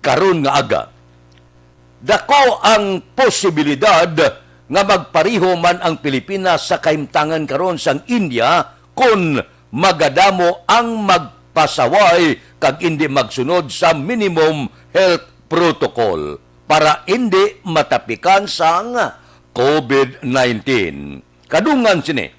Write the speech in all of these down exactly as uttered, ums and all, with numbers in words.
karon nga aga. Dako ang posibilidad nga magpareho man ang Pilipinas sa kahimtangan karon sang India kon magadamo ang magpasaway kag indi magsunod sa minimum health protocol para indi matapikan sang covid nineteen. Kadungan sini,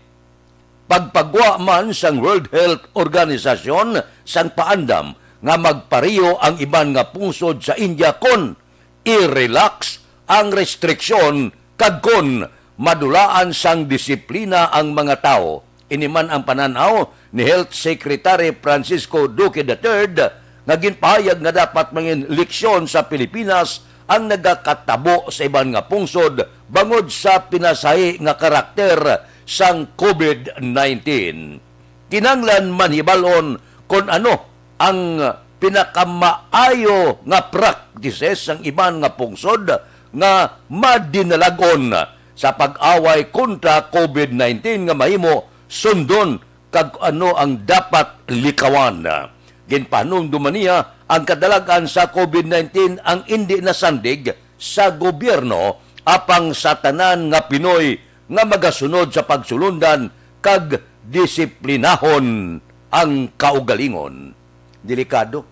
pagpagwa man sang World Health Organization sang paandam nga magpareho ang iban nga pungsod sa India kon i-relax ang restriksyon kag kon madulaan sang disiplina ang mga tawo. Ini man ang panan-aw ni Health Secretary Francisco Duque the third, nga ginpahayag nga dapat mangin leksyon sa Pilipinas ang nagakatabo sa iban nga pungsod bangod sa pinasahi nga karakter sang covid nineteen. Kinahanglan manhibal-on kon ano ang pinakamaayo nga practices sang iban nga pungsod nga madinalag-on sa pag-away kontra covid nineteen nga mahimo sundon kag ano ang dapat likawan. Ginpahanumdom man niya ang kadalag-an sa covid nineteen ang indi nasandig sa gobyerno apang sa tanan nga Pinoy nga magasunod sa pagsulundan kag disiplinahon ang kaugalingon. Delikado.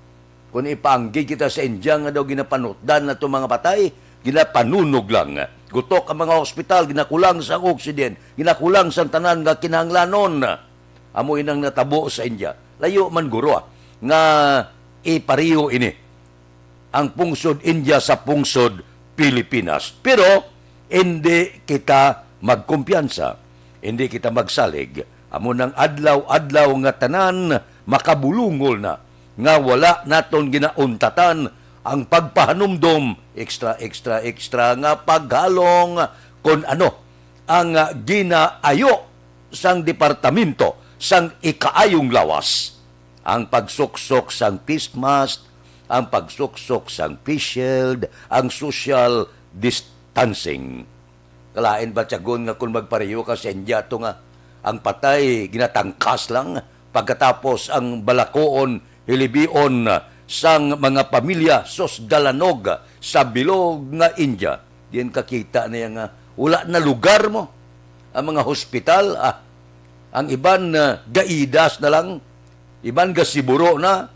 Kung ipaanggid kita sa India nga daw ginapanutdan na itong mga patay, ginapanunog lang. Gutok ang mga ospital, ginakulang sa oxygen, ginakulang sa tanan nga kinahanglanon. Amo inang natabo sa India. Layo man guro, ah, nga ipariho ini ang pungsod India sa pungsod Pilipinas. Pero hindi kita magkumpiyansa, hindi kita magsalig. Amo nang adlaw-adlaw nga tanan makabulungol na nga wala naton ginauntatan ang pagpahanumdom, extra, extra, extra nga paghalong kon ano ang, ah, ginaayo sang Departamento sang Ikaayong Lawas, ang pagsuksok sang face mask, ang pagsuksok sang face shield, ang social distancing. Kalain ba tiyagon nga kung magpareho ka sa India to nga ang patay ginatangkas lang, pagkatapos ang balakuon, hilibion sang mga pamilya, sus, dalanog sa bilog nga India. Diyan kakita niya nga wala na lugar mo. Ang mga hospital, ah, ang iban, ah, gaidas na lang, iban gasiburo na,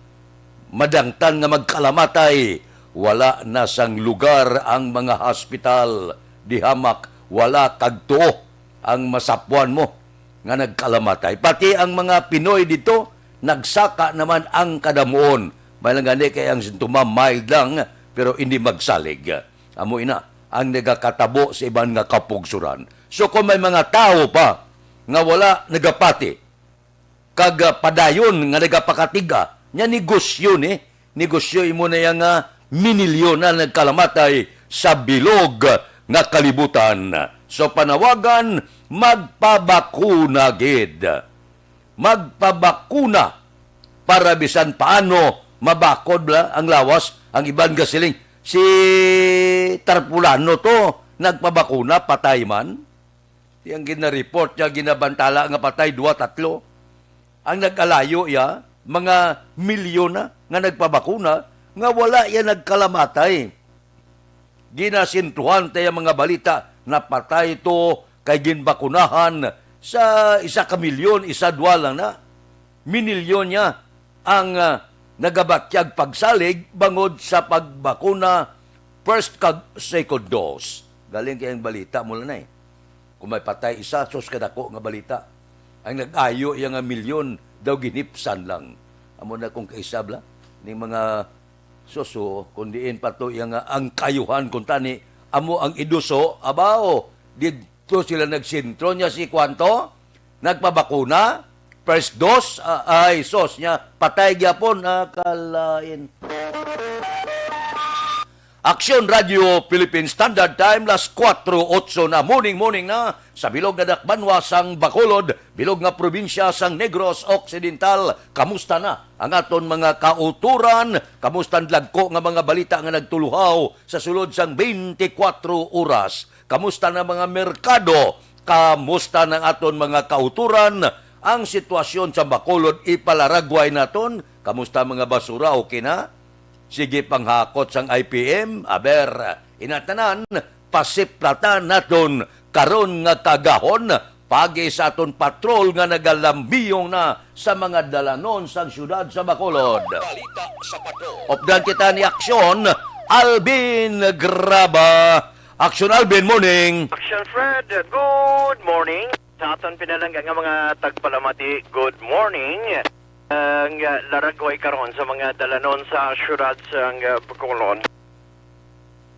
madangtan nga magkalamatay. Wala na sang lugar ang mga hospital, dihamak wala kag tuo ang masapuan mo nga nagkalamatay. Pati ang mga Pinoy dito, nagsaka naman ang kadamuon. May lang gani kay ang sintoma mild lang, pero hindi magsalig. Amo ina ang nagakatabo sa iban nga kapugsuran. So kung may mga tawo pa nga wala nagapati, kag, ah, padayon nga nagapakatiga, nya negosyo ni, negosyo imo na iya nga minilyon na nagkalamatay sa bilog nga kalibutan. So panawagan, magpabakuna gid. Magpabakuna para bisan paano mabakod bala ang lawas. Ang iban gasiling, "Si Tarpulano to, nagpabakuna, patay man." Di ang ginareport niya, ginabantala nga patay, duwa, tatlo. Ang nag-alayo iya, mga milyon na nga nagpabakuna, nga wala iya nagkalamatay. Ginasentruhan ta iya mga balita, napatay to kay ginbakunahan sa isa ka milyon, isa, duwa lang na. Minilyon niya ang, ah, nagabatyag pagsalig bangod sa pagbakuna first kag second dose. Galing kay ang balita mula na eh. Kung may patay isa, sus, kadako nga balita. Ang nag-ayo iya nga milyon daw ginipsan lang. Amo na kung kaisab la ning mga suso, kung diin pa to iya nga ang kayuhan kung tani amo ang iduso, abaw, didto sila nagsentro niya si kwanto, nagpabakuna, first dose, ah, ay, sus, niya, patay gyapon, ah, kalain. Aksyon Radio Philippine Standard Time, las kuwatro otso na, morning, morning na, sa bilog nga dakbanwa sang Bacolod, bilog nga probinsya sang Negros Occidental. Kamusta na ang aton mga kauturan? Kamusta ang dagko nga mga balita nga nagtuluhaw sa sulod sang twenty-four oras? Kamusta na mga merkado? Kamusta na ang aton mga kauturan? Ang sitwasyon sa Bacolod, ipalaragway naton. Kamusta mga basura? Okay na? Sige panghakot sang I P M, aber, inatanan, pasiplatan naton karon nga kaagahon, pagi sa aton patrol nga nagalambiyong na sa mga dalanon sang siyudad sa Bacolod. Balita sa patrol. Updan kita ni Aksyon Alvin Graba. Aksyon Alvin, morning. Action Fred, good morning. Sa aton pinalangga nga mga tagpalamati, good morning. Ang, ah, laragway karon sa mga dalanon sa siyudad sang, ah, Bacolod.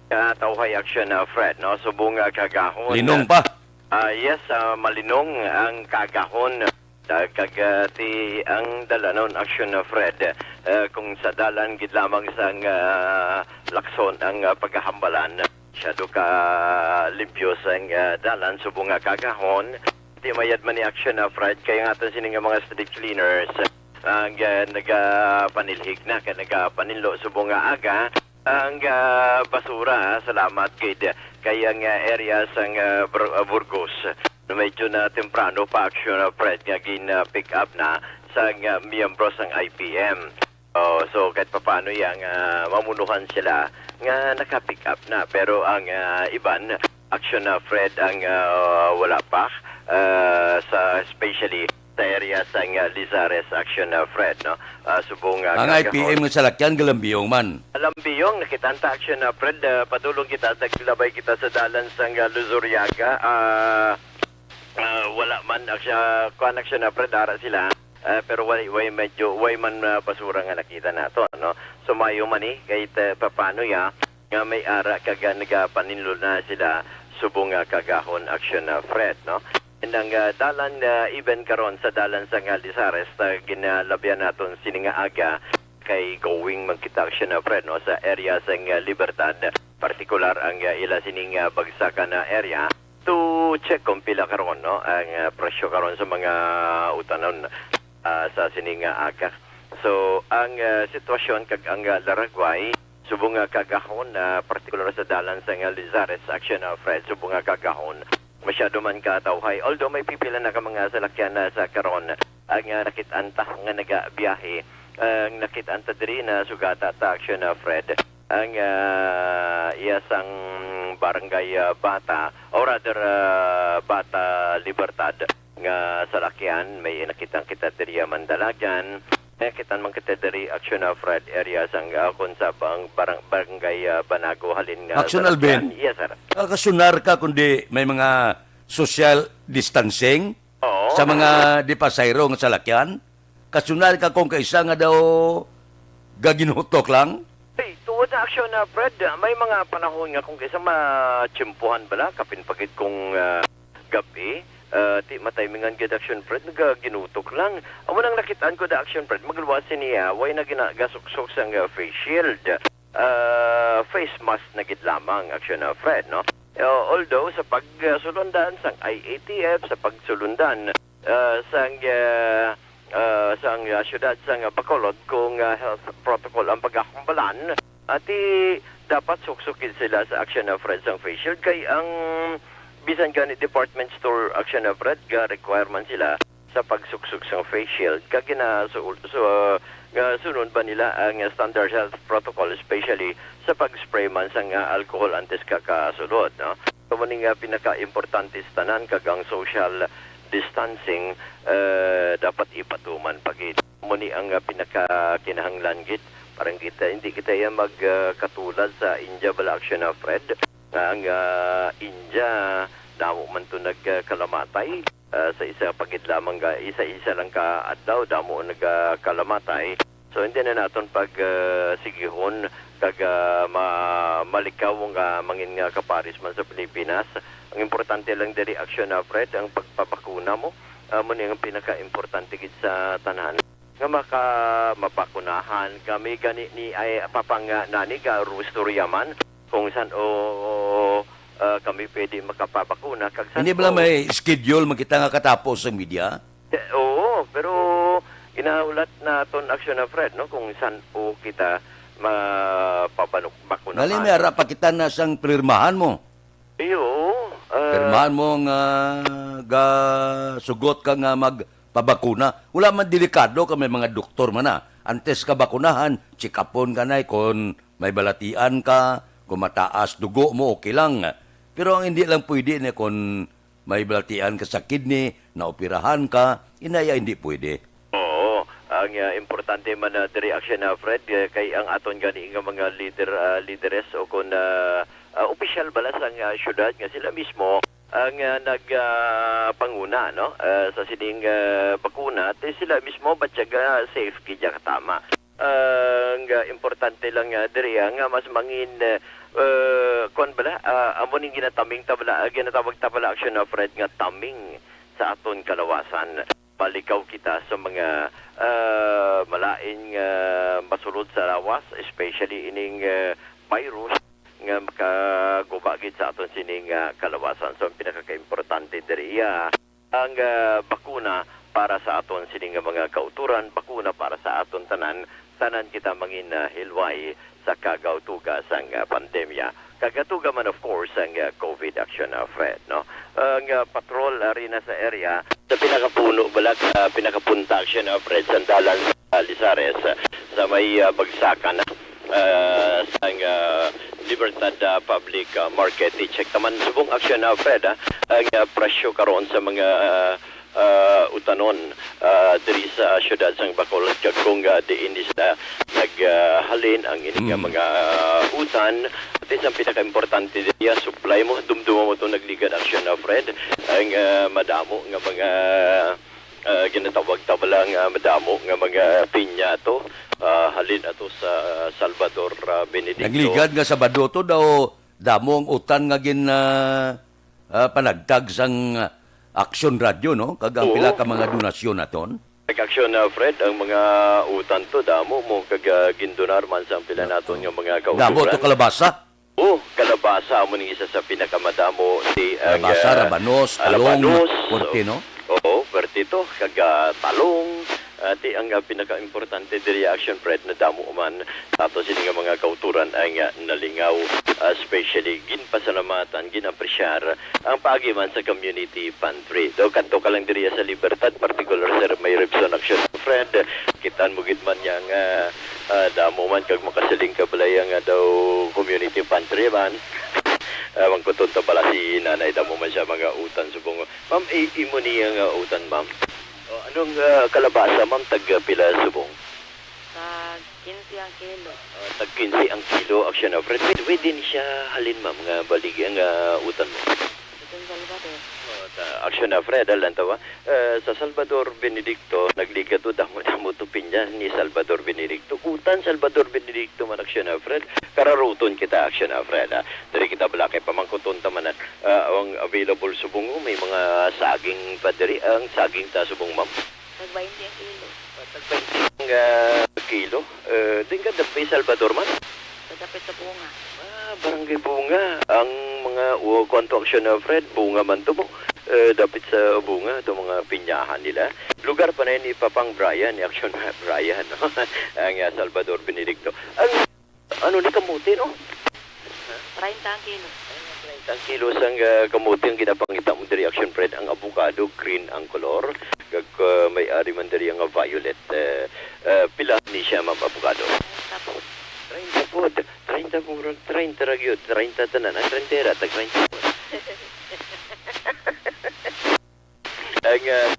Katawhay Action, ah, Fred, no? Subong nga kaagahon. Linong pa. Ah, yes, ah, malinong ang kaagahon. Ah, kag, ah, ti ang dalanon Action, ah, Fred. Ah, kung sa dalan gid lamang sang, ah, Lacson ang, ah, pagkahambalan, masyado ka limpyo sang, ah, dalan subong nga kaagahon. Ti mayad man ni Action, ah, Fred, kay ang aton sini nga mga street cleaners ang, ah, nagapanilhig na, kay nagapaninlo subong nga aga ang, ah, basura, ah, salamat gid. Kay ang, ah, area sang, ah, Bur-, ah, Burgos, medyo na temprano pa Action, ah, Fred, nga gin, ah, pick up na sang, ah, miyembro sang I P M. Oh, so kahit papaano yang, ah, mamunuhan sila nga naka-pick up na, pero ang, ah, iban Action, ah, Fred, ang, ah, wala pa, ah, sa, especially sa area sang, ah, Lizares Action, ah, Fred, no? Ah, subong, ah, ang I P M nga salakyan galambiyong man. Galambiyong, nakitaan ta Action, ah, Fred, ah, padulong kita, naglabay kita sa dalan sang, ah, Luzuriaga, ah, ah, wala man, Action, kuan Action, ah, Fred, ara sila. Ah, pero way, way medyo, way man, ah, basura nga nakita nato, no? So, maayo man ni, kahit, ah, papano ya, nga may ara kag, ah, nagapaninlo na sila subong nga kaagahon Action, ah, Fred, no? And ang, ah, dalan, ah, even karon sa dalan sang, ah, Lizares, ah, ginalabyan naton sini nga aga kay going man kita Action, ah, Fred, no, sa area sang, ah, Libertad, partikular ang, ah, ila sining, ah, bagsakan na area to check kung pila karon, no, ang, ah, presyo karon sa mga utanon, ah, sa sini nga aga. So, ang, ah, sitwasyon kag ang, ah, laragway, subong nga kaagahon, ah, partikular sa dalan sang, ah, Lizares Action, ah, Fred, subong nga kaagahon, masyado man katawhay. Although may pipila na ka mga salakyan na sa karon, ang, ah, nakit-an ta nga nagabiyahe, ang nakit-an ta diri na sugata ta Action, ah, Fred, ang, ah, iya sang barangay, ah, Bata, or rather, ah, Bata Libertad nga salakyan, may nakita kita diri, ah, Mandalagan, may nakita man kita diri, Action, ah, Fred, area sang, ah, kung sa bang-, barang-, barangay, ah, Banago, halin nga Action, salakyan. Alvin. Yes, sir. Nakasunar ka kundi may mga social distancing Oo. sa mga di pasahero nga salakyan? Kasunar ka kung kaisa nga daw gaginutok lang? Hey, tuod na Action, ah, Fred. May mga panahon nga kung kaisa matsimpuhan bala, kapin pagid kung, ah, gab-i, ah, ti matimingan gid Action, Fred, nagaginutok lang. Amo nang nakitaan ko da Action, Fred, magluwas sini, ah, way na gina-, gasuksok sang, ah, face shield. Ah, face mask na gid lamang, Action, ah, Fred, no? Ah, although sa pagsulundan sang I A T F, sa pagsulundan, ah, sang, ah, ah, sang, ah, siyudad sang Bacolod kung, ah, health protocol ang pagahambalan, ati dapat suksok gid sila sa Action, ah, Fred, sang face shield kay ang bisan gani department store Action, ah, Fred, ga-require man sila sa pagsuksok sang face shield kag gina-, su-, su-, nga sunod ba nila ang standard health protocol, especially sa pag-spray man sang, ah, alcohol antes ka kasulod, no? So, mao ni nga pinaka-importante sa tanan kag ang social distancing, eh, dapat ipatuman pa gid. Mao ni ang, ah, pinaka-kinahanglan gid. Parang kita, hindi kita yan mag, ah, katulad sa India bala, Action, ah, Fred, nga ang, ah, India, damo man to nagkalamatay. Ah, sa isa pa gid lamang ka, isa-isa lang ka adlaw, damo ang nagakalamatay. So, hindi na naton pag, ah, sigihon kag, ah, ma-, malikaw nga mangin nga kapares man sa Pilipinas. Ang importante lang diri, Action, ah, Fred, ang pagpabakuna mo. Amo ni ang pinaka-importante gid sa tanan. Nga maka-, mabakunahan kami gani ni ay papang, ah, nani ga istorya man kung san-o, ah, kami pwede makapabakuna kag san-o. Hindi bala may schedule man kita nga katapos sa media? Eh, oo, pero ginahulat naton Action, ah, Fred, no, kung san-o kita mapabanuk-, bakuna. Nali, may ara pa kita na sang pirmahan mo. Iyo, ah. Pirmahan mo nga gasugot ka nga magpabakuna. Wala man delikado ka, may mga doktor man na. Antes ka bakunahan, check-upon ka na, eh, kung may balatian ka, kung mataas dugo mo, okay lang. Pero ang hindi lang pwede na kung may balatian ka sa kidney, naoperahan ka, inaya hindi pwede. Oo. Ang, ah, importante man na diri, Action, ah, Fred, eh, kay ang aton gani nga mga leader, ah, leaderes o kung, ah, ah, opisyal bala sang, ah, syudad nga sila mismo ang, ah, nag, ah, panguna, no? Ah, sa sining, ah, bakuna, ti sila mismo batyaga safe gid ya katama. Ang, ah, importante lang, ah, diri, ah, nga mas mangin, ah, ah, kuwan bala, ah, amo ning ginataming ta bala, ah, ginatawag ta bala, Action, ah, Fred, nga taming sa aton kalawasan. Palikaw kita sa mga, ah, malain nga masulod sa lawas, especially ining, ah, virus nga makaguba gid sa aton sining, ah, kalawasan. So, ang pinakakaimportante diri iya ang, ah, bakuna para sa aton sini nga mga kauturan, bakuna para sa aton tanan, tanan kita mangin, ah, hilway sa kagaw-tuga sang, ah, pandemya. Kagatuga man, of course, ang, ah, COVID Action, ah, Fred, no? Ang, ah, patrol, ah, rin na sa area, sa pinakapuno, balat, ah, pinakapunta, Action, ah, Fred, sandalan sa Lizares, ah, sa may, ah, bagsakan, ah, sang, ah, Libertad, ah, Public, ah, Market. I-check naman subong, Action, ah, Fred, ah, ang, ah, presyo karon sa mga, ah, ah, utanon, ah, diri sa siyudad sang Bacolod, kag kung, ah, diin sila naghalin ang ini nga Mm. mga, ah, utan. At isang pinakaimportante diri, ah, supply mo, dumduma mo itong nagligad, Action, ah, Fred, ang, ah, madamo nga mga, ah, ginatawag ta bala nga madamo nga mga pinya to, ah, halin ato sa Salvador, ah, Benedicto. Nagligad nga Sabado to daw, damo ang utan nga gin, ah, ah, panagtag sang Action Radio, no? Kag ang Oo. pila ka mga donasyon naton. Nag-aksyon na, Fred, ang mga utan to, damo mo, kag, ah, gindonar man sa pila Oo. naton nga mga Damo kauturan. to kalabasa? Oh, kalabasa amo ning isa sa pinakamadamo, si, ah, Kalabasa, ah, rabanos, ah, talong, rabanos, puwerte, no? Oo, puwerte to, kag, ah, talong, ah, ti ang, ah, pinakaimportante diri, Action Fred, na damo man ato sini nga mga kauturan ang, ah, nalingaw, ah, especially ginpasalamatan, ginapresyar ang paagi man sa community pantry. Daw kadto ka lang diri sa Libertad, particular sa may Ribson Action Fred, kitaan mo gid man yang, ah, ah, damo man kag makasiling ka balay nga daw community pantry man. Ah, mangkuton ta bala si Nanay, damo man siya mga utan subong. Ma'am, i-, imo niya nga utan, ma'am. Oh, anong, ah, kalabasa, ma'am? Tag, ah, pila subong? Tag quince ang kilo. Ah, tag quince ang kilo, Action Fred. Pwede, pwede ni siya halin, ma'am, nga baligi ang, ah, utan mo. Itong Salvador. Oh, ta-, Action Fred, alam tawa. Eh, sa Salvador Benedicto, nagligad to, damo-damo to pinya ni Salvador Benedicto. Utan Salvador Benedicto man, Action Fred. Kararuton kita, Action Fred, ah. Diri kita bala kay pamangkuton ta man, ah, ang available subong, oh, may mga saging pa diri. Ang saging ta subong, ma'am? Tag twenty ang kilo. Ah, tag twenty ang, ah, kilo. Eh, din ka dapit Salvador, ma'am? Sa dapit sa Bunga. Ah, Barangay Bunga. Ang mga, o, kuwan to, Action, ah, Fred, Bunga man to mo. Eh, dapit sa Bunga, to mga pinyahan nila. Lugar pa na yun ni Papang Brian, ni Action Brian, no? Ang, ah, Salvador Benedicto. Ang, ano ni kamote, no? Treinta ang kilo. Treinta ang kilo sang, ah, kamote ang ginapangita mo diri, Action Fred. Ang avocado, green ang kolor. Kag, ah, may ari man diri ang violet. Eh, eh, pila ni siya, ma'am, avocado? Tapos, Treinta po. Treinta po, treinta ra gyud. Treinta tanan. Ang treinta ra, tag treinta po. Ang, ah,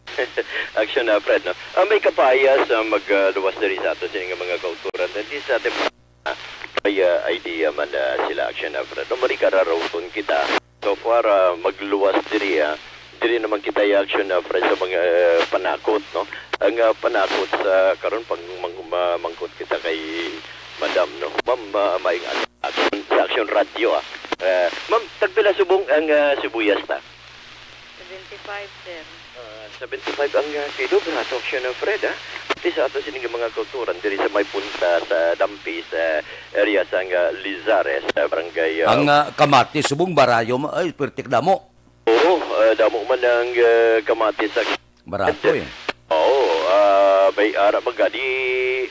Action, ah, Fred, no? Ah, may kapayas, ah, mag, ah, luwas diri sa ato sini nga mga kauturan. Diri sa ating, ah, may, ah, idea man, ah, sila, Action, ah, Fred, no? Mari kararuton kita. So far, ah, magluwas diri, ah. Diri naman kita, Action, ah, Fred, sa mga, ah, panakot, no? Ang, ah, panakot sa karon, pag mang-, ma-, mangkot kita kay Madam, no? Ma'am, ah, maayong adlaw. Action, sa Action Radio, ah. Ah, ma'am, tagpila subong ang, ah, sibuyas ta? Seventy-five, sir. Ah, seventy-five ang, ah, kilo. Barato, Action, ah, Fred, ah. Pati sa ato sining mga kauturan diri sa may punta sa Dampi, sa area sa, ah, Lizares, sa barangay, ah, Ang, ah, kamatis subong barayo ma-, ay, pertik damo. Oo, ah, damo man ang, ah, kamatis sa Barato, eh. Oo, ah, may ara magani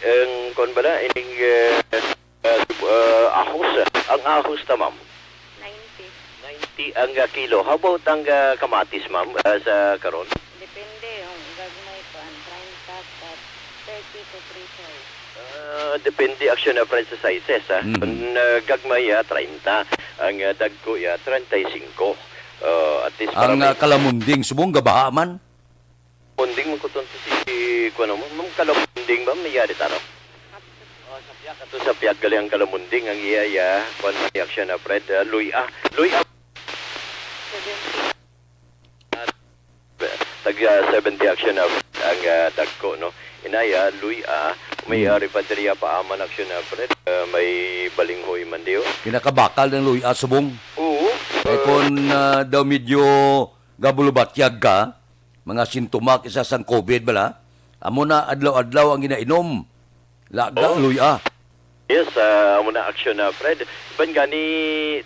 ang, kuwan bala, ining, ah, ah, ah, ahos. Ang ahos ta, ma'am? Ninety. Ninety ang, ah, kilo. How about ang, ah, kamatis, ma'am, ah, sa karon? Depende, ang gagmay pa, treinta, thirty to three five. Ah, depende, Action Fred, sa sizes, ah. Mhm. Ang, ah, gagmay, ah, treinta. Ang, ah, dagko, ah, treinta y cinco. Ah, at least para Ang, may ah, kalamunding subong gabaha man? Munding man kuton to si, kuwan mo, ma'am, kalamunding ba? May yari taro. Oh, sa piyak, ato sa piyak gali ang kalamunding. Ang iya, iya, kuwan man ni Action Fred, ah, luy-a. Luy-a. Tag, ah, seventy Action Fred ang, ah, dagko, no? Inaya, luy-a, may, Mm. ah, ripateria pa aman Action Fred, ah, may balinghoy man diyo. Kinakabakal ng luy-a subong. Oo. Eh, ah, kung, ah, daw medyo gabulubatyag ka, mga sintomak isa sang covid bala, amo na adlaw-adlaw ang ginainom. Laga Oh. luy-a. Yes, ah, amo na Action Fred. Iban gani,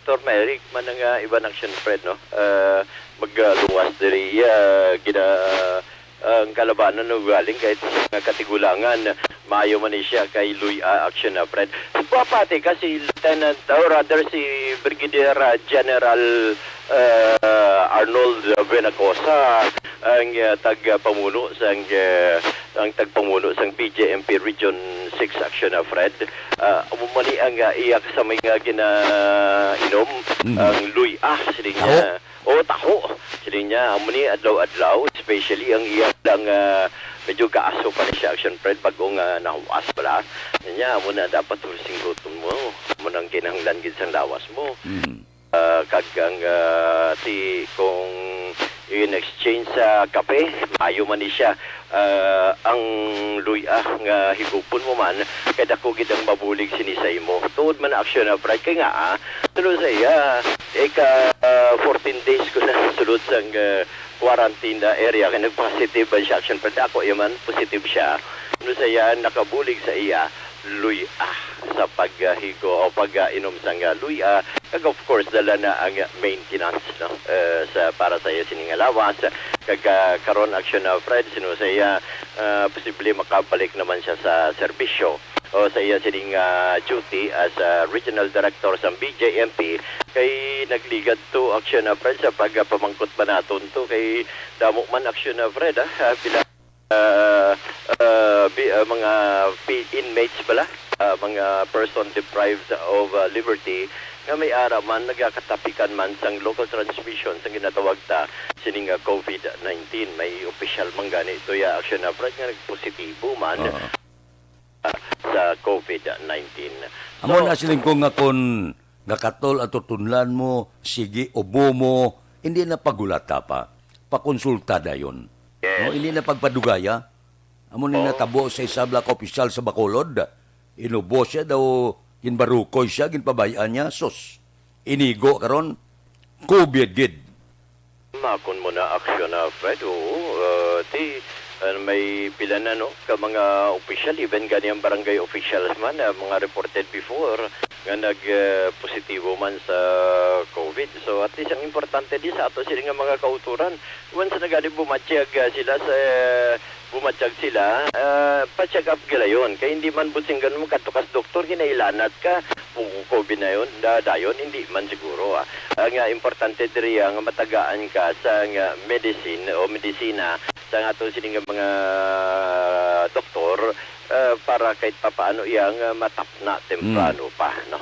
turmeric man ang, ah, iban Action Fred, no? Ah, magluwas diri, ah, gina-, ang kalabanan, no, galing kahit nga katigulangan, maayo man ni siya kay luy-a Action Fred. Pati kasi Lieutenant, or rather si Brigadier, ah, General, ah, Arnold Venacosa, ang, ah, tagpamuno sang, ah, ang tagpamuno sang B J M P Region six Action Fred. Ah, amo man ni ang, ah, iya sa mga ginainom, Mhm. ang luy-a, siling Taho. niya. O, taho. Siling niya, amo ni adlaw-adlaw, especially ang iya lang, ah, medyo kaaso pa ni siya, Action Fred, bag-o nga nahuas pala. Niya, amo na dapat hursingguton mo. Amo nang kinahanglan gid sang lawas mo. Mhm. Ah, kag ang, ah, ti-, kung in exchange sa kape, maayo man ni siya. Ah, ang luy-a nga higupon mo man, kay dako gid ang mabulig sini sa imo. Tuod man na Action Fred, kay nga, ah, sulod sa iya, ika, ah, fourteen days ko na sulod sang, ah, quarantine na area, kay nag-positive man siya, Action Fred. Ako, iya man, positive siya. Sulod sa iya, nakabulig sa iya, luy-a sa paghigo o pag-inom sang, ah, luy-a. Kag of course, dala na ang maintenance, no? Eh, sa, para sa iya sini nga lawas. Kag, ah, karon, Action, ah, Fred, sino sa iya, ah, posible makabalik naman siya sa serbisyo o sa iya sining, ah, duty as, ah, regional director sa B J M P, kay nagligad to, Action, ah, Fred, sa pagpamangkot ba naton to, kay damo man, Action, ah, Fred, ah, ah, pila ah, ah, bi-, ah, mga pi-, inmates bala, ah, mga person deprived of, ah, liberty nga may ara man nagakatapikan man sang local transmission sang ginatawag ta sining, ah, covid nineteen. May opisyal man gani to ya, Action Fred, nga nagpositibo man, Oo. ah, sa covid nineteen. Amo So, na siling ko nga kon gakatol ang tutunlan mo, sige, ubo mo, hindi na paghulata pa. Pakonsulta dayon. Yes. No, hindi na pagpadugaya. Amo ni Oh. natabo sa isa bala ka opisyal sa Bacolod. Inubo siya daw, ginbarukoy siya, ginpabay-an niya. Sus, inigo karon, covid gid. Makon mo na, Action, ah, Fred. Oo, ah, ti, ah, may pila na, no, ka mga opisyal, even gani ang barangay officials man, ah, mga reported before nga nag, ah, positibo man sa covid. So, at least ang importante di sa ato sila nga mga kauturan, once na gani bumatyag, ah, sila sa, bumatyag sila, ah, pa-check up gilayon. Kay hindi man butsing ganun, magkadto ka sa doktor, kinailanat ka, kung covid na yun, da-, dayon, hindi man siguro, ah. Ang, ah, importante diri, ah, nga matagaan ka sa, nga, medicine o medisina sa ato sini nga mga doktor, ah, para kahit papaano iya nga matapna temprano Mm. pa, no?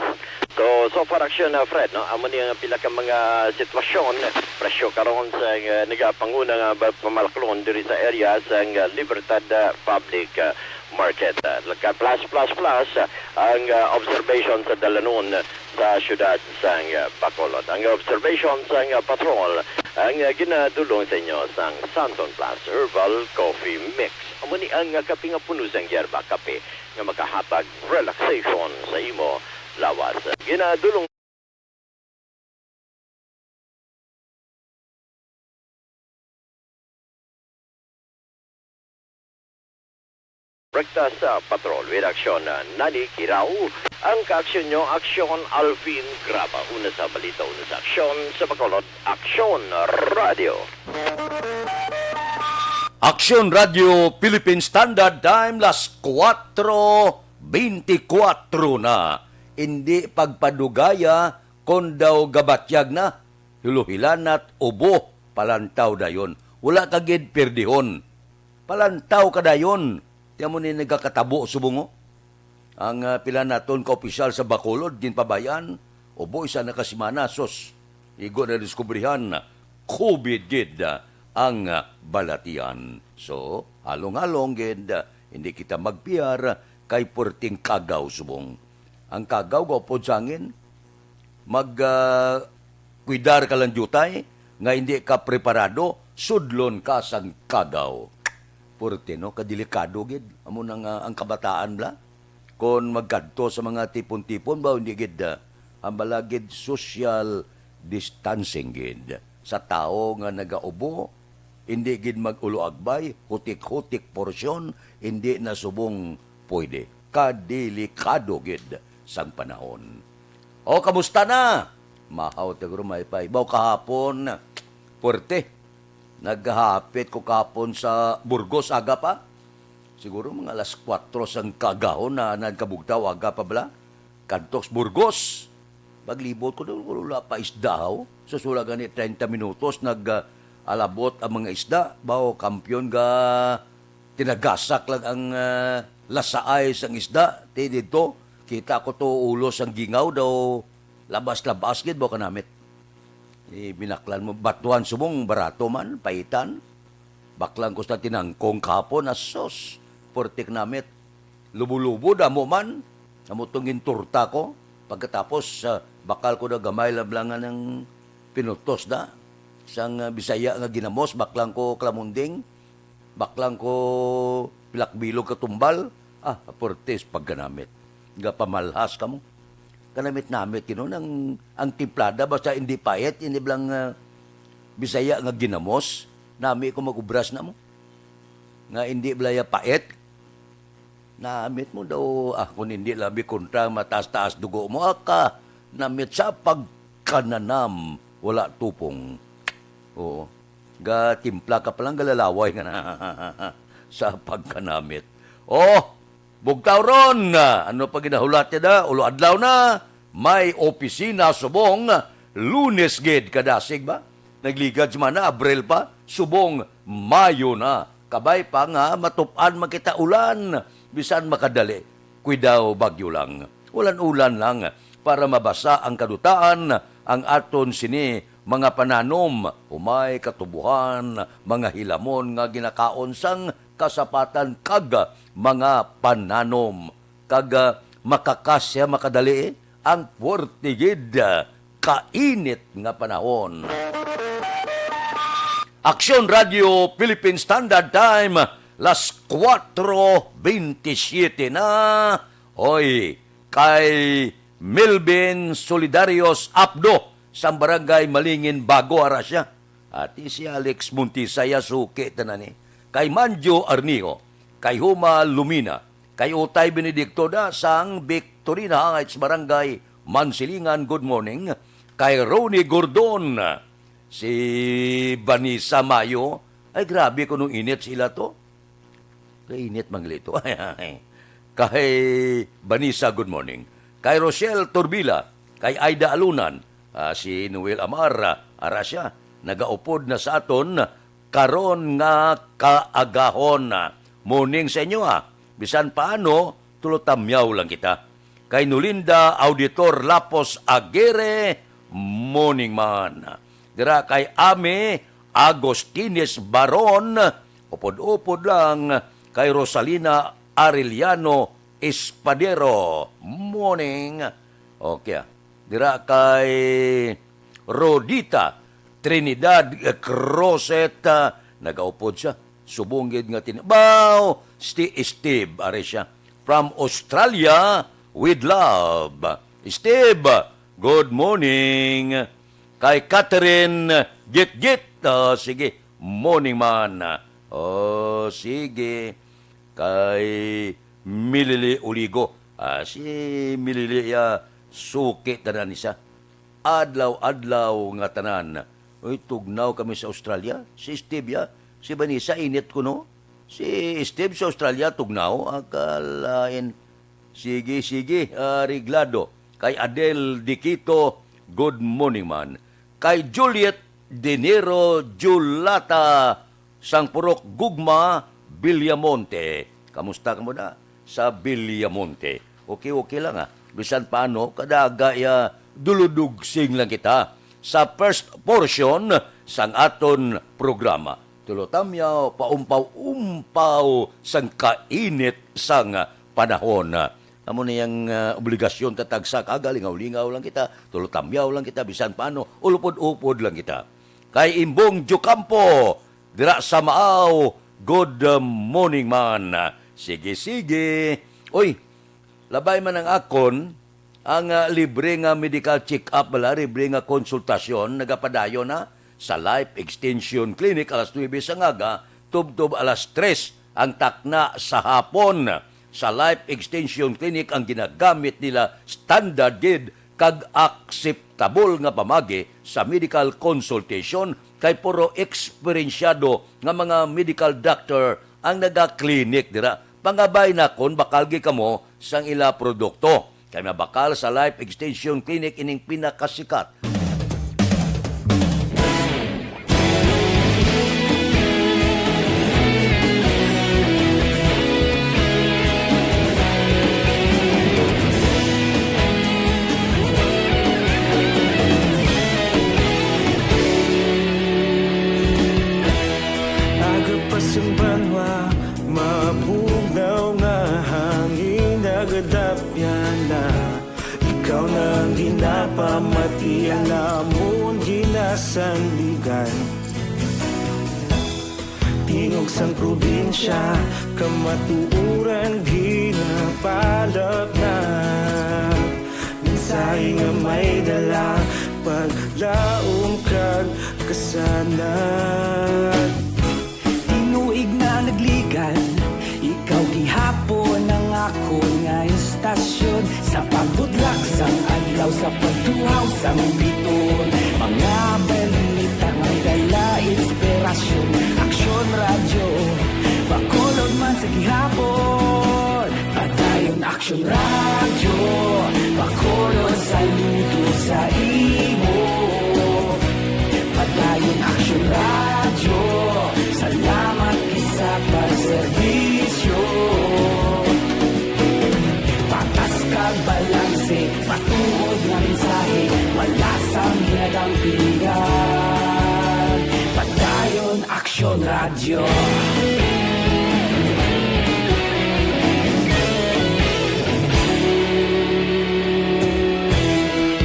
So, so far, Action, ah, Fred, no? Amo ni ang pila ka mga sitwasyon, presyo karon sa, ah, nagapanguna nga ba-, pamalaklon diri sa area sa, ah, Libertad, ah, Public, ah, Market. Ah, nagka plus, plus, plus, ah, ang, ah, observation sa dalanon sa siyudad sang, ah, Bacolod. Ang observation sang, ah, patrol ang, ah, ginadulong sa inyo sang Santon Plus Herbal Coffee Mix. Amo ni ang, ah, kape nga puno sang yerba kape nga makahatag relaxation sa imo lawas. Ginadulong Rekta sa Patrol with Action, Nani Kirao, ang kaaksyon nyo, Aksyon Alvin Graba. Una sa balita, una sa aksyon, sa Bacolod, Aksyon Radio. Aksyon Radio Philippine Standard Time, las kuwatro beintikwatro na. Hindi pagpadugaya kon daw gabatyag na, huluhilanat, ubo, palantaw dayon. Wala ka gid pirdihon. Palantaw ka dayon. Ti amo ni nagakatabo subong, oh. Ang, ah, pila naton ka opisyal sa Bacolod ginpabayan, ubo isa na ka semana, sus, igo na diskubrihan, COVID gid, ah, ang, ah, balatian. So, halong-halong gid, ah, hindi kita magpiyar kay puwerteng kagaw subong. Ang kagaw gaupod sa hangin, mag, ah, kwidar ka lang diutay nga hindi ka preparado, sudlon ka sang kagaw. Puwerte, no? Kadelikado gid. Amo na nga ang kabataan, bla. Kon magkadto sa mga tipon-tipon ba, hindi gid, ah, ang balagid social distancing gid. Sa tawo nga nagaubo, hindi gid mag-ulo agbay, hutik-hutik porsyon, hindi na subong pwede. Kadelikado gid sang panahon. O, kamusta na? Mahaw, Tagro, may pay. Baw kahapon, puwerte. Naghapit ko kahapon sa Burgos, aga pa. Siguro mga alas kuwatro sang kaagahon na nagkabugtaw, aga pa bala. Kadto sa Burgos. Paglibot ko, wala pa isda, ho. Susula gani treinta minutos, nag, ah, alabot ang mga isda. Baw, kampiyon ga tinagasak lang ang, ah, lasaay sang isda. Ti didto, kita ko to ulo sang gingaw daw, labas-labas gid ba kanamit. Eh, binaklan mo, batuan subong, barato man, paitan. Baklang ko sa tinangkong kahapon, asos, puwerte kanamit. Lubo-lubo, damo man. Amo tong ginturta ko. Pagkatapos, ah, bakal ko na gamay lang, lang nga ng pinutos na. Sang, ah, Bisaya nga ginamos, baklang ko kalamunding. Baklang ko pilakbilog katumbal. Ah, aportes pagkanamit. Nga pamalhas kamo. Kanamit-namit, you know, nang, ang timplada, basta hindi pait, hindi blang, ah, Bisaya nga ginamos. Nami ko mag-ubras na mo. Nga hindi blaya pait. Namit mo daw, ah, kung hindi labi kontra, mataas-taas dugo mo, aka, namit sa pagkananam, wala tupong. Oo. Gatimpla ka palang galalaway nga na sa pagkanamit. Oh, bugtaw ron! Ano pa ginahulat niya da? Ulo adlaw na, may opisina subong, Lunes gid kadasig ba? Nagligad si mana, Abril pa, subong Mayo na. Kabay pa nga matup-an man kita ulan, bisan makadali. Kuidaw bagyo lang. Ulan-ulan lang para mabasa ang kadutaan, ang aton sini mga pananom, humay katubuhan, mga hilamon nga ginakaon sang kasapatan kag mga pananom. Kag, ah, makakasya makadali ang puwerte gid, ah, kainit nga panahon. Aksyon Radio Philippine Standard Time, las kuwatro bentisiete na. Oy, kay Melvin Solidarios Abdo, sang Barangay Malingin Bago, ara siya. Ati si Alex Montisa, ya suki tanan ni. Kay Manjo Arniho, kay Huma Lumina, kay Utay Benedicto da sang Victorina Heights, Barangay Mansilingan, good morning. Kay Ronnie Gordon, si Vanessa Mayo, ay grabe kuno init sila to. Kainit man gali to. Kay Vanessa, good morning. Kay Rochelle Turbila, kay Aida Alunan, ah, si Noel Amar, ah, ara siya, nagaupod na sa aton karon nga kaagahon. Morning sa inyo, ah. Bisan paano, tulotamyaw lang kita. Kay Nolinda Auditor Lapos Aguirre, morning man. Dira kay Ami Agostines Baron, upod-upod lang. Kay Rosalina Arellano Espadero, morning. Okay, ah. Dira kay Rodita Trinidad Croseta, nagaupod siya. Subong gid nga tin-, baw, Sti-, Steve, ari siya. From Australia, with love. Steve, good morning. Kay Catherine Gitgit, ah, sige, morning man. Oh, sige. Kay Milili Uligo. Ah, si Milili, ya, suki tanan ni siya. Adlaw-adlaw nga tanan. Uy, tugnaw kami sa Australia. Si Steve, ya, si Vanessa, init kuno. Si Steve sa Australia, tugnaw. Akalain. Sige, sige, areglado. Kay Adel Diquito, good morning man. Kay Juliet Dinero Julata, sang Purok Gugma, Villamonte. Kamusta kamo na sa Villamonte? Okay, okay lang, ah. Bisan paano, kada aga, ya, duludugsing lang kita sa first portion sang aton programa. Tulo tamyaw, paumpaw-umpaw sang kainit sang panahon. Amo na yang, ah, obligasyon ta tagsa ka, galingaw-lingaw lang kita, tulo tamyaw lang kita, bisan paano, ulupod-upod lang kita. Kay Imbong Diocampo, dira sa Maaw, good morning man. Sige, sige. Uy, labay man ang akon, ang, ah, libre nga medical check-up bala, libre nga konsultasyon, nagapadayon na sa Life Extension Clinic alas nuebe sa ngaga, tubtob alas tres ang takna sa hapon. Sa Life Extension Clinic ang ginagamit nila standard gid kag akseptabol nga pamagi sa medical consultation, kay puro eksperensyado nga mga medical doctor ang naga-clinic dira. Pangabay na kon bakal gid kamo sang ila produkto. Kay mabakal sa Life Extension Clinic ining pinakasikat. Aga pa sang banwa, mabugnaw nga hangin nagadapyan na. Ikaw na ang ginapamati, ang amon ginasandigan. Tingog sang probinsya, kamatuoran ginapalapnap. Mensahe nga may dala, paglaom kag kasanag. Tinuig na nagligan, ikaw gihapon ang akon nga istasyon. Sa pagbudlak sang adlaw, sa pagtuhaw sang biton, mga balita may dala inspirasyon. Aksyon Radyo, Bacolod man sa gihapon. Padayon Aksyon Radyo, Bacolod, saludo sa imo. Padayon Aksyon Radyo, salamat gid sa pagserbisyo. Patas kag balanse, matuod nga mensahe, wala sang ginadampigan. Padayon Aksyon Radyo.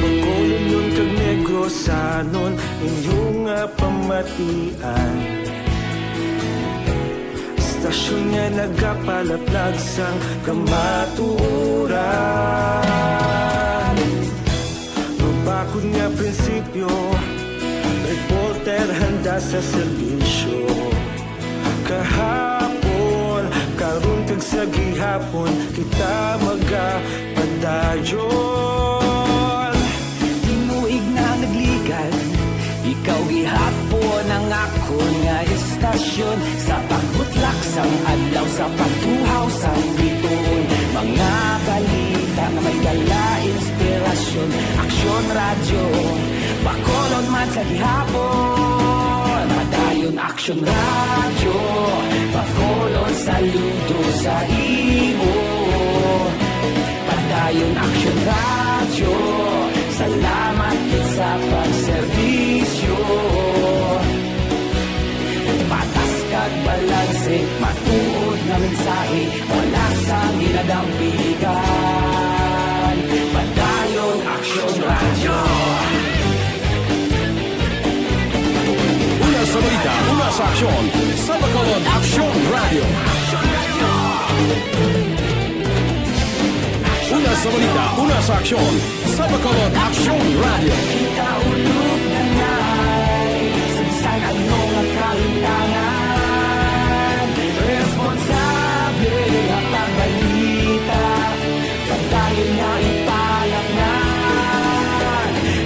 Bacolodnon kag Negrosanon, inyo nga pamatian. Istasyon nga nagapalaplag sang kamatuoran. Mabakod nga prinsipyo, reporter handa sa serbisyo. Kahapon, karon kag sa gihapon, kita magapadayon. Tinuig na nagligan, ikaw gihapon ang akon nga istasyon. Sa pagbutlak sang adlaw, sa pagtuhaw sang bituon, mga balita nga may dala inspirasyon. Aksyon Radyo, Bacolod man sa gihapon. Padayon Aksyon Radyo, Bacolod, saludo sa imo. Padayon Aksyon Radyo, salamat gid sa pagserbisyo. Patas kag balanse, matuod nga mensahe, wala sang ginadampigan. Padayon Aksyon Radyo. Una sa balita, una sa aksyon, sa Bacolod Aksyon Radyo. Una sa balita, una sa aksyon, sa Bacolod Aksyon Radyo. Kita ulog na ngay, sa bisan ano nga kahintangan, responsable nga pagbalita. Padayon nga ipalapnan,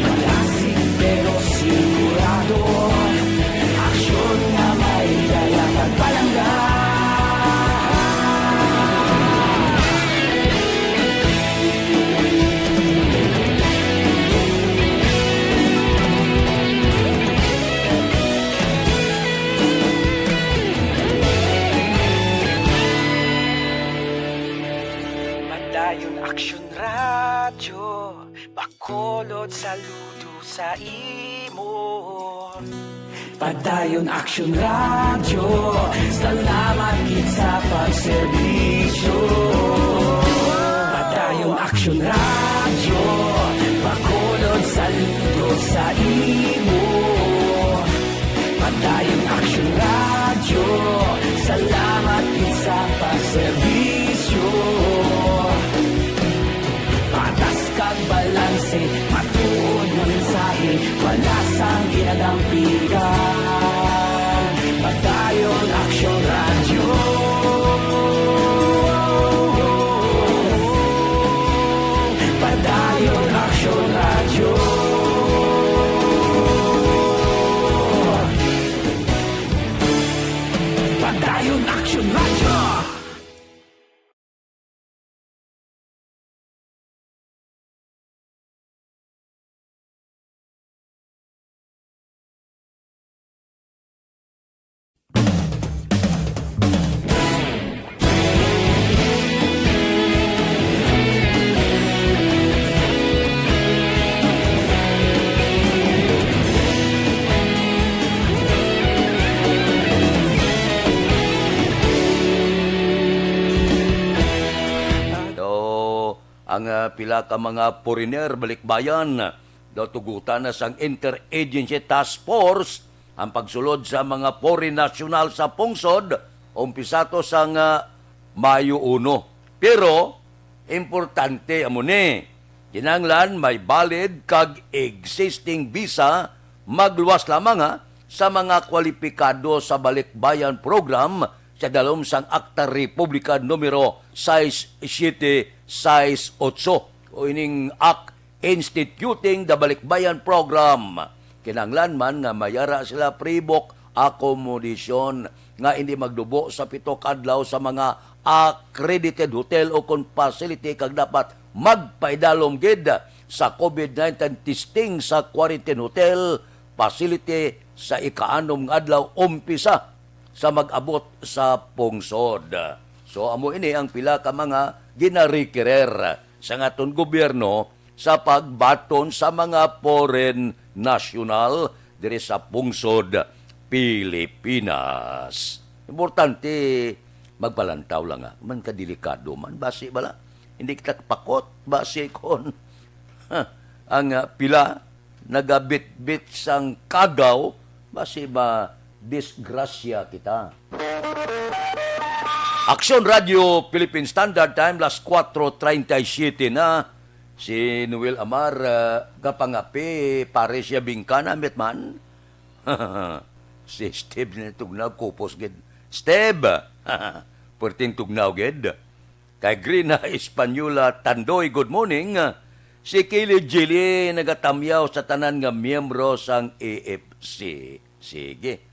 malasig pero sigurado. Aksyon nga may dala kag palangga. Saludo sa imo. Padayon Action Radio, salamat gid sa pagserbisyo. Padayon Action Radio, Bacolod, saludo sa imo. Padayon Action Radio, salamat gid sa pagserbisyo. Patas kag balanse, matuod nga mensahe, wala sang ginadampigan. Padayon Action Radio. Padayon Action Radio. Padayon Action Radio. So, ang, ah, pila ka mga foreigner balikbayan daw tugutan na sang Interagency Task Force ang pagsulod sa mga foreign national sa pungsod, umpisa to sang, ah, Mayo uno. Pero importante amo ni, kinahanglan may valid kag existing visa, magluwas lamang, ha, sa mga kwalipikado sa balikbayan program sa dalom sang Akta Republika numero sais siyete sais otso, o ining Act instituting the Balikbayan Program. Kinahanglan man nga may ara sila pre-book accommodation nga hindi magdubo sa pito ka adlaw sa mga accredited hotel o kon facility, kag dapat magpaidalom gid sa covid nineteen testing sa quarantine hotel facility sa ikaanom nga adlaw umpisa sa mag-abot sa pungsod. So, amo ini ang pila ka mga ginarequirir sang aton gobyerno sa pagbaton sa mga foreign national diri sa pungsod Pilipinas. Importante, magpalantaw lang, ah. Man ka delikado man, basi bala. Hindi kita kapakot, basi kon, ha, ang, ah, pila nagabitbit sang kagaw, basi ba disgrasya kita. Action Radio Philippine Standard Time, las kuwatro treinta y siete na. Si Noel Amar, ah, kapangapi, pare siya bingkana, mitman. Si Steve na tugnaw, kupos gid. Steve! Perting tugnaw gid. Kay Grina Española Tandoy, good morning. Si Kili Jili nagatamyaw sa tanan nga miyembro sang A F C. Sige.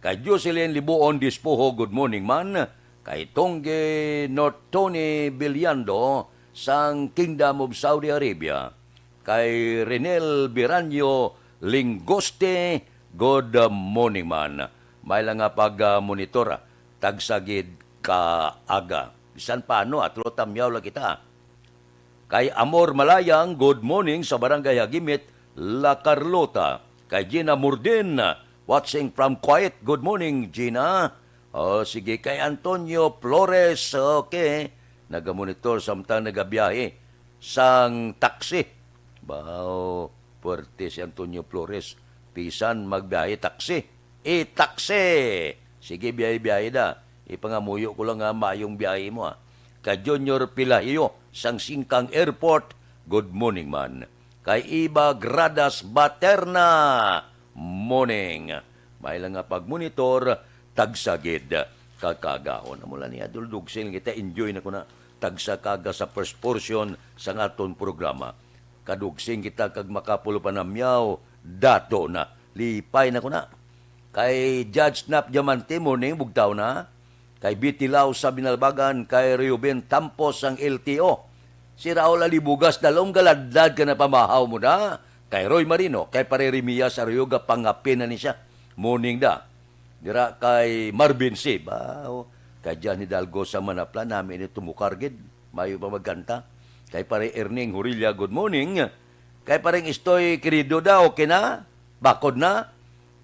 Kay Jocelyn Libuon Dispuho, good morning man. Kay Tongge North Tony Villando sang Kingdom of Saudi Arabia. Kay Renel Biranyo Lingoste, good morning man. May lang nga pag, ah, monitor, ah, tagsa gid ka aga. Bisan paano, atro tamyaw lang kita. Kay Amor Malayang, good morning sa Barangay Hagimit, La Carlota. Kay Gina Murdin, watching from Kuwait. Good morning, Gina. Oh, sige, kay Antonio Flores, okay. Nagamonitor samtang nagabiyahe sang taxi. Baw, puwerte si Antonio Flores. Bisan magbiyahe taxi. E-taxi! Sige, biyahe-biyahe da. Ipangamuyo ko lang nga mayong biyahe mo, ah. Kay Junior Pilahio sang Singkang Airport, good morning man. Kay Iba Gradas Baterna, morning. May lang nga pagmonitor, tagsa gid ka kaagahon. Amo lang niya, duldugsing kita, enjoy na ko na. Tagsa kaga sa first portion sang aton programa. Kadugsing kita kag makapulo pa namyaw, dato na. Lipay na ko na. Kay Judge Nap Diamante, morning, bugtaw na. Kay Bitilaw sa Binalbagan, kay Reuben Tampos sang L T O. Si Raul Alibugas, dalom galadlad ka na pamahaw mo na. Kay Roy Marino, kay Pare Rimias Arroyo, gapangapi na ni siya. Morning da. Dira kay Marvin Sib, ah, o, kay Jan Hidalgo sa Manapla, nami ini tumukar gid. Mayo pa magkanta. Kay Pare Erning Hurilla, good morning. Kay parang Istoy Querido da, okay na? Bakod na?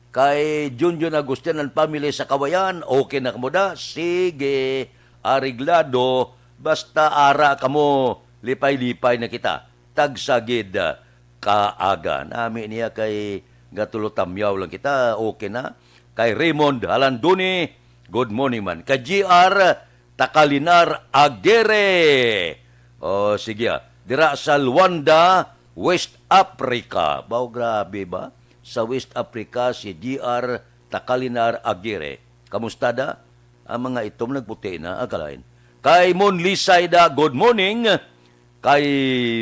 Kay Junjun Agustian and family sa Kawayan, okay na kamo da? Sige, areglado. Basta ara kamo, lipay-lipay na kita. Tagsa gid, ah, kaaga. Nami niya kay gatulo tamyaw lang kita, okay na. Kay Raymond Halandoni, good morning man. Kay G R Takalinar Aguirre. O, sige, ah. Dira sa Luanda, West Africa. Baw, grabe ba? Sa West Africa, si G R Takalinar Aguirre. Kamusta da? Ang mga itom nagputi na, akalain. Kay Mon Lisay da, good morning. Kay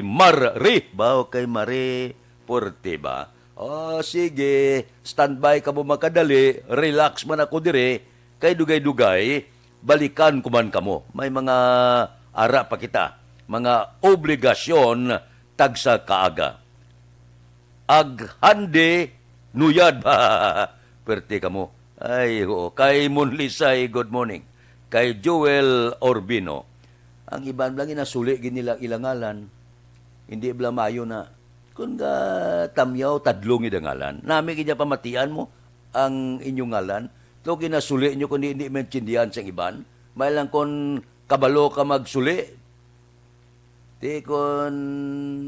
Mare, ba? O kay Mare Porte ba? O, sige. Standby kamo makadali. Relax man ako dire. Kay dugay-dugay, balikan ko man kamo. May mga ara pa kita. Mga obligasyon tagsa kaaga. Aghande Nuyad. Perte kamo. Ay, oo. Kay Monlisay, good morning. Kay Joel Orbino. Ang iban lang inasuli gid nila ilang ngalan. Hindi bala mayo na. Kung ga tamyaw, tadlong ida ngalan. Nami gid niya pamatian mo ang inyong ngalan. To kinasuli nyo kundi hindi maintindihan sa iban. May lang kon kabalo ka magsuli. Ti kon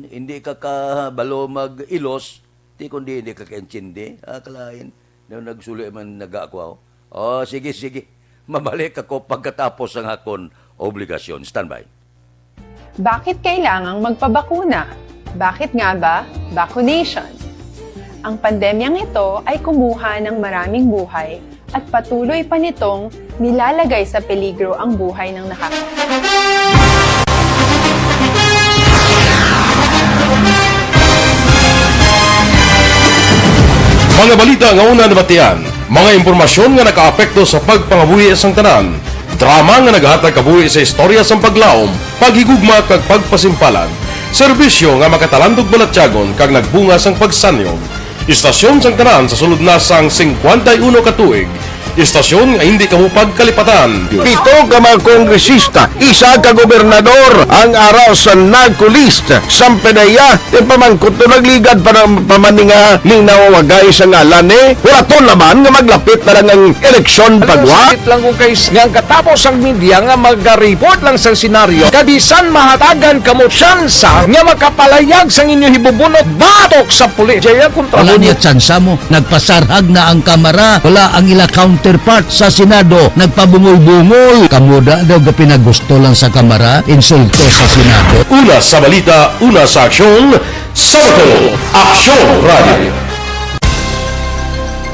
hindi ka kabalo mag-ilos, ti kon di hindi ka kaintindi. Ah, kalain. No, nagsuli man naga ako, oh. Oh, sige, sige. Mabalik ako pagkatapos ang akon obligasyon. Standby. Bakit kailangang magpabakuna? Bakit nga ba vaccination? Ang pandemyang ito ay kumuha ng maraming buhay at patuloy pa nitong nilalagay sa peligro ang buhay ng nakaka- Mga balita nga una nabatian, mga impormasyon nga nakaapekto sa pagpangabuhi sang tanan, drama nga nagahatag kabuhi sa istorya sang paglaom, paghigugma kag pagpasimpalan, serbisyo nga makatalandog balatyagon kag nagbunga sang pagsanyog. Istasyon sang tanan sa sulod na sang singkwenta y uno ka tuig. Istasyon nga hindi kamo pagkalipatan. Pito ka mga kongresista, isa ka gobernador ang ara sa NAGCO list. Sang PDEA, ti pamangkot to nagligad pa ng pamaninga ning nawawagay sa ngalan ni. Hulaton naman nga maglapit na lang ang eleksyon. Alam mo, pagwa. Sakit lang kung kay nga ang katapos ang media nga magareport lang sa senaryo. Kabisan mahatagan kamo tsansa nga makapalayag sang inyo hibubunot batok sa pulis. Jaya kontra. Wala mo niya tsansa mo. Nagpasarhag na ang kamara. Wala ang ila counterpart sa Senado. Nagpabungol-bungol. Kamuda daw ga pinagusto lang sa kamara. Insulto sa Senado. Una sa balita, una sa aksyon, sa Bacolod, Aksyon Radio.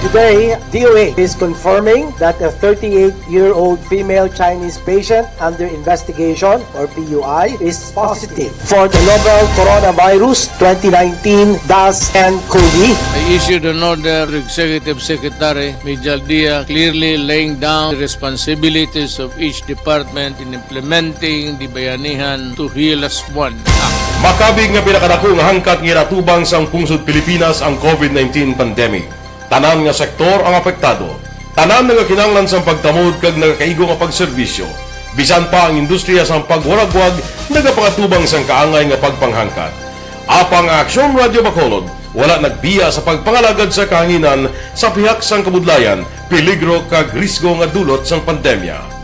Today, D O A is confirming that a thirty-eight-year-old female Chinese patient under investigation, or P U I, is positive for the novel coronavirus twenty nineteen dash N COVID. I issued an order to Executive Secretary Mijal Dia, clearly laying down the responsibilities of each department in implementing the Bayanihan to Heal Us One Act. Makabig nga pinakadako nga hangkat nga ginatubang sang pungsod Pilipinas ang COVID nineteen pandemic. Tanan nga sektor ang apektado. Tanan nagakinahanglan sang pagtamod kag nagakaigo nga pagserbisyo. Bisan pa ang industriya sang pagwaragwag nagapangatubang sang kaangay nga pagpanghangkat. Apang ang Aksyon Radio Bacolod wala nagbiya sa pagpangalagad sa kahanginan sa pihak sang kabudlayan, peligro kag risgo nga dulot sang pandemya.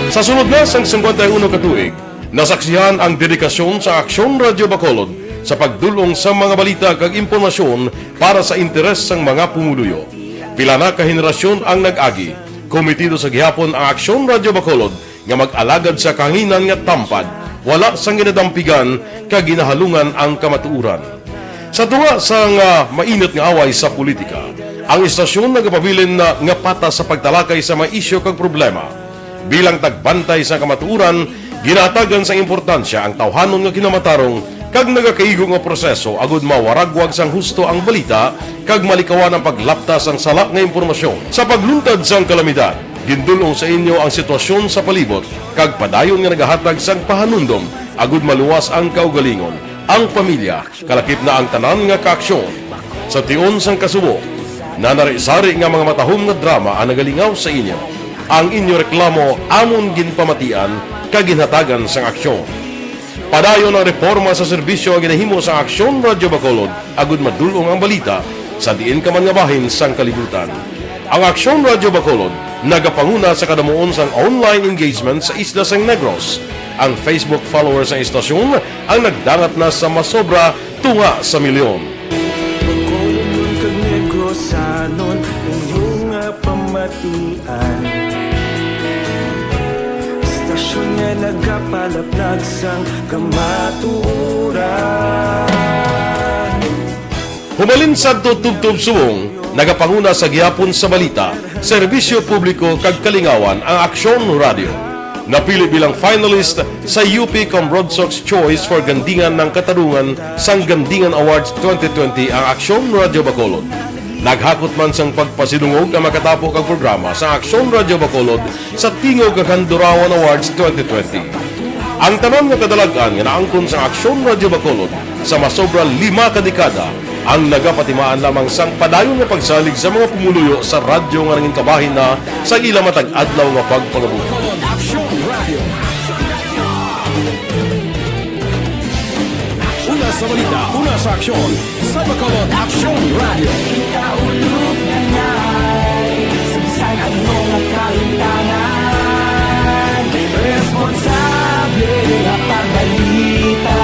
Sa sulod na sang singkwenta y uno ka tuig, nasaksihan ang dedikasyon sa Aksyon Radio Bacolod sa pagdul-ong sa mga balita kag impormasyon para sa interes sang mga pumuluyo. Pila na ka henerasyon ang nag-agi. Komitido sa gihapon ang Aksyon Radio Bacolod nga mag-alagad sa kahanginan nga tampad, wala sang ginadampigan kag ginahalungan ang kamatuoran. Sa tunga sang, ah, mainit nga away sa politika, ang istasyon nagapabilin na nga patas sa pagtalakay sa mga isyu kag problema. Bilang tagbantay sa kamatuoran, ginahatagan sang importansya ang tawhanon nga kinamatarong kag nagakaigo nga proseso agud mawaragwag sang husto ang balita kag malikawan ang paglapta sang sala nga impormasyon. Sa pagluntad sang kalamidad, gindul-ong sa inyo ang sitwasyon sa palibot kag padayon nga nagahatag sang pahanumdom agud maluwas ang kaugalingon, ang pamilya, kalakip na ang tanan nga kaaksyon. Sa tion sang kasubo, Nanari-sari nga mga matahom nga drama ang nagalingaw sa inyo. Ang inyo reklamo amon ginpamatian kag ginhatagan sang aksyon. Padayon ang reporma sa serbisyo nga ginahimo sang Aksyon Radyo Bacolod agud madul-ong ang balita sa diin ka man nga bahin sang kalibutan. Ang Aksyon Radyo Bacolod nagapanguna sa kadamuon sang online engagement sa isla sang Negros. Ang Facebook followers sang istasyon ang nagdangat na sa masobra tunga sa milyon. Bacolod man kag Negrosanon, inyo nga pamatian. Istasyon nga nagapalaplag sang kamatuoran. Humalin sadto tubtob subong, nagapanguna sa gihapon sa balita, serbisyo publiko kag kalingawan ang Aksyon Radyo. Napili bilang finalist sa U P Cambrodsoc's Choice for Gandingan ng Katarungan sang Gandingan Awards twenty twenty ang Aksyon Radyo Bacolod. Naghakot man sang pagpasidungog ang makatapo kag programa sa Aksyon Radyo Bacolod sa Tingog kag Handurawan Awards twenty twenty. Ang tanan nga kadalag-an nga naangkon sa Aksyon Radyo Bacolod sa masobra lima ka dekada ang nagapatimaan lamang sang padayon nga pagsalig sa mga pumuluyo sa radyo nga nangin kabahin na sa ila matag adlaw nga pagpangabuhi. Aksyon Radio. Una sa balita, una sa aksyon, sa Bacolod Aksyon Radio. Kaulog na ngay, sa bisan ano nga kahitangan, responsable nga pagbalita,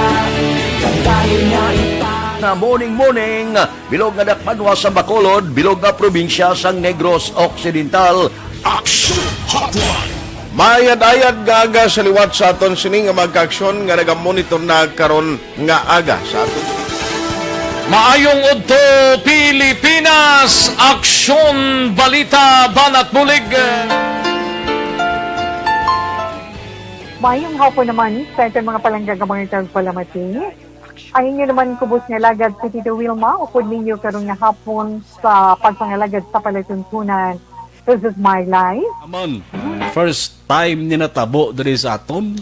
kadali nga ipa- Na morning, morning, bilog nga dakpanwa sa Bacolod, bilog nga probinsya sang Negros Occidental. Action Hotline. Mayad-ayad nga aga sa liwat sa aton sini nga mga kaaksyon nga nagamonitor na karon nga aga sa aton. Maayong udto, Pilipinas! Aksyon, balita, banat bulig. Maayong hapon naman sa aton mga palangga nga mga tagpalamati. Ang inyo naman kubos nga alagad si Tito Wilma, upod ninyo karon nga hapon sa pagpangalagad sa palatuntunan. This is my life. Amon, first time ni natabo diri sa aton,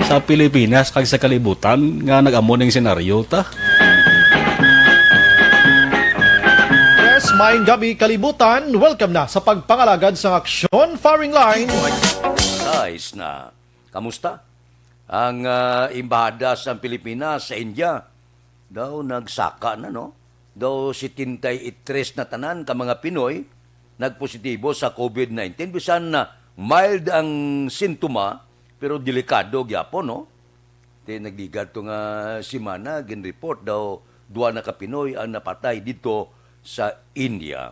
sa Pilipinas kag sa kalibutan nga nag-amo ning senaryo ta. Yes, maayong gabi kalibutan. Welcome na sa pagpangalagad sang aksyon firing line. Guys na, kamusta? Ang, ah, embahada sang Pilipinas sa India daw nagsaka na, no? Daw setenta y tres na tanan ka mga Pinoy nagpositibo sa covid nineteen. Bisan na mild ang sintoma, pero delikado gyapon, no? Ti nagligad to nga semana, ginreport daw dua na ka Pinoy ang napatay dito sa India.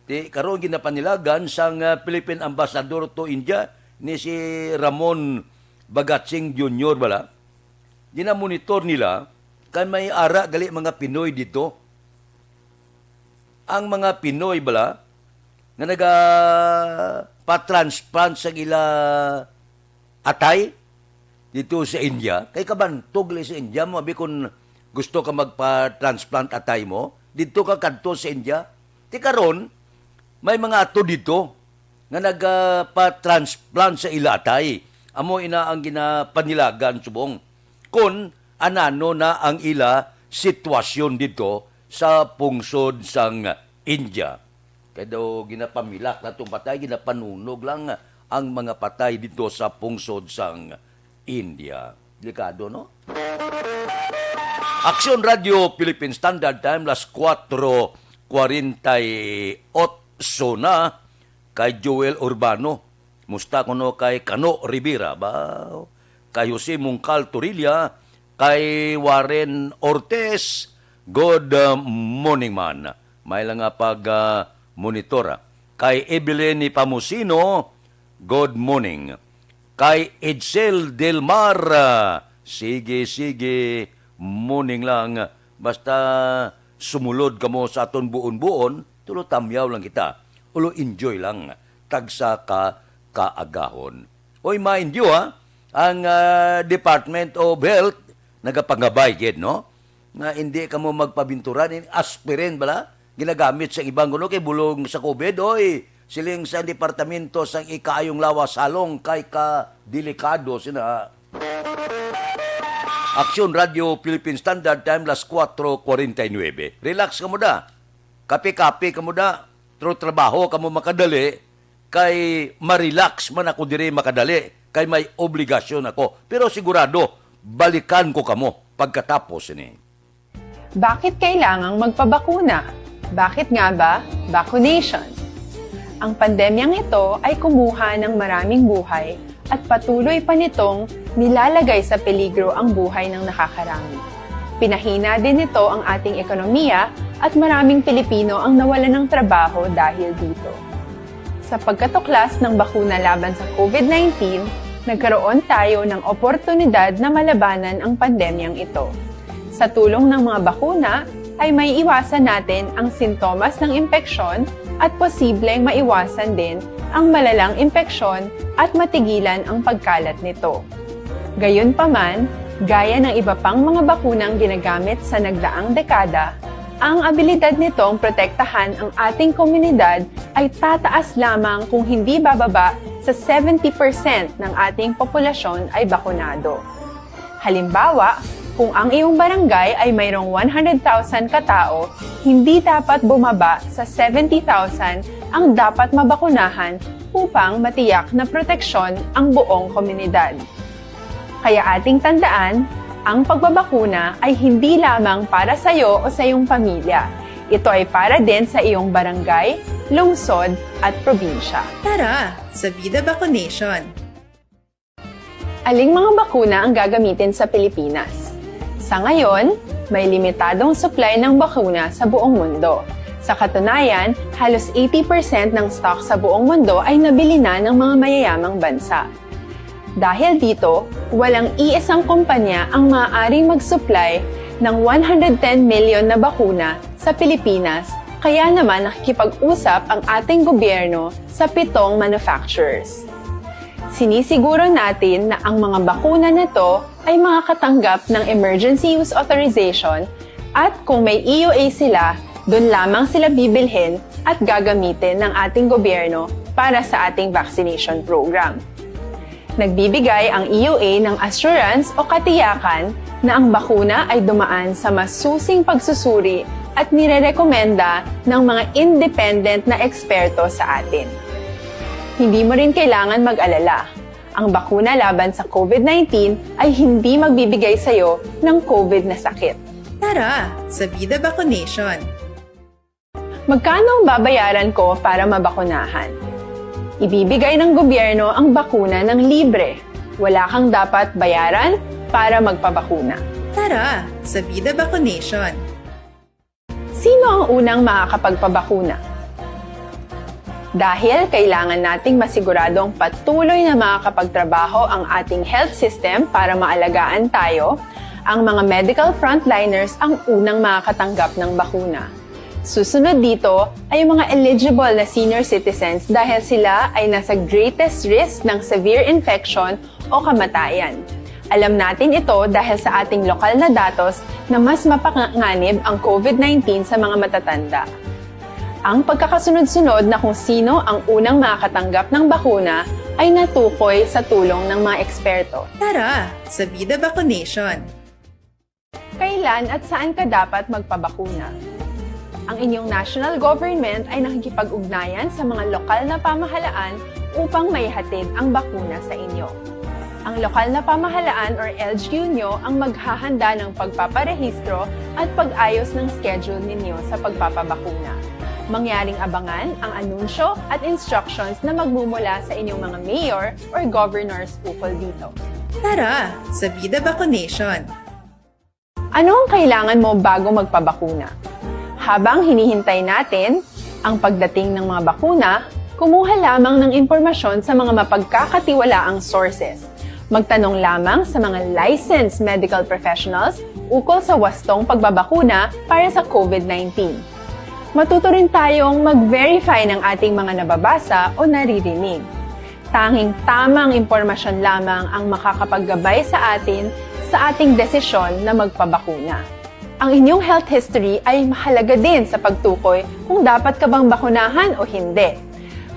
Ti karon ginapanilagan sang, ah, Philippine Ambassador to India ni si Ramon Bagatsing Junior bala. Ginamonitor nila kay may ara gali mga Pinoy dito. Ang mga Pinoy bala nga naga pa-transplant sa ila atay dito sa India, kay kabantog gali sa India mo, abi, kung gusto ka magpa-transplant atay mo, dito ka kadto sa India. Ti karon, may mga ato dito nga nagapa-transplant sa ila atay. Amo ina ang ginapanilagan subong kung anano na ang ila sitwasyon dito sa pungsod sang India. Kay daw ginapamilak na tong patay, ginapanunog lang ang mga patay dito sa pungsod sang India. Delikado, no? Aksyon Radio Philippine Standard Time, las kuwatro kwarenta y otso na. Kay Joel Urbano, musta kuno kay Kano Rivera, ba? Kay Jose Mungkal Torilla, kay Warren Ortiz, good, uh, morning man. May lang nga pag, uh, monitor, ah. Kay Evelyn Pamusino, good morning. Kay Edsel Del Mar, ah, sige, sige, morning lang. Basta sumulod kamo sa aton buon-buon, tulo tamyaw lang kita. Ulo enjoy lang, tagsa ka kaagahon. Oy, mind you, ha, ang, ah, Department of Health nagapangabay gid, no? Nga hindi kamo magpabinturan, in aspirin bala ginagamit sa iban kuno kay bulong sa covid, oy, siling sa Departamento sang Ikaayong Lawas, halong kay ka delikado sina. Aksyon Radio Philippine Standard Time, las kuwatro kwarenta y nuebe. Relax ka mo da. Kape-kape kamo da, pero trabaho kamo makadali, kay ma-relax man ako diri makadali, kay may obligasyon ako. Pero sigurado, balikan ko kamo pagkatapos ini. Bakit kailangang magpabakuna? Bakit nga ba vaccination? Ang pandemyang ito ay kumuha ng maraming buhay at patuloy pa nitong nilalagay sa peligro ang buhay ng nakakarami. Pinahina din nito ang ating ekonomiya at maraming Pilipino ang nawalan ng trabaho dahil dito. Sa pagkatuklas ng bakuna laban sa COVID nineteen, nagkaroon tayo ng oportunidad na malabanan ang pandemyang ito. Sa tulong ng mga bakuna, ay may iwasan natin ang sintomas ng impeksyon at posibleng maiwasan din ang malalang impeksyon at matigilan ang pagkalat nito. Gayunpaman, gaya ng iba pang mga bakunang ginagamit sa nagdaang dekada, ang abilidad nitong protektahan ang ating komunidad ay tataas lamang kung hindi bababa sa seventy percent ng ating populasyon ay bakunado. Halimbawa, kung ang iyong barangay ay mayroong one hundred thousand ka tao, hindi dapat bumaba sa seventy thousand ang dapat mabakunahan upang matiyak na proteksyon ang buong komunidad. Kaya ating tandaan, ang pagbabakuna ay hindi lamang para sa iyo o sa iyong pamilya. Ito ay para din sa iyong barangay, lungsod, at probinsya. Tara, sa Vida Vaccination! Aling mga bakuna ang gagamitin sa Pilipinas? Sa ngayon, may limitadong supply ng bakuna sa buong mundo. Sa katunayan, halos eighty percent ng stock sa buong mundo ay nabili na ng mga mayayamang bansa. Dahil dito, walang iisang kumpanya ang maaaring mag-supply ng one hundred ten million na bakuna sa Pilipinas, kaya naman nakikipag-usap ang ating gobyerno sa pitong manufacturers. Sinisiguro natin na ang mga bakuna na to ay makakatanggap ng emergency use authorization at kung may E U A sila, doon lamang sila bibilhin at gagamitin ng ating gobyerno para sa ating vaccination program. Nagbibigay ang E U A ng assurance o katiyakan na ang bakuna ay dumaan sa masusing pagsusuri at nirerekomenda ng mga independent na eksperto sa atin. Hindi mo rin kailangan mag-alala. Ang bakuna laban sa COVID nineteen ay hindi magbibigay sa iyo ng COVID na sakit. Tara, sa Vida Vaccination! Magkano ang babayaran ko para mabakunahan? Ibibigay ng gobyerno ang bakuna ng libre. Wala kang dapat bayaran para magpabakuna. Tara, sa Vida Vaccination! Sino ang unang makakapagpabakuna? Dahil kailangan nating masiguradong patuloy na makakapagtrabaho ang ating health system para maalagaan tayo, ang mga medical frontliners ang unang makakatanggap ng bakuna. Susunod dito ay ang mga eligible na senior citizens dahil sila ay nasa greatest risk ng severe infection o kamatayan. Alam natin ito dahil sa ating lokal na datos na mas mapanganib ang COVID nineteen sa mga matatanda. Ang pagkakasunod-sunod na kung sino ang unang makakatanggap ng bakuna ay natukoy sa tulong ng mga eksperto. Tara, sa Vida Vaccination! Kailan at saan ka dapat magpabakuna? Ang inyong national government ay nakikipag-ugnayan sa mga lokal na pamahalaan upang maihatid ang bakuna sa inyo. Ang lokal na pamahalaan or L G U nyo ang maghahanda ng pagpaparehistro at pag-ayos ng schedule ninyo sa pagpapabakuna. Mangyaring abangan ang anunsyo at instructions na magmumula sa inyong mga mayor or governors ukol dito. Tara, sa Vida Vaccination! Ano ang kailangan mo bago magpabakuna? Habang hinihintay natin ang pagdating ng mga bakuna, kumuha lamang ng impormasyon sa mga mapagkakatiwalaang sources. Magtanong lamang sa mga licensed medical professionals ukol sa wastong pagbabakuna para sa COVID nineteen. Matuto rin tayong mag-verify ng ating mga nababasa o naririnig. Tanging tamang impormasyon lamang ang makakapaggabay sa atin sa ating desisyon na magpabakuna. Ang inyong health history ay mahalaga din sa pagtukoy kung dapat ka bang bakunahan o hindi,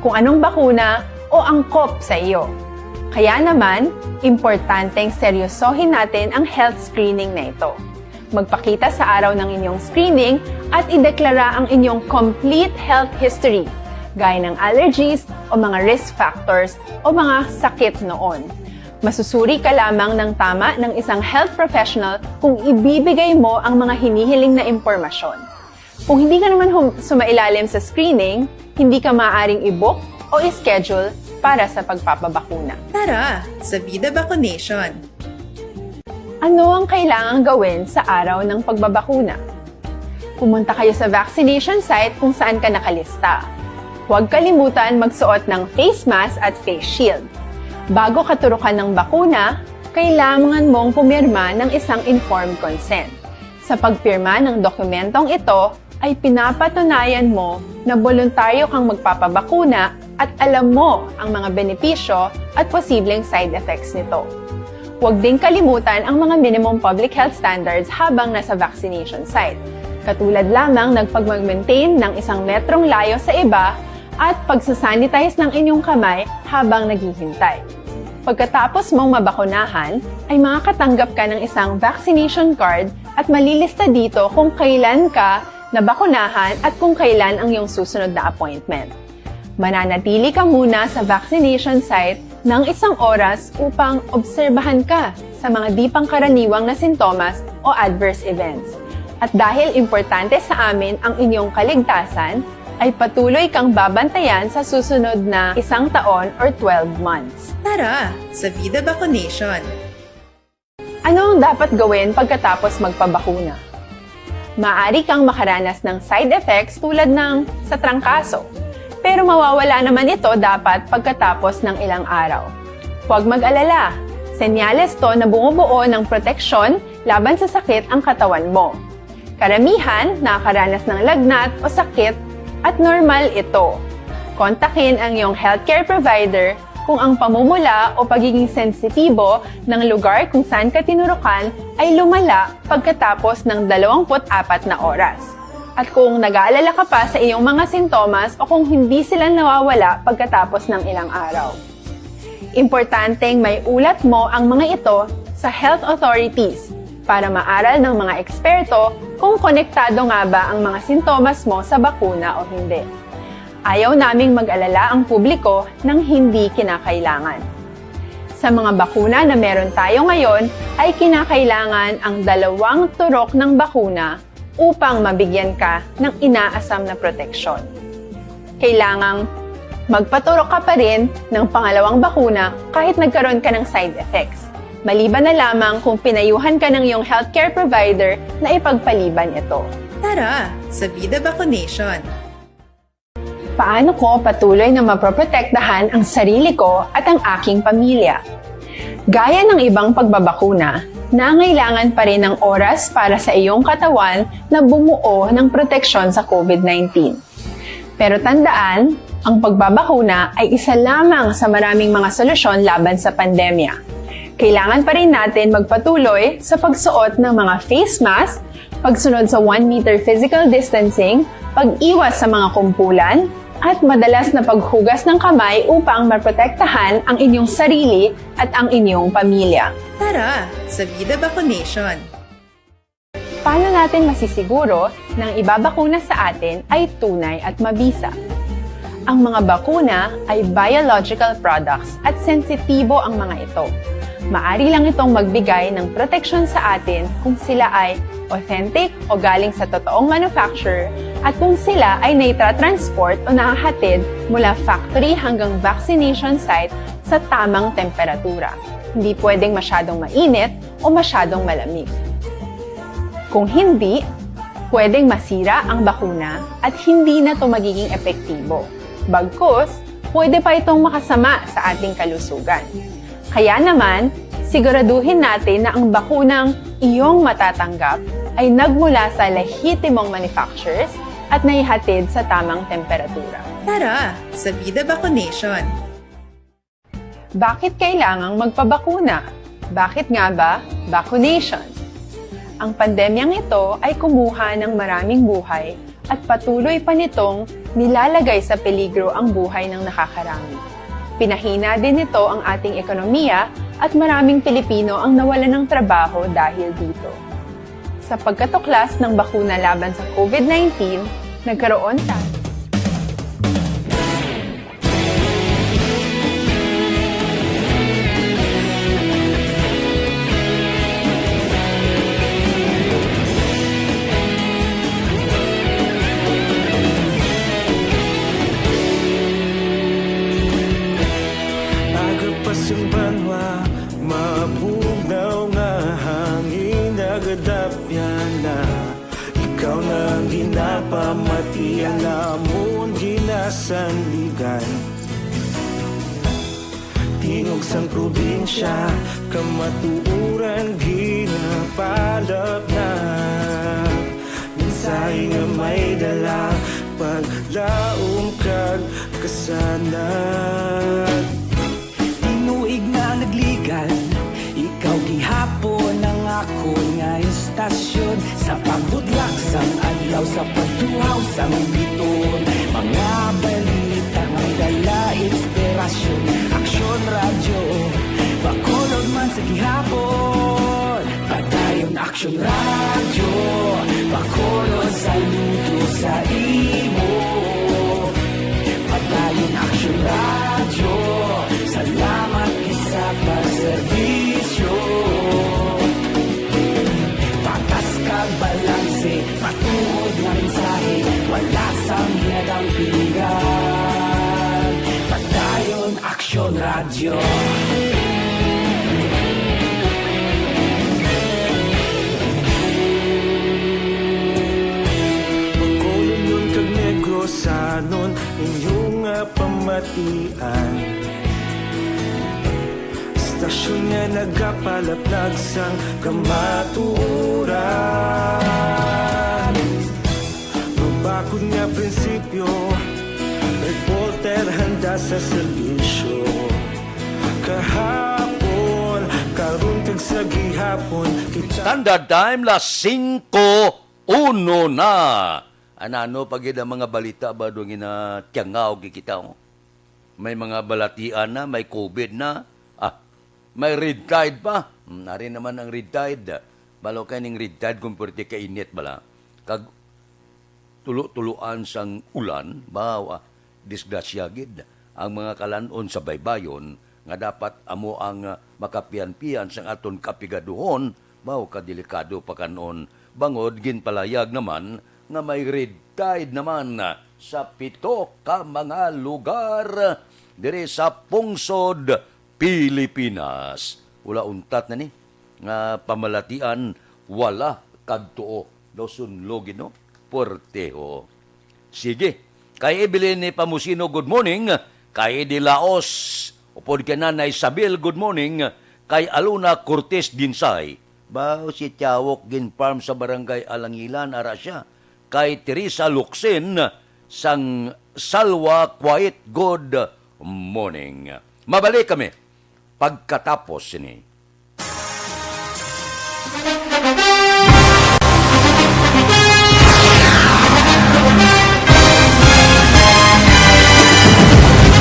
kung anong bakuna o angkop sa iyo. Kaya naman, importanteng seryosohin natin ang health screening na ito. Magpakita sa araw ng inyong screening at ideklara ang inyong complete health history, gaya ng allergies o mga risk factors o mga sakit noon. Masusuri ka lamang ng tama ng isang health professional kung ibibigay mo ang mga hinihiling na impormasyon. Kung hindi ka naman hum- sumailalim sa screening, hindi ka maaaring i-book o i-schedule para sa pagpapabakuna. Tara sa Vida Vaccination! Ano ang kailangang gawin sa araw ng pagbabakuna? Pumunta kayo sa vaccination site kung saan ka nakalista. Huwag kalimutan magsuot ng face mask at face shield. Bago katurukan ng bakuna, kailangan mong pumirma ng isang informed consent. Sa pagpirma ng dokumentong ito, ay pinapatunayan mo na boluntaryo kang magpapabakuna at alam mo ang mga benepisyo at posibleng side effects nito. Huwag ding kalimutan ang mga minimum public health standards habang nasa vaccination site, katulad lamang ng pagmag-maintain ng isang metrong layo sa iba at pagsasanitize ng inyong kamay habang naghihintay. Pagkatapos mong mabakunahan, ay makakatanggap ka ng isang vaccination card at malilista dito kung kailan ka nabakunahan at kung kailan ang iyong susunod na appointment. Mananatili ka muna sa vaccination site ng isang oras upang obserbahan ka sa mga di pangkaraniwang na sintomas o adverse events. At dahil importante sa amin ang inyong kaligtasan, ay patuloy kang babantayan sa susunod na isang taon or twelve months. Tara sa Vida Vaccination! Ano ang dapat gawin pagkatapos magpabakuna? Maaari kang makaranas ng side effects tulad ng sa trangkaso, pero mawawala naman ito dapat pagkatapos ng ilang araw. Huwag mag-alala, senyales to na bumubuo ng proteksyon laban sa sakit ang katawan mo. Karamihan nakakaranas ng lagnat o sakit at normal ito. Kontakin ang iyong healthcare provider kung ang pamumula o pagiging sensitibo ng lugar kung saan ka tinurukan ay lumala pagkatapos ng dalawampu't apat na oras, at kung nag-aalala ka pa sa iyong mga sintomas o kung hindi sila nawawala pagkatapos ng ilang araw. Importanteng maiulat mo ang mga ito sa health authorities para maaral ng mga eksperto kung konektado nga ba ang mga sintomas mo sa bakuna o hindi. Ayaw naming mag-alala ang publiko ng hindi kinakailangan. Sa mga bakuna na meron tayo ngayon, ay kinakailangan ang dalawang turok ng bakuna upang mabigyan ka ng inaasam na proteksyon. Kailangang magpaturok ka pa rin ng pangalawang bakuna kahit nagkaroon ka ng side effects, maliban na lamang kung pinayuhan ka ng iyong healthcare provider na ipagpaliban ito. Tara sa Vida Vaccination! Paano ko patuloy na mapoprotektahan ang sarili ko at ang aking pamilya? Gaya ng ibang pagbabakuna, nangailangan pa rin ng oras para sa iyong katawan na bumuo ng proteksyon sa COVID nineteen. Pero tandaan, ang pagbabakuna ay isa lamang sa maraming mga solusyon laban sa pandemya. Kailangan pa rin natin magpatuloy sa pagsuot ng mga face mask, pagsunod sa one meter physical distancing, pag-iwas sa mga kumpulan, at madalas na paghugas ng kamay upang maprotektahan ang inyong sarili at ang inyong pamilya. Tara sa Vida Vaccination! Paano natin masisiguro na ang ibabakuna sa atin ay tunay at mabisa? Ang mga bakuna ay biological products at sensitibo ang mga ito. Maari lang itong magbigay ng proteksyon sa atin kung sila ay authentic o galing sa totoong manufacturer at kung sila ay naitatransport o nahahatid mula factory hanggang vaccination site sa tamang temperatura. Hindi pwedeng masyadong mainit o masyadong malamig. Kung hindi, pwedeng masira ang bakuna at hindi na ito magiging epektibo. Bagkus, pwede pa itong makasama sa ating kalusugan. Kaya naman, siguraduhin natin na ang bakunang iyong matatanggap ay nagmula sa lehitimong manufacturers at naihatid sa tamang temperatura. Tara sa Vida Vaccination! Bakit kailangang magpabakuna? Bakit nga ba vaccination? Ang pandemyang ito ay kumuha ng maraming buhay at patuloy pa nitong nilalagay sa peligro ang buhay ng nakakarami. Pinahina din nito ang ating ekonomiya at maraming Pilipino ang nawalan ng trabaho dahil dito. Sa pagkatuklas ng bakuna laban sa COVID nineteen, nagkaroon ta. Aga pa sang banwa, mabugnaw nga hangin nagadapyan na. Ikaw na ang ginapamatian namon ginasandigan. Tingog sang probinsya, kamatuoran ginapalapnag. Mensahe nga may dala, paglaom kag kasanag. Tinuig na nagligan, ikaw gihapon ang akon nga istasyon. Sa pagbudlak sang adlaw, sa pagtuhaw sang biton, mga balita may dala inspirasyon. Aksyon Radyo, Bacolod man sa gihapon. Padayon Aksyon Radyo, Bacolod, saludo sa imo. Padayon Aksyon Radyo, salamat gid sa pagserbisyo. Patas kag balanse, matuod nga mensahe, wala sang ginadampingan. Padayon Aksyon Radyo. Bacolodnon kag Negrosanon, inyo nga pamatian. Istasyon nga nagapalaplag sang kamatuoran. Mabakod nga prinsipyo, reporter handa sa serbisyo. Kahapon, karon kag sa gihapon, kita Standard Time, las singko uno na. Anano pa gid ang mga balita ba do nga ginatiyangaw gid kita, oh? May mga balatian na, may COVID na, ah, may red tide pa. Hmm, nari naman ang red tide. Balo kay ning red tide kung pwerte kainit bala. Kag tulo-tuloan sang ulan, baw, ah, disgrasya gid ang mga kalan-on sa baybayon nga dapat amo ang, ah, makapian-pian sang aton kapigaduhon, baw, kadelikado pa kan-on, bangod ginpalayag naman nga may red tide naman, ah, sa pito ka mga lugar diri sa pungsod Pilipinas. Wala untat na ni nga pamalatian, wala kag tuo. Daw sunlogin, no? Puerteho. Sige. Kay Evelyn ni Pamusino, good morning. Kay Eddie Laos, upod kay Nanay Sabil, good morning. Kay Alona Cortez Dinsay, ba si Tiawok gin-farm sa Barangay Alangilan, ara siya. Kay Teresa Luksin sang Salwa, quiet, good morning. Mabalik kami pagkatapos sini.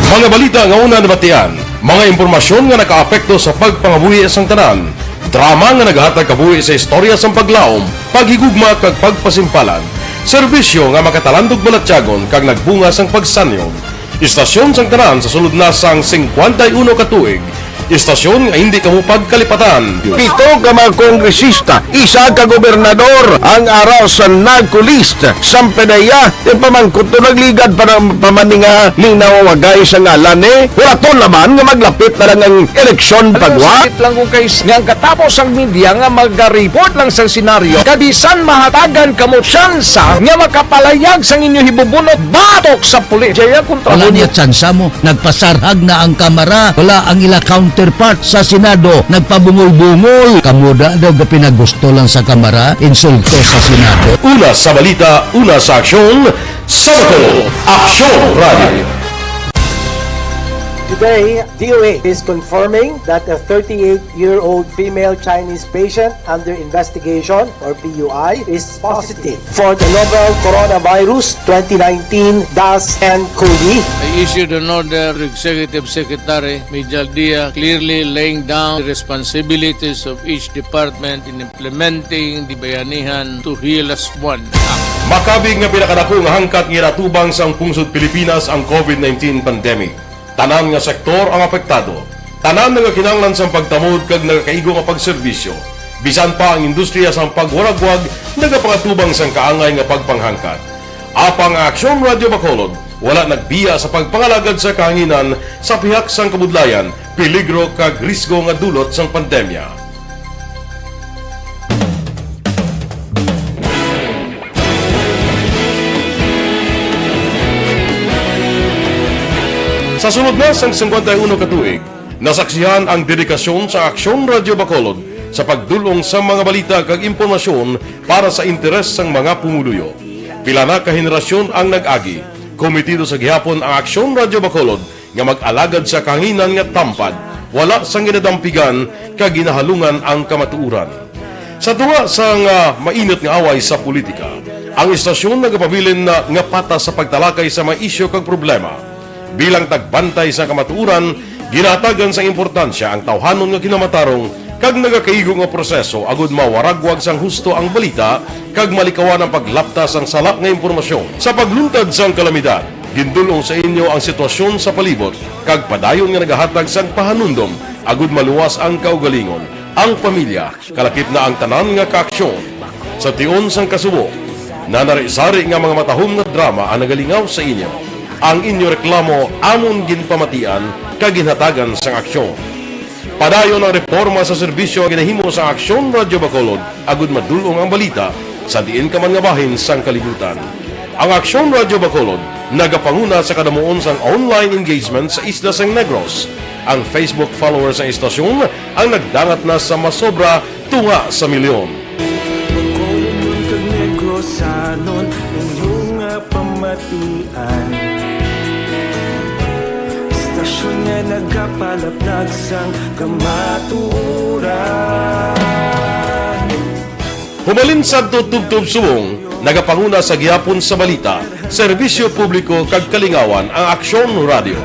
Mga balita nga una nabatian, mga impormasyon nga nakaapekto sa pagpangabuhi sang tanan, drama nga nagahatag kabuhi sa istorya sang paglaom, paghigugma kag pagpasimpalan, serbisyo nga makatalandog balatyagon kag nagbunga sang pagsanyog. Istasyon sang tanan sa sulod na sang singkwenta y uno ka tuig. Istasyon nga hindi kamo pagkalipatan. Pito ka mga kongresista, isa ka gobernador ang ara sa NAGCOLEST. Sampanaya, ti pamangkot to nagligad pa ng pamaninga minaw wagay sa ngalan ni. Wala to naman nga maglapit na lang ang eleksyon pagwa. Sakit lang kung kay nga ang katapos ang media nga magaripot lang sa senaryo. Kabisan mahatagan kamo tsansa nga makapalayag sang inyo hibubunot batok sa pulis. Jaya kontra Wala mo. Niya tsansa mo. Nagpasarhag na ang Kamara. Wala ang ila counterpart sa Senado. Nagpabungol-bungol. Kamo da daw gapinagusto lang sa Kamara. Insulto sa Senado. Una sa balita, una sa aksyon, sa Bato, Aksyon Radio. Today, D O H is confirming that a thirty-eight-year-old female Chinese patient under investigation, or P U I, is positive for the novel coronavirus twenty nineteen dash N cov. I issued an order to Executive Secretary Mijal Dia, clearly laying down the responsibilities of each department in implementing the Bayanihan to Heal As One Act. Makabig nga pinakadako nga hangkat nga ginatubang sang pungsod Pilipinas ang covid nineteen pandemic. Tanan nga sektor ang apektado. Tanan nagakinahanglan sang pagtamod kag nagakaigo nga pagserbisyo. Bisan pa ang industriya sang pagwaragwag nagapangatubang sang kaangay nga pagpanghangkat. Apang ang Aksyon Radyo Bacolod wala nagbiya sa pagpangalagad sa kahanginan sa pihak sang kabudlayan, peligro kag risgo nga dulot sang pandemya. Sa sulod na sang singkwenta y uno ka tuig, nasaksihan ang dedikasyon sa Aksyon Radyo Bacolod sa pagdul-ong sa mga balita kag impormasyon para sa interes sang mga pumuluyo. Pila na ka henerasyon ang nag-agi. Komitido sa gihapon ang Aksyon Radyo Bacolod nga mag-alagad sa kahanginan nga tampad, wala sang ginadampigan kag ginahalungan ang kamatuoran. Sa tunga sang, ah, mainit nga away sa politika, ang istasyon nagapabilin na nga patas sa pagtalakay sa mga isyu kag problema. Bilang tagbantay sa kamatuoran, ginahatagan sang importansya ang tawhanon nga kinamatarong kag nagakaigo nga proseso agud mawaragwag sang husto ang balita kag malikawan ang paglapta sang sala nga impormasyon. Sa pagluntad sang kalamidad, gindul-ong sa inyo ang sitwasyon sa palibot kag padayon nga nagahatag sang pahanumdom agud maluwas ang kaugalingon, ang pamilya, kalakip na ang tanan nga kaaksyon. Sa tion sang kasubo, nanari-sari nga mga matahom nga drama ang nagalingaw sa inyo. Ang inyo reklamo amon ginpamatian kag ginhatagan sang aksyon. Padayon ang reporma sa serbisyo nga ginahimo sa Aksyon Radyo Bacolod agud madul-ong ang balita sa diin ka man nga bahin sang kalibutan. Ang Aksyon Radyo Bacolod nagapanguna sa kadamuon sang online engagement sa isla sang Negros. Ang Facebook followers sang istasyon ang nagdangat na sa masobra tunga sa milyon. Bacolodnon kag Negrosanon, inyo nga pamatian. Istasyon nga nagapalaplag sang kamatuoran. Humalin sadto tubtob subong, nagapanguna sa gihapon sa balita, serbisyo publiko kag kalingawan ang Aksyon Radio.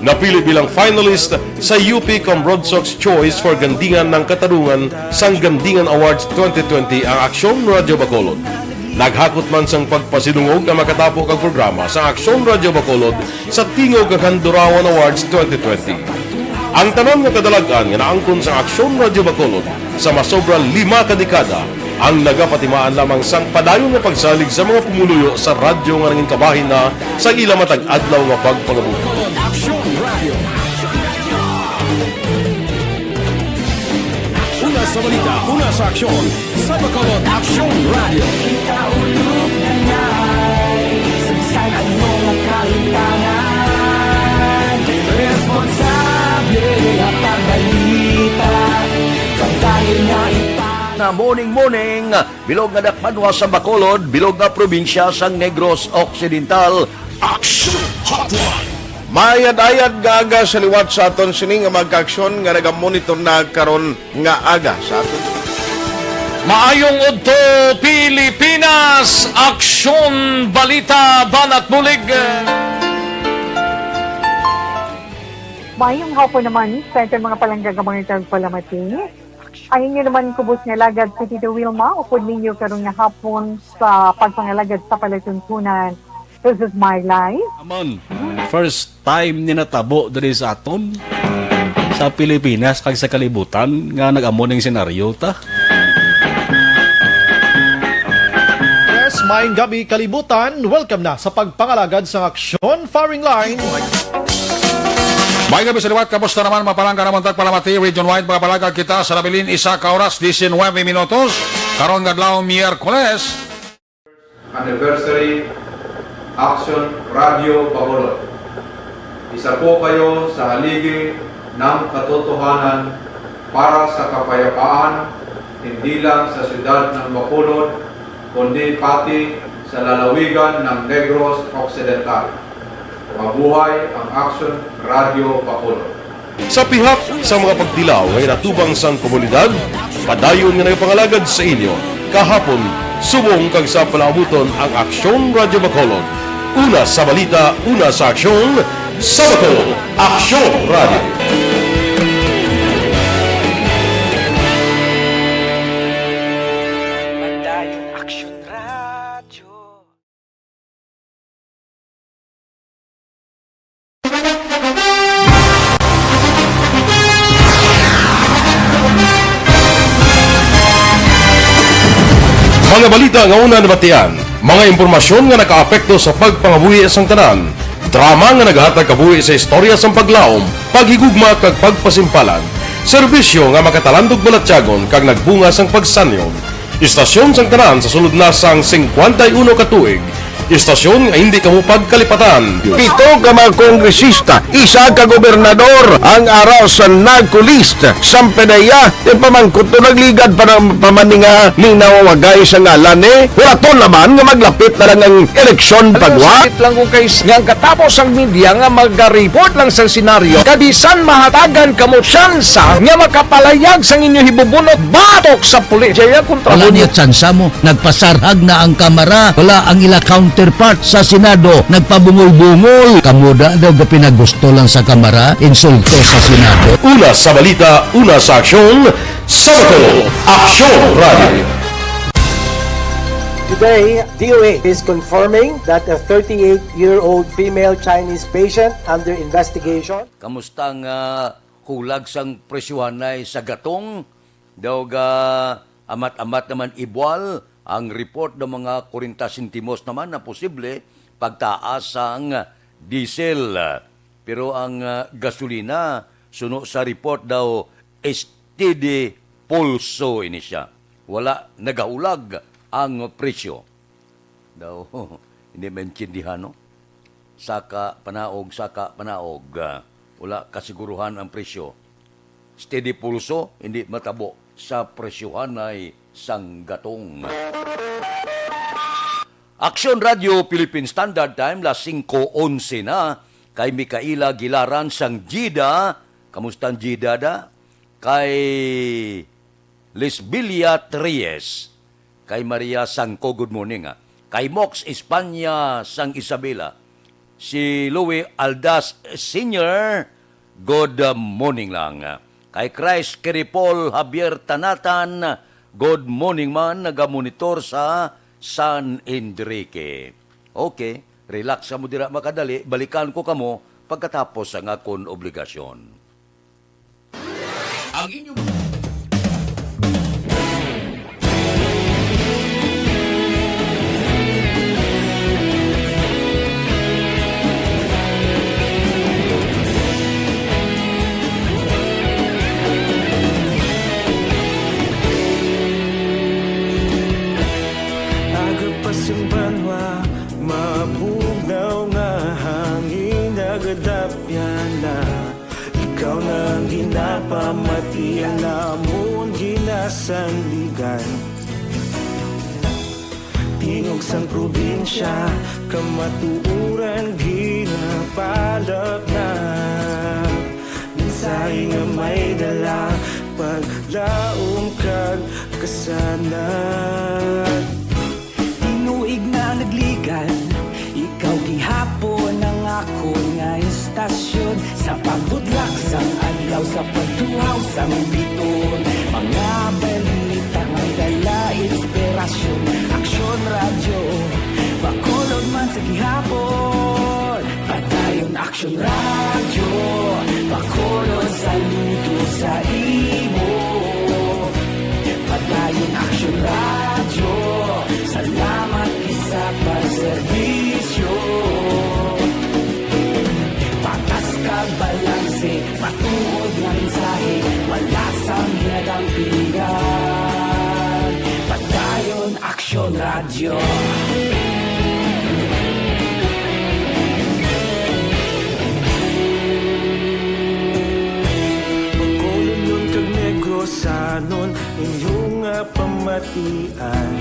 Napili bilang finalist sa U P Cambrodsoc's Choice for Gandingan ng Katarungan sang Gandingan Awards twenty twenty ang Aksyon Radio Bacolod. Naghakot man sang pagpasidungog ang makatapo kag programa sa Aksyon Radio Bacolod sa Tingog kag Handurawan Awards twenty twenty. Ang tanan nga kadalag-an nga naangkon sang Aksyon Radio Bacolod sa masobra lima ka dekada ang nagapatimaan lamang sang padayon nga pagsalig sa mga pumuluyo sa radyo nga nangin kabahin na sa ila matag adlaw nga pagpangabuhi. Aksyon Radio. Una sa balita, una sa aksyon, sa Bacolod Aksyon Radio. Kita ulog na ngay, sagsag ang mga kahitangan. Responsable ang pagbalita, pagdahil nga ita- Na morning, morning. Bilog nga dakbanwa sa Bacolod, bilog nga probinsya sang Negros Occidental. Action Hotline. Maayad-ayad nga aga sa liwat sa aton sini nga mga kaaksyon nga nagamonitor na karon nga aga sa aton. Maayong udto, Pilipinas! Aksyon, balita, banat bulig. Maayong hapon naman sa aton mga palangga nga mga tagpalamati. Ang inyo naman kubos nga alagad si Tito Wilma, upod ninyo karon nga hapon sa pagpangalagad sa palatuntunan. This is my life. Aman, first time ni natabo diri sa aton, sa Pilipinas kag sa kalibutan nga nag-amo ning senaryo ta. Yes, maayong gabi, kalibutan. Welcome na sa pagpangalagad sang aksyon, firing line. Maayong gabi sa liwat, kamusta naman, mga palangga namon tagpalamati, region wide, mga palangga kita sa nabilin, isa ka oras, diecinuebe minutos, karon nga adlaw, Miyerkules. Anniversary, Action Radio Bacolod. Isa po kayo sa haligi ng katotohanan para sa kapayapaan, hindi lang sa siyudad ng Bacolod, kundi pati sa lalawigan ng Negros Occidental. Mabuhay ang Aksyon Radyo Bacolod. Sa pihak sa mga pagtilaw nga inatubang sang komunidad, padayon nga nagapangalagad sa inyo, kahapon, subong kag sa palaabuton ang Aksyon Radyo Bacolod. Una sa balita, una sa aksyon, sa Bacolod, Aksyon Radyo. Padayon Aksyon Radyo. Mga balita nga una nabatian, mga impormasyon nga nakaapekto sa pagpangabuhi sang tanan, drama nga nagahatag kabuhi sa istorya sang paglaom, paghigugma kag pagpasimpalan, serbisyo nga makatalandog balatyagon kag nagbunga sang pagsanyon. Istasyon sang tanan sa sulod na sang singkwenta y uno ka tuig. Istasyon nga hindi kamo pagkalipatan. Pito ka mga kongresista, isa ka gobernador ang ara sa NAGCO list. Sampanaya, ipamangkot to nagligad pa ng pamaninga ni nawawagay sa ngalan ni. Wala to naman nga maglapit na lang ang eleksyon pagwa. Sakit lang kung kay nga ang katapos ang media nga magaripot lang sa senaryo, kabisan mahatagan kamo tsansa nga makapalayag sang inyo hibubunot batok sa pulis. Jaya kontra Wala mo. Niya tsansa mo. Nagpasarhag na ang Kamara. Wala ang ila counterpart sa Senado. Nagpabungol-bungol. Kamo da daw ga pinagusto lang sa Kamara. Insulto sa Senado. Una sa balita, una sa aksyon, sa Bacolod, Aksyon Radio. Today, D O H is confirming that a thirty-eight-year-old female Chinese patient under investigation. Kamusta nga hulag sang presyohanay sa gatong? Daw ga amat-amat naman ibual ang report ng mga kwarenta sentimos naman na posible pagtaas sang diesel. Pero ang, ah, gasolina, suno sa report daw, steady pulso ini siya. Wala nagahulag ang presyo. Daw, hindi maintindihan, no? Saka panaog, saka panaog, ah, wala kasiguruhan ang presyo. Steady pulso, hindi matabo sa presyohanay sang gatong. Aksyon Radio Philippine Standard Time, las singko onse na. Kay Micaela Gilaran sang Jida. Kamusta ang Jida, da? Kay Lisbilia Reyes, kay Maria Sangco, good morning, ah. Kay Mox Espanya sang Isabela, si Louis Aldas Senior, good morning lang. Kay Christ Kiripol Javier Tanatan, good morning man, nagamonitor sa San Enrique. Okay, relax ka mo dira, makadali, balikan ko kamo pagkatapos ang akon obligasyon. Ang inyong Aga pa sing banwa, mabugnaw nga hangin nagadapyan na. Ikaw na ang ginapamati, ang amon ginasandigan. Tingog sang probinsya, kamatuoran ginapalapnap. Mensahe nga may dala, paglaom kag kasanag. Tinuig na nagligad, ikaw gihapon ang akon nga istasyon. Sa pagbutlak sang adlaw, sa pagtuhaw sang biton, mga balita may dala inspirasyon. Aksyon Radyo, Bacolod man sa gihapon. Padayon Aksyon Radyo, Bacolod, saludo sa imo. Padayon Aksyon Radyo, salamat gid sa pagserbisyo. Patas kag balanse, matuod nga mensahe, wala sang ginadampigan. Padayon Aksyon Radyo. Bacolodnon kag Negrosanon, inyo nga pamatian.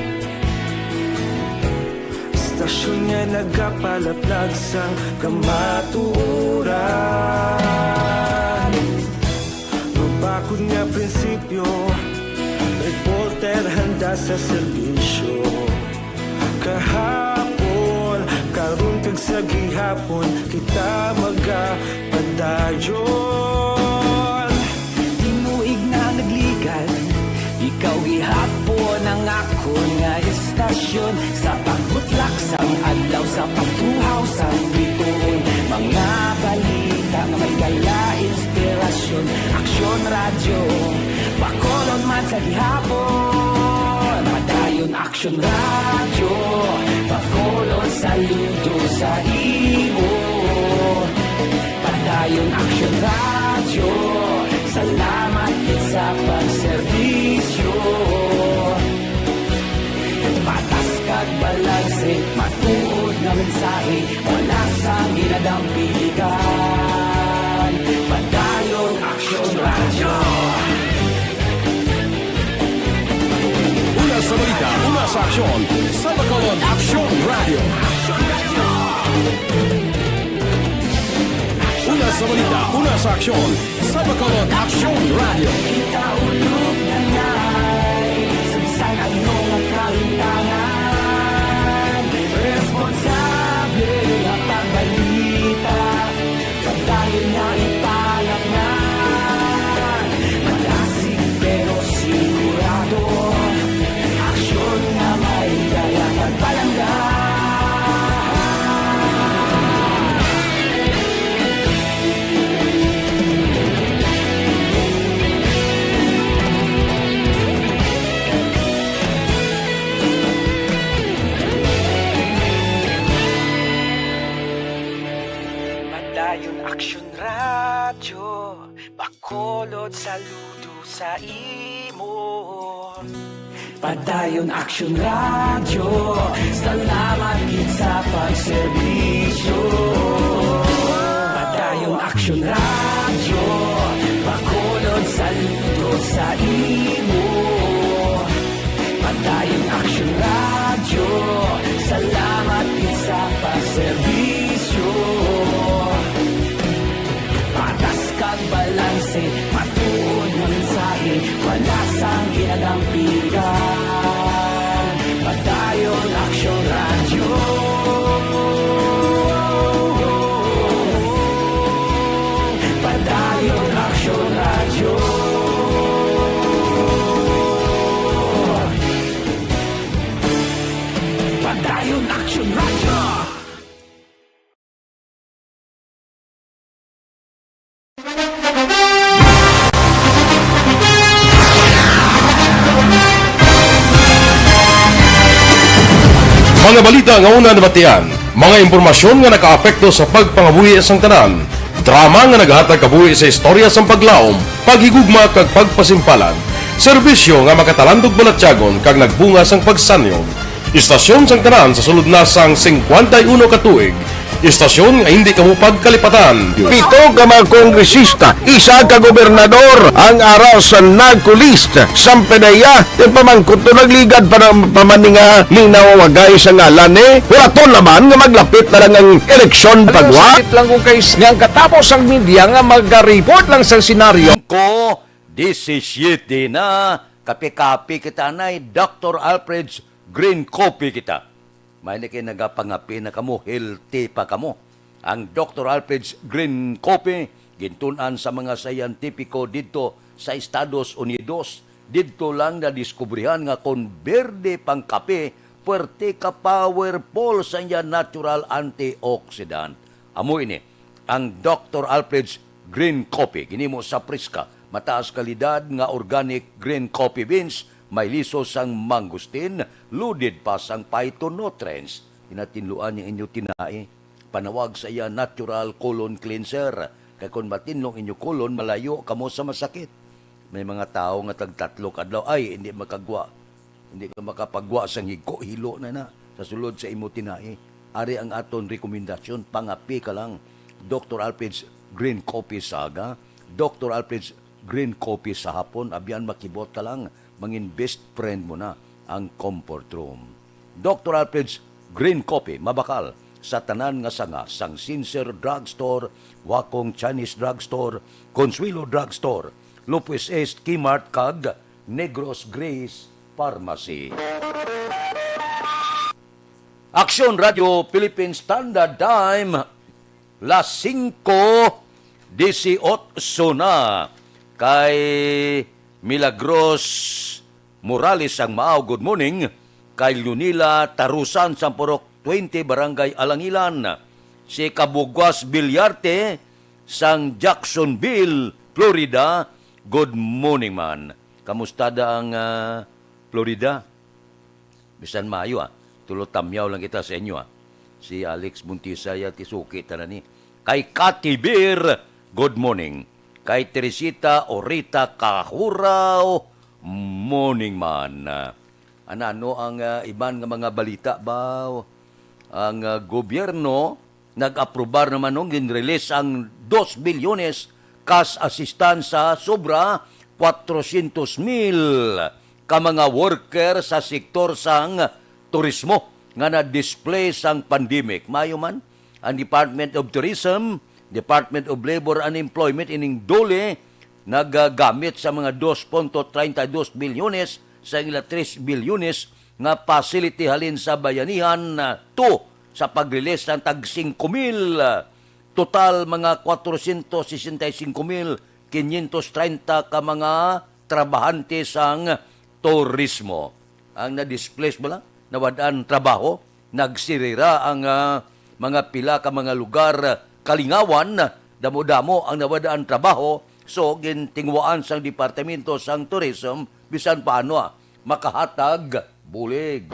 Basta Aksyon nga nagapalaplag sang kamatuoran. Mabakod nga prinsipyo, reporter handa sa serbisyo. Kahapon, karon kag sa gihapon, kita magapadayon. Tinuig na nagligad, ikaw gihapon ang akon nga istasyon. Sa pagbutlak sang adlaw, sa pagtuhaw sang bituon, mga balita nga may dala inspirasyon. Aksyon Radyo, Bacolod man sa gihapon. Padayon Aksyon Radyo, Bacolod, saludo sa imo. Padayon Aksyon Radyo, salamat gid sa pagserbisyo. Patas kag balanse, matuod nga mensahe, wala sang ginadampigan. Padayon Aksyon Radyo. Una sa balita, una sa aksyon, sa Bacolod Aksyon Radyo. Una sa balita, una sa aksyon, sa Bacolod Aksyon Radyo. Kita ulog na ngay, sa bisan ano nga kalimtangan, responsable nga pagbalita, padayon nga ipalatnan. Malasig pero sigurado, aksyon nga may dala kag palangga. Padayon Aksyon Radyo, Bacolod, saludo sa imo. Padayon Aksyon Radyo, salamat gid sa pagserbisyo. Padayon Aksyon Radyo, Bacolod, saludo sa imo. Padayon Aksyon Radyo, salamat gid sa pagserbisyo. Patas kag balanse, matuod nga mensahe, wala sang ginadampigan. Padayon Aksyon Radyo. Padayon Aksyon Radyo. Padayon Aksyon Radyo. Mga balita nga una nabatian, mga impormasyon nga nakaapekto sa pagpangabuhi sang tanan, drama nga naghatag kabuhi sa istorya sang paglaom, paghigugma kag pagpasimpalan, serbisyo nga makatalandog balatyagon kag nagbunga sang pagsanyon. Istasyon sang tanan sa sulod na sang singkwenta y uno ka tuig. Istasyon nga hindi kamo pagkalipatan. Pito ka mga kongresista, isa ka gobernador ang ara sa NAGCO list. Sang PDEA, yung pamangkot to nagligad pa na, pa man ni nga linaw wagay sa ngalan, eh. Huraton naman nga maglapit na lang ang eleksyon. Ano, pagwa? Sakit lang kung kay s-, nga ang katapos ang media nga mag-report lang sa senaryo. Ko, disisiete na, kape-kape kita, nay, Doctor Alfred's Green Coffee kita. May na kay nagapangape na kamo, healthy pa kamo. Ang Doctor Alfred's Green Coffee, gintun-an sa mga siyentipiko didto sa Estados Unidos. Didto lang nadiskubrihan nga kon berde pang kape, puwerte ka powerful sa iya natural antioxidant. Amo ini, ang Doctor Alfred's Green Coffee, ginimo sa priska, mataas kalidad nga organic green coffee beans, may liso sang mangosteen, loaded pa sang phytonutrients. Ginatinluan niya inyo tinai, panawag sa iya natural colon cleanser. Kay kon matinlong inyo colon, malayo kamo sa masakit. May mga tawo nga tag tatlo ka adlaw, ay, hindi makagwa. Hindi ka makapagwa sang higko, hilo na na sa sulod sa imo tinai. Ari ang aton rekomendasyon, pangape ka lang. Doctor Alfred's Green Coffee sa aga, Doctor Alfred's Green Coffee sa hapon, abyan makibot ka lang, mangin best friend mo na ang comfort room. Doctor Alfred's green coffee, mabakal sa tanan nga sanga sang Sincere Drugstore, Wakong Chinese Drugstore, Consuelo Drugstore, Lopez East Kmart, kag Negros Grace Pharmacy. Aksyon Radio Philippine Standard Time, las singko disiotso na. Kay Milagros Morales ang maaw, good morning. Kay Lunila Tarusan, Sampurok twenty, Barangay Alangilan. Si Kabugwas Villarte sang Jacksonville, Florida, good morning man. Kamusta da ang, ah, Florida? Bisan maayo, ah. Tulo tamyaw lang kita sa inyo, ah. Si Alex Montisa, ya, tisuki tanan ni. Kay Kati Beer, good morning. Kay Teresita Orita Kahuraw, morning man. Ano, ano ang, ah, iban nga mga balita ba? Ang, ah, gobyerno nag-aprobar naman nung gin-release ang dos bilyones cash assistance sa sobra kwatrosyentos mil ka mga worker sa sektor sang turismo nga na-display sang pandemic. Maayo man, ang Department of Tourism, Department of Labor and Employment, ining DOLE, nagagamit sa mga dos punto treinta y dos bilyones sa ila tres bilyones nga facility halin sa Bayanihan, ah, two sa pag-release sang tag singko mil, ah, total mga kwatrosyentos sesenta y singko mil kinyentos treinta ka mga trabahante sang turismo. Ang na-displace bala, nawad-an trabaho, nagsirira ang, ah, mga pila ka mga lugar, ah, kalingawan, damo-damo ang nawad-an trabaho, so gintinguhaan sang Departamento sang Tourism bisan paano, ah, makahatag bulig.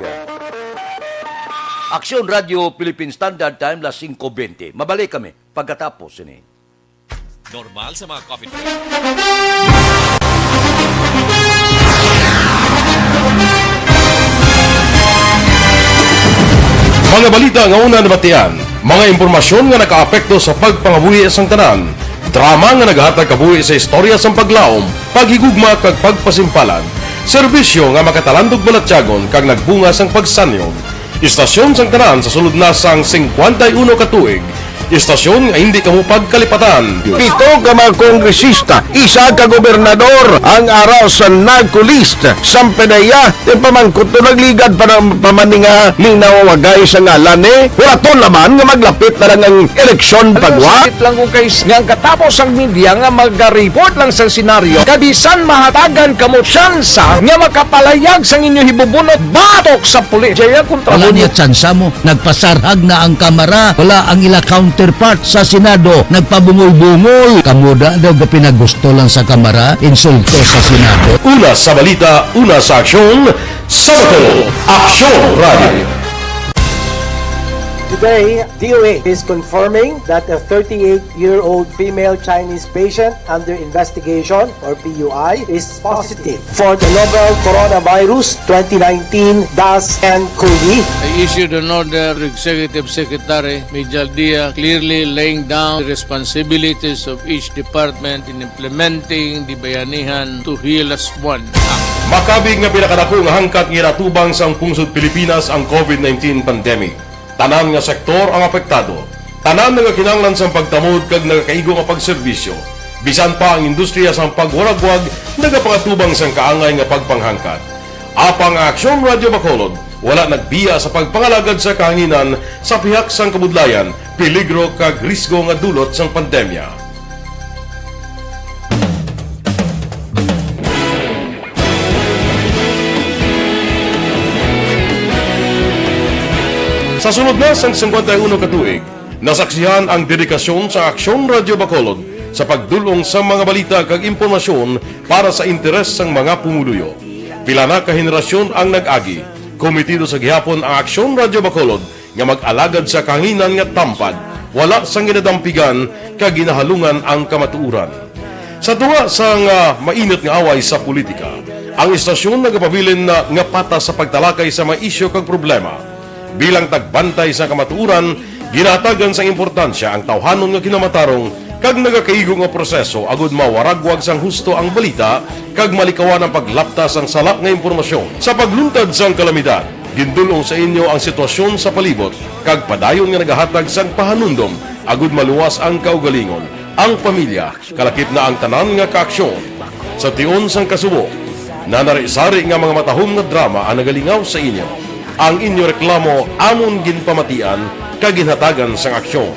Aksyon Radio Philippine Standard Time, las singko bente. Mabalik kami pagkatapos sini. Normal sa mga coffee drink. Mga balita nga una nabatian, mga impormasyon nga nakaapekto sa pagpangabuhi sang tanan, drama nga naghatag kabuhi sa istorya sang paglaom, paghigugma kag pagpasimpalan, serbisyo nga makatalandog balatyagon kag nagbunga sang pagsanyog. Istasyon sang tanan sa sulod na sang singkwenta y uno ka tuig. Istasyon nga hindi kamo pagkalipatan. Pito ka mga kongresista, isa ka gobernador, ang ara sa NARCO list. Sampe na iya, ti pamangkot to nagligad pa ng pamaninga ning nawawagay sa ngalan ni. Huraton naman nga maglapit na lang ang eleksyon pagwa. Sakit lang kung kay nga ang katapos ang media nga magareport lang sa senaryo. Kabisan mahatagan kamo tsansa nga makapalayag sang inyo hibubunot batok sa pulis. Jaya kontra Wala mo niya tsansa mo. Nagpasarhag na ang Kamara. Wala ang ila counterpart sa Senado. Nagpabungol-bungol. Kamo da daw gapinagusto lang sa Kamara. Insulto sa Senado. Una sa balita, una sa aksyon, sa Bacolod, Aksyon Radio. Today, D O A is confirming that a thirty-eight-year-old female Chinese patient under investigation, or P U I, is positive for the novel coronavirus twenty nineteen dash N COVID. I issued an order to Executive Secretary Mijal Dia, clearly laying down the responsibilities of each department in implementing the Bayanihan to Heal Us One Act. Makabig nga pinakadako nga hangkat nga ginatubang sang pungsod Pilipinas ang COVID nineteen pandemic. Tanan nga sektor ang apektado. Tanan nagakinahanglan sang pagtamod kag nagakaigo nga pagserbisyo. Bisan pa ang industriya sang pagwaragwag nagapangatubang sang kaangay nga pagpanghangkat. Apang ang Aksyon Radio Bacolod wala nagbiya sa pagpangalagad sa kahanginan sa pihak sang kabudlayan, peligro kag risgo nga dulot sang pandemya. Sa sulod na sang singkwenta y uno ka tuig, nasaksihan ang dedikasyon sa Aksyon Radio Bacolod sa pagdul-ong sa mga balita kag impormasyon para sa interes sang mga pumuluyo. Pila na ka henerasyon ang nag-agi. Kometido sa gihapon ang Aksyon Radio Bacolod nga mag-alagad sa kahanginan nga tampad, wala sang ginadampigan kag ginahalungan ang kamatuoran. Sa tunga sang, ah, mainit nga away sa politika, ang istasyon nagapabilin na nga patas sa pagtalakay sa mga isyu kag problema. Bilang tagbantay sa kamatuoran, ginahatagan sang importansya ang tawhanon nga kinamatarong kag nagakaigo nga proseso agud mawaragwag sang husto ang balita kag malikawan ang paglapta sang sala nga impormasyon. Sa pagluntad sang kalamidad, Gindul-ong sa inyo ang sitwasyon sa palibot kag padayon nga nagahatag sang pahanumdom agud maluwas ang kaugalingon, ang pamilya, kalakip na ang tanan nga kaaksyon. Sa tion sang kasubo, nanari-sari nga mga matahom nga drama ang nagalingaw sa inyo. Ang inyo reklamo amon ginpamatian kag ginhatagan sang aksyon.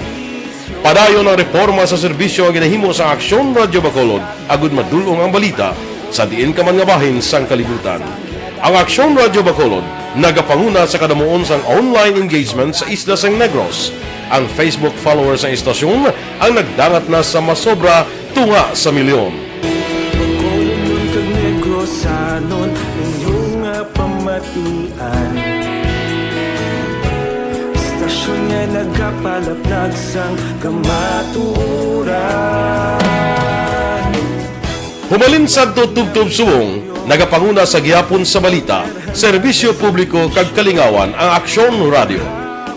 Padayon ang reporma sa serbisyo nga ginahimo sang Aksyon Radyo Bacolod agud madul-ong ang balita sa diin ka man nga bahin sang kalibutan. Ang Aksyon Radyo Bacolod nagapanguna sa kadamuon sang online engagement sa isla sang Negros. Ang Facebook followers sang istasyon ang nagdangat na sa masobra tunga sa milyon. Bacolod kag Negrosanon, inyo nga pamatian. Istasyon nga nagapalaplag sang kamatuoran. Humalin sadto tubtob subong, nagapanguna sa gihapon sa balita, serbisyo publiko kag kalingawan ang Aksyon Radio.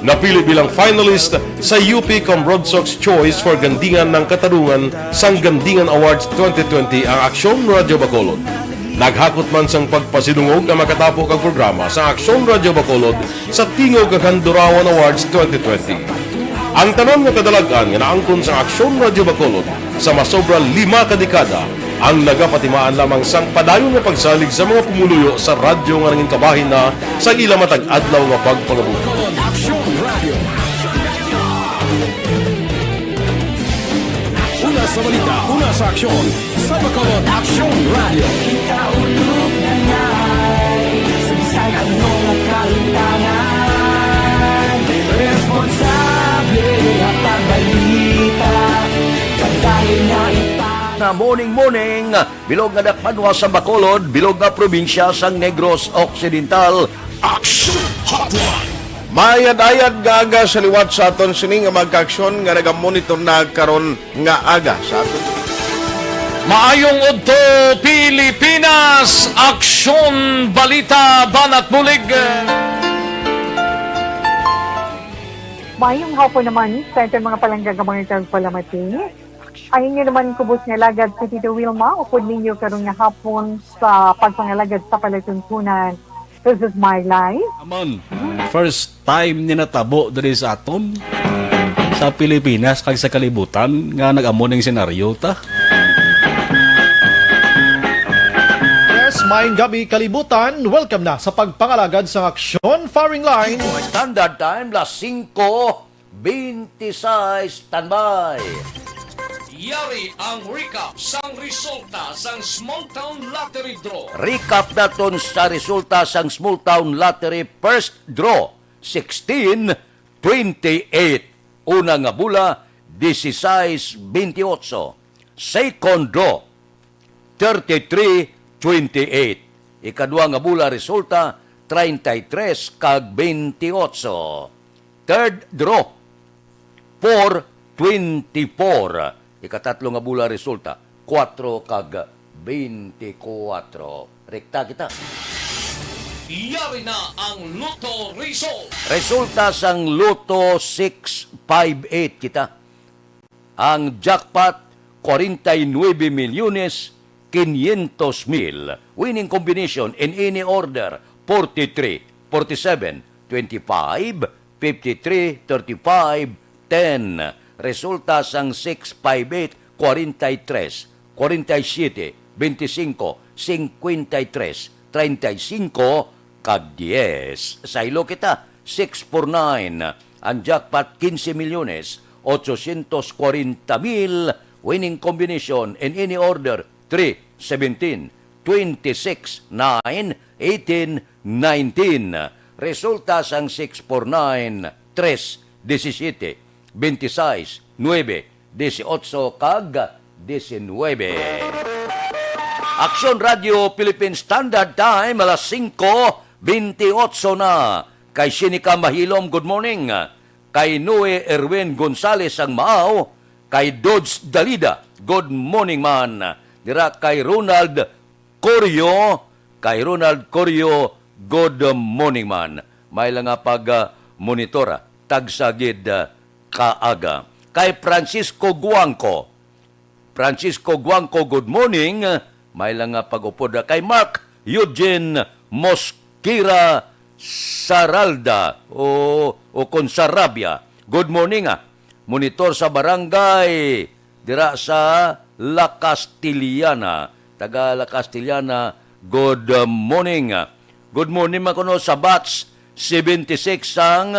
Napili bilang finalist sa U P Cambrodsoc's Choice for Gandingan ng Katarungan sang Gandingan Awards twenty twenty ang Aksyon Radio Bacolod. Naghakot man sang pagpasidungog ang makatapo kag programa sa Aksyon Radio Bacolod sa Tingog kag Handurawan Awards twenty twenty. Ang tanan nga kadalag-an nga naangkon sa Aksyon Radio Bacolod sa masobra lima ka dekada ang nagapatimaan lamang sang padayon nga pagsalig sa mga pumuluyo sa radyo nga nangin kabahin na sa ila matag adlaw nga pagpangabuhi. Bacolod Aksyon Radio. Una sa balita, una sa aksyon, sa Bacolod Aksyon Radio. Kita ulog na ngay, sa bisan ano nga kahitangan, responsable ang pagbalita, pagdali nga ipang- Na morning, morning, bilog nga dakpanwa sa Bacolod, bilog nga probinsya sang Negros Occidental. Action Hotline. Mayad-ayad nga aga sa liwat sa aton sini nga mga kaaksyon nga nagamonitor na karon nga aga sa aton. Maayong udto, Pilipinas! Aksyon, balita, banat bulig! Maayong hapon naman sa aton mga palangga nga mga tagpalamati. Ang inyo naman kubos nga alagad si Tito Wilma, upod ninyo karon nga hapon sa pagpangalagad sa palatuntunan. This is my life. Amon, first time ni natabo diri sa aton, sa Pilipinas kag sa kalibutan nga nag-amo ning senaryo ta. Yes, maayong gabi kalibutan. Welcome na sa pagpangalagad sa aksyon, firing line. Standard Time, las singko Bintisay, standby. Yari ang recap sang resulta sang Small Town Lottery Draw. Recap naton sa resulta sang Small Town Lottery First Draw, sixteen twenty-eight. Una nga bula, dieciséis veintiocho. Second Draw, thirty-three twenty-eight. Ikadua nga bula resulta, treinta y tres kag veintiocho. Third draw, four twenty-four. Ikatatlo nga bula resulta, kuwatro kag beintikwatro. Rekta kita. Yari na ang Lotto result. Resulta sang Lotto six five eight kita. Ang jackpot, kwarenta y nuebe milyones kinyentos mil. Winning combination in any order, forty-three, forty-seven, twenty-five, fifty-three, thirty-five, ten. Resulta sang six five eight, kwarenta y tres, kwarenta y siete, beintisinko, singkwenta y tres, treinta y cinco, kag dies. Saylo kita, six four nine. Ang jackpot, quince milyones, ochocientos kwarenta mil. Winning combination in any order, three, seventeen, twenty-six, nine, eighteen, nineteen. Resulta sang six four nine, tres, diecisiete, veintiséis, nuebe, dieciocho kag diecinuebe. Aksyon Radio Philippine Standard Time, alas singko beintiotso na. Kay Sinica Mahilom, good morning. Kay Noe Erwin Gonzales ang Maaw, kay Dodge Dalida, good morning man. Dira kay Ronald Corio, kay Ronald Corio, good morning man. May lang nga pag, ah, monitor, ah, tagsa gid, ah, kaaga. Kay Francisco Guangco, Francisco Guangco, good morning. May lang nga pag-upod, ah, kay Mark Eugene Mosquera, Saralda o, o Consarabia. Good morning, ah. Monitor sa barangay dira sa La Castellana. Taga La Castellana, good morning. Good morning man kuno sa batch seventy-six sang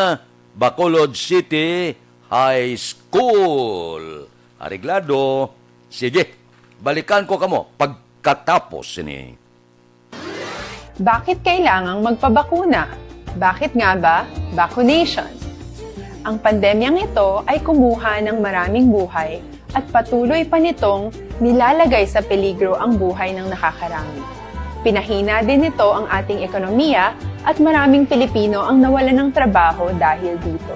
Bacolod City High School. Areglado. Sige, balikan ko kamo pagkatapos sini. Bakit kailangang magpabakuna? Bakit nga ba vaccination? Ang pandemyang ito ay kumuha ng maraming buhay at patuloy pa nitong nilalagay sa peligro ang buhay ng nakakarami. Pinahina din nito ang ating ekonomiya at maraming Pilipino ang nawalan ng trabaho dahil dito.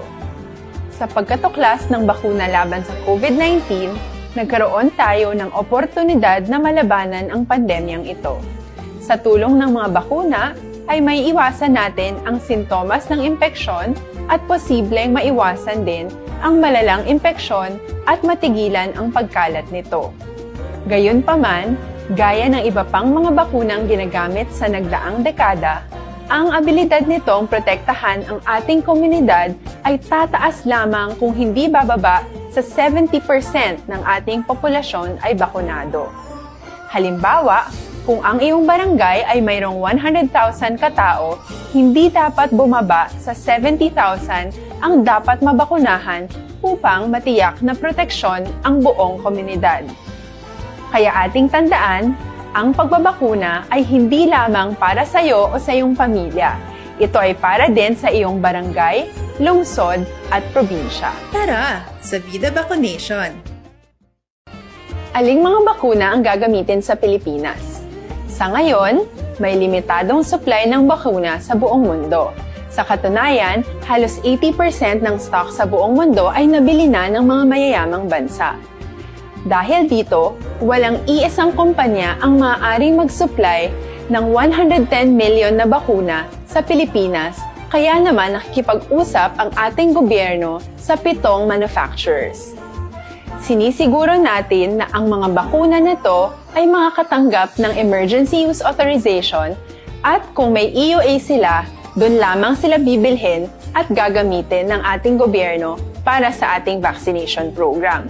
Sa pagkatuklas ng bakuna laban sa COVID nineteen, nagkaroon tayo ng oportunidad na malabanan ang pandemyang ito. Sa tulong ng mga bakuna, ay may iwasan natin ang sintomas ng impeksyon at posibleng maiwasan din ang malalang impeksyon at matigilan ang pagkalat nito. Gayunpaman, gaya ng iba pang mga bakunang ginagamit sa nagdaang dekada, ang abilidad nitong protektahan ang ating komunidad ay tataas lamang kung hindi bababa sa seventy percent ng ating populasyon ay bakunado. Halimbawa, kung ang iyong barangay ay mayroong one hundred thousand katao, hindi dapat bumaba sa seventy thousand ang dapat mabakunahan upang matiyak na proteksyon ang buong komunidad. Kaya ating tandaan, ang pagbabakuna ay hindi lamang para sa iyo o sa iyong pamilya. Ito ay para din sa iyong barangay, lungsod, at probinsya. Tara, sa Vida Vaccination! Aling mga bakuna ang gagamitin sa Pilipinas? Sa ngayon, may limitadong supply ng bakuna sa buong mundo. Sa katunayan, halos eighty percent ng stock sa buong mundo ay nabili na ng mga mayayamang bansa. Dahil dito, walang iisang kumpanya ang maaaring mag-supply ng one hundred ten million na bakuna sa Pilipinas, kaya naman nakikipag-usap ang ating gobyerno sa pitong manufacturers. Sinisiguro natin na ang mga bakuna na to ay makakatanggap ng emergency use authorization at kung may E U A sila, dun lamang sila bibilhin at gagamitin ng ating gobyerno para sa ating vaccination program.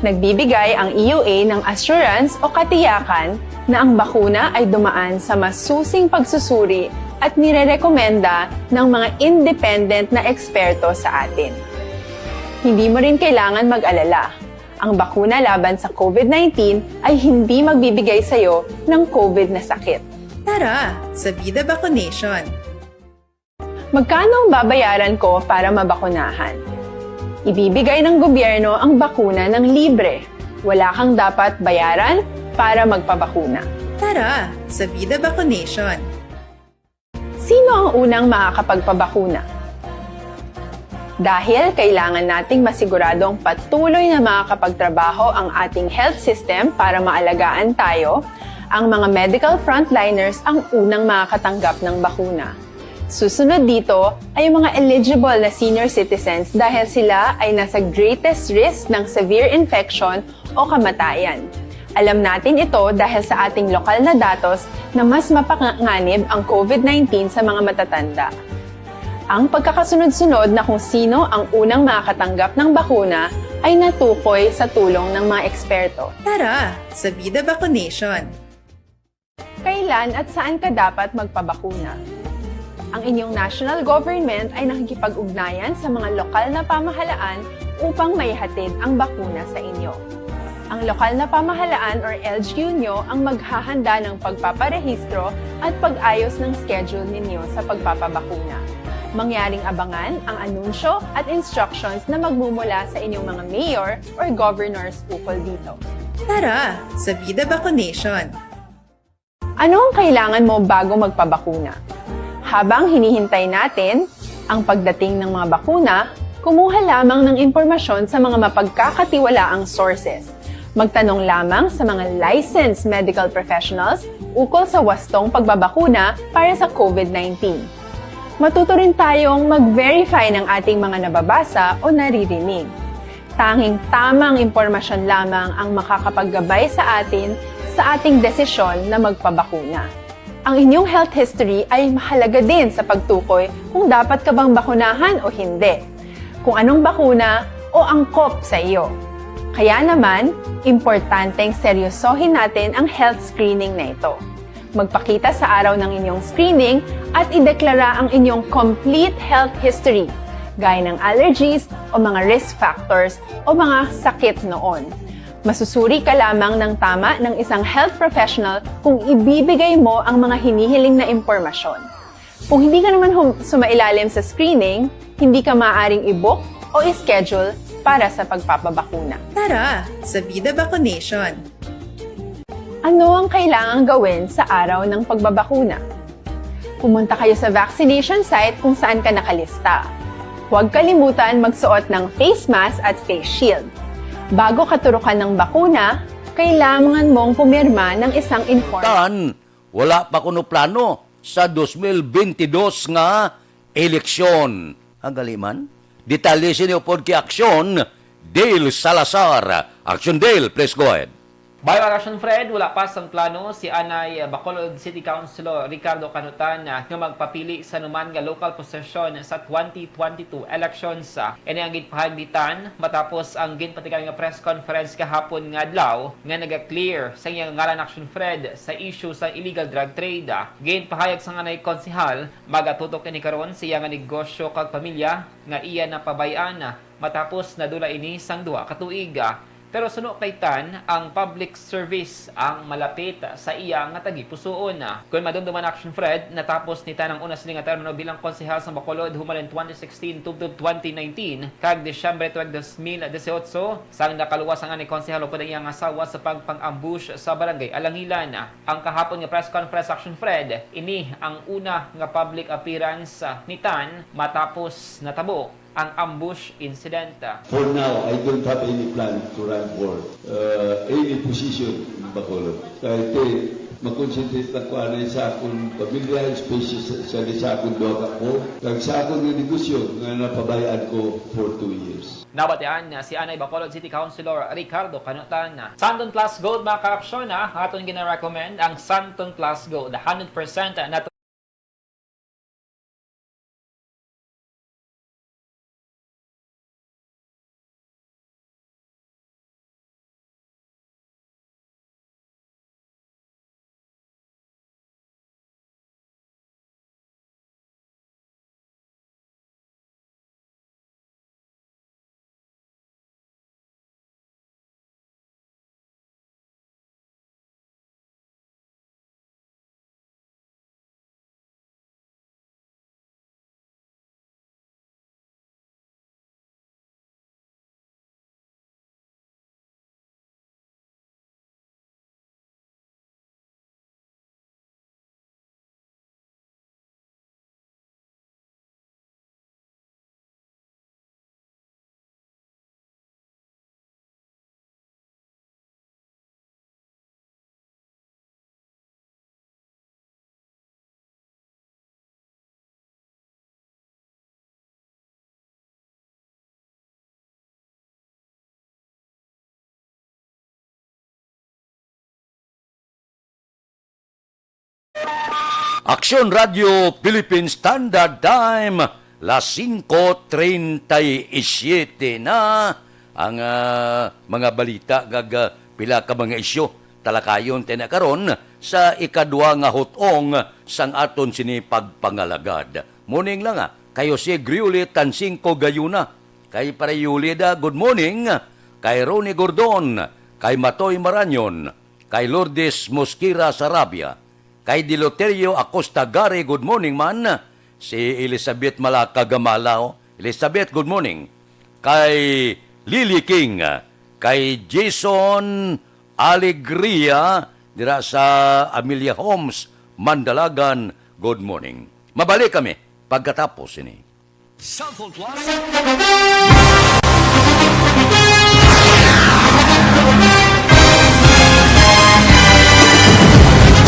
Nagbibigay ang E U A ng assurance o katiyakan na ang bakuna ay dumaan sa masusing pagsusuri at nirerekomenda ng mga independent na eksperto sa atin. Hindi mo rin kailangan mag-alala. Ang bakuna laban sa COVID nineteen ay hindi magbibigay sa iyo ng COVID na sakit. Tara, sa Vida Vaccination! Magkano ang babayaran ko para mabakunahan? Ibibigay ng gobyerno ang bakuna ng libre. Wala kang dapat bayaran para magpabakuna. Tara, sa Vida Vaccination! Sino ang unang makakapagpabakuna? Dahil kailangan nating masiguradong patuloy na makakapagtrabaho ang ating health system para maalagaan tayo, ang mga medical frontliners ang unang makakatanggap ng bakuna. Susunod dito ay ang mga eligible na senior citizens dahil sila ay nasa greatest risk ng severe infection o kamatayan. Alam natin ito dahil sa ating lokal na datos na mas mapanganib ang COVID nineteen sa mga matatanda. Ang pagkakasunod-sunod na kung sino ang unang makakatanggap ng bakuna ay natukoy sa tulong ng mga eksperto. Tara, sa Vida Vaccination! Kailan at saan ka dapat magpabakuna? Ang inyong national government ay nakikipag-ugnayan sa mga lokal na pamahalaan upang maihatid ang bakuna sa inyo. Ang lokal na pamahalaan or L G U nyo ang maghahanda ng pagpaparehistro at pag-ayos ng schedule ninyo sa pagpapabakuna. Mangyaring abangan ang anunsyo at instructions na magmumula sa inyong mga mayor or governors ukol dito. Tara, sa Vida Vaccination! Ano ang kailangan mo bago magpabakuna? Habang hinihintay natin ang pagdating ng mga bakuna, kumuha lamang ng impormasyon sa mga mapagkakatiwalaang sources. Magtanong lamang sa mga licensed medical professionals ukol sa wastong pagbabakuna para sa COVID nineteen. Matuto rin tayong mag-verify ng ating mga nababasa o naririnig. Tanging tamang impormasyon lamang ang makakapaggabay sa atin sa ating desisyon na magpabakuna. Ang inyong health history ay mahalaga din sa pagtukoy kung dapat ka bang bakunahan o hindi, kung anong bakuna o angkop sa iyo. Kaya naman, importanteng seryosohin natin ang health screening na ito. Magpakita sa araw ng inyong screening at ideklara ang inyong complete health history, gaya ng allergies o mga risk factors o mga sakit noon. Masusuri ka lamang ng tama ng isang health professional kung ibibigay mo ang mga hinihiling na impormasyon. Kung hindi ka naman hum- sumailalim sa screening, hindi ka maaaring i-book o i-schedule para sa pagpapabakuna. Tara, sa Vida Vaccination! Ano ang kailangang gawin sa araw ng pagbabakuna? Pumunta kayo sa vaccination site kung saan ka nakalista. Huwag kalimutan magsuot ng face mask at face shield. Bago ka turukan ng bakuna, kailangan mong pumirma ng isang inform. Tan, wala pa kuno plano sa dos mil bentidós nga eleksyon. Ang gali man, detalye sini upod kay Aksyon Dale Salazar. Aksyon Dale, please go ahead. Bayo Action Fred, wala pa sang plano si anay Bacolod City Councilor Ricardo Canutan nga magpapili sa numan nga local position sa twenty twenty-two elections. Ini ang ginpahayag ni Tan matapos ang ginpatigayon nga press conference kahapon nga adlaw nga naga-clear sa iyang ngalan, Action Fred, sa issue sa illegal drug trade. Ginpahayag sang anay konsehal, magatutok ini karon sa iya nga negosyo kag pamilya nga iya napabay-an matapos nadula ini sang duha ka tuig. Pero suno kay Tan, ang public service ang malapit sa iya nga tagipusoon. Kon madumduman, Action Fred, natapos ni Tan ang una sini nga termino bilang konsehal sa Bacolod human twenty sixteen tubtob twenty nineteen, kag Disyembre tuig dos mil dieciocho, sang nakaluwas ang anay konsehal upod ang iyang asawa sa pagpang-ambush sa Barangay Alangilan. Ang kahapon nga press conference, Action Fred, ini ang una nga public appearance, ah, ni Tan matapos natabo ang ambush incident. For now, I don't have any plan to run for, uh, any position in Bacolod. Kay ti, mag-concentrate lang ko anay sa akon pamilya, especially sa, sa, sa akon duha ka apo, kag sa akon nga negosyo nga napabayaan ko for two years. Nabatian na si anay Bacolod City Councilor Ricardo Canutan. Santon Plus Gold, mga ka-aksyon, ha? Aton gina-recommend ang Santon Plus Gold, hundred percent natural. Aksyon Radio Philippine Standard Time, las singko treinta y siete na ang, ah, mga balita kag, ah, pila ka mga isyu. Talakayon ta na karon sa ikadwa nga hut-ong sang aton sini pagpangalagad. Morning lang, ah, kay Jose Griuli Tansingco Gayuna, kay Pare Yulida, good morning, kay Ronnie Gordon, kay Matoy Maranyon, kay Lourdes Mosquera Sarabia, kay Deloterio Acosta Gari, good morning man, si Elizabeth Malaka Gamala, oh, Elizabeth, good morning, kay Lily King, kay Jason Alegria dira sa Amelia Homes, Mandalagan, good morning. Mabalik kami pagkatapos ini. Cellphone Plus.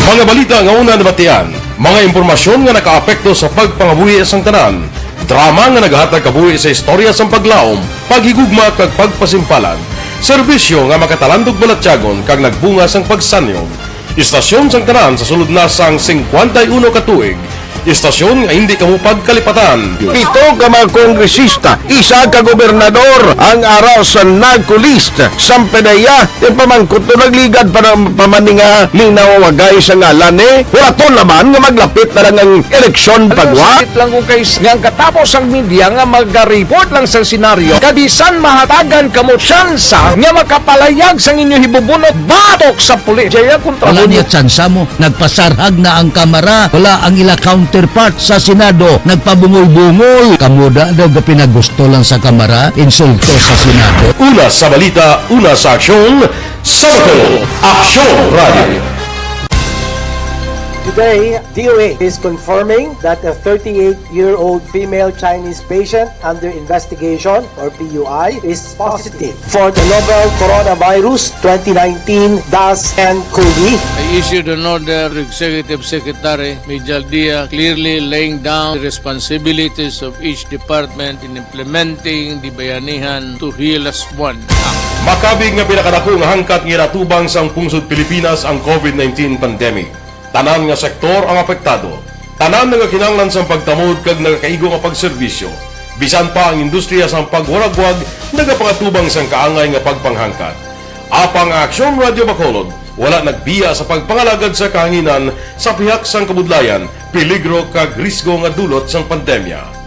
Mga balita nga una nabatian, mga impormasyon nga nakaapekto sa pagpangabuhi sang tanan, drama nga nagahatag kabuhi sa istorya sang paglaom, paghigugma kag pagpasimpalan, serbisyo nga makatalandog balatyagon kag nagbunga sang pagsanyog. Istasyon sang tanan sa sulod na sang singkwenta y uno ka tuig. Istasyon nga hindi kamo pagkalipatan. Pito ka mga kongresista, isa ka gobernador ang ara sa NAGCO list. Sampedeya, yung pamangkot to nagligad pa ng pamaninga, linawagay sa ngalan eh. Wala to naman nga maglapit na lang ang eleksyon pagwa. Sakit lang kung kay nga ang katapos ang media nga magareport lang sa senaryo, kabisan mahatagan kamo tsansa nga makapalayag sang inyo hibubunot batok sa pulis. Jaya kontra Wala mo. Niya tsansa mo. Nagpasarhag na ang Kamara. Wala ang ila counterpart sa Senado. Nagpabungol-bungol. Kamo da daw ga pinagusto lang sa Kamara, insulto sa Senado. Una sa balita, una sa aksyon, sa Bacolod, Aksyon Radio. Today, D O A is confirming that a thirty-eight-year-old female Chinese patient under investigation, or P U I, is positive for the novel coronavirus twenty nineteen dash N COVID. I issued an order to Executive Secretary Major Dia, clearly laying down the responsibilities of each department in implementing the Bayanihan to Heal as One Act. Makabig nga pinakadako nga hangkat nga ginatubang sang pungsod Pilipinas ang COVID nineteen pandemic. Tanan nga sektor ang apektado. Tanan nga kinahanglan sang pagtamod kag nagakaigo nga pagserbisyo. Bisan pa ang industriya sang pagwaragwag nagapangatubang sang kaangay nga pagpanghangkat. Apang ang Aksyon Radio Bacolod wala nagbiya sa pagpangalagad sa kahanginan sa pihak sang kabudlayan, peligro kag risgo nga dulot sang pandemya.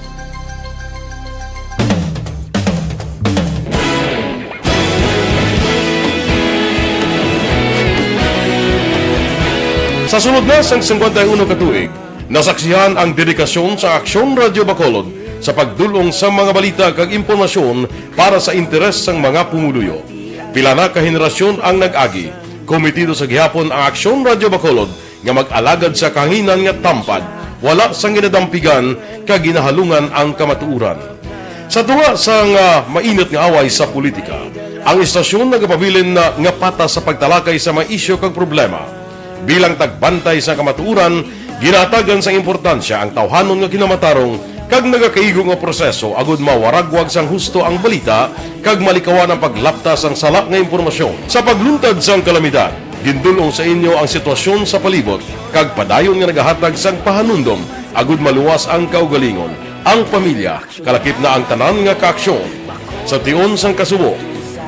Sa sulod na sang singkwenta y uno ka tuig, nasaksihan ang dedikasyon sa Aksyon Radio Bacolod sa pagdul-ong sa mga balita kag impormasyon para sa interes sang mga pumuluyo. Pila na ka henerasyon ang nag-agi, kometido sa gihapon ang Aksyon Radio Bacolod nga mag-alagad sa kahanginan nga tampad, wala sang ginadampigan kag ginahalungan ang kamatuoran. Sa tunga sang, ah, mainit nga away sa politika, ang istasyon nagapabilin na nga patas sa pagtalakay sa mga isyu kag problema. Bilang tagbantay sa kamatuoran, ginahatagan sang importansya ang tawhanon nga kinamatarong kag nagakaigo nga proseso agud mawaragwag sang husto ang balita kag malikawan ang paglapta sang sala nga impormasyon. Sa pagluntad sang kalamidad, gindul-ong sa inyo ang sitwasyon sa palibot kag padayon nga nagahatag sang pahanumdom agud maluwas ang kaugalingon, ang pamilya, kalakip na ang tanan nga kaaksyon. Sa tion sang kasubo,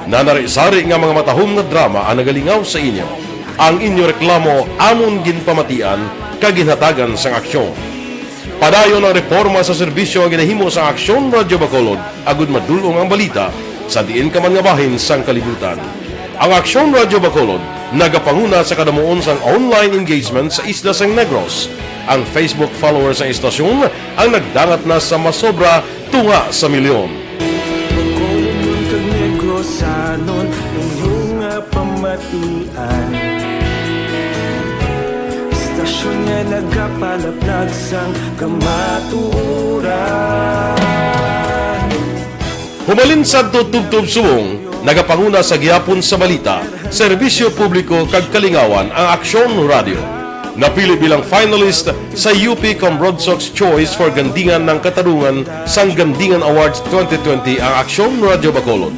nanari-sari nga mga matahom nga drama ang nagalingaw sa inyo. Ang inyo reklamo amon ginpamatian kag ginhatagan sang aksyon. Padayon ang reporma sa serbisyo nga ginahimo sang Aksyon Radio Bacolod agud madul-ong ang balita sa diin ka man nga bahin sang kalibutan. Ang Aksyon Radio Bacolod nagapanguna sa kadamuon sang online engagement sa isla sang Negros. Ang Facebook followers sang istasyon ang nagdangat na sa masobra tunga sa milyon. Bacolod kag Negrosanon, inyo nga pamatian. Istasyon nga nagapalaplag sang kamatuoran. Humalin sadto tubtob subong, nagapanguna sa gihapon sa balita, serbisyo publiko kag kalingawan ang Aksyon Radio. Napili bilang finalist sa U P Cambronsox Choice for Gandingan ng Katarungan sang Gandingan Awards twenty twenty ang Aksyon Radio Bacolod.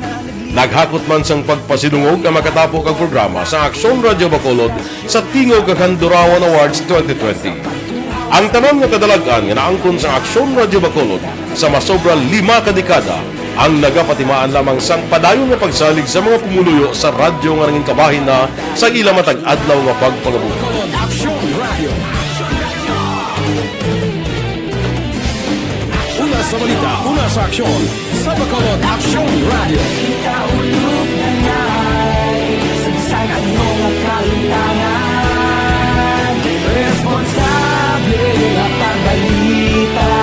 Naghakot man sang pagpasidungog ang makatapo kag programa sa Aksyon Radio Bacolod sa Tingog kag Handurawan Awards twenty twenty. Ang tanan nga kadalag-an nga naangkon sa Aksyon Radio Bacolod sa masobra lima ka dekada ang nagapatimaan lamang sang padayon nga pagsalig sa mga pumuluyo sa radyo nga nangin kabahin na sa ila matag adlaw nga pagpangabuhi. Aksyon Radio. Una sa balita, una sa aksyon, sa Bacolod Aksyon Radio. Kita ulog na ngay, sagsag ano nga kalimtangan. Responsable nga pagbalita,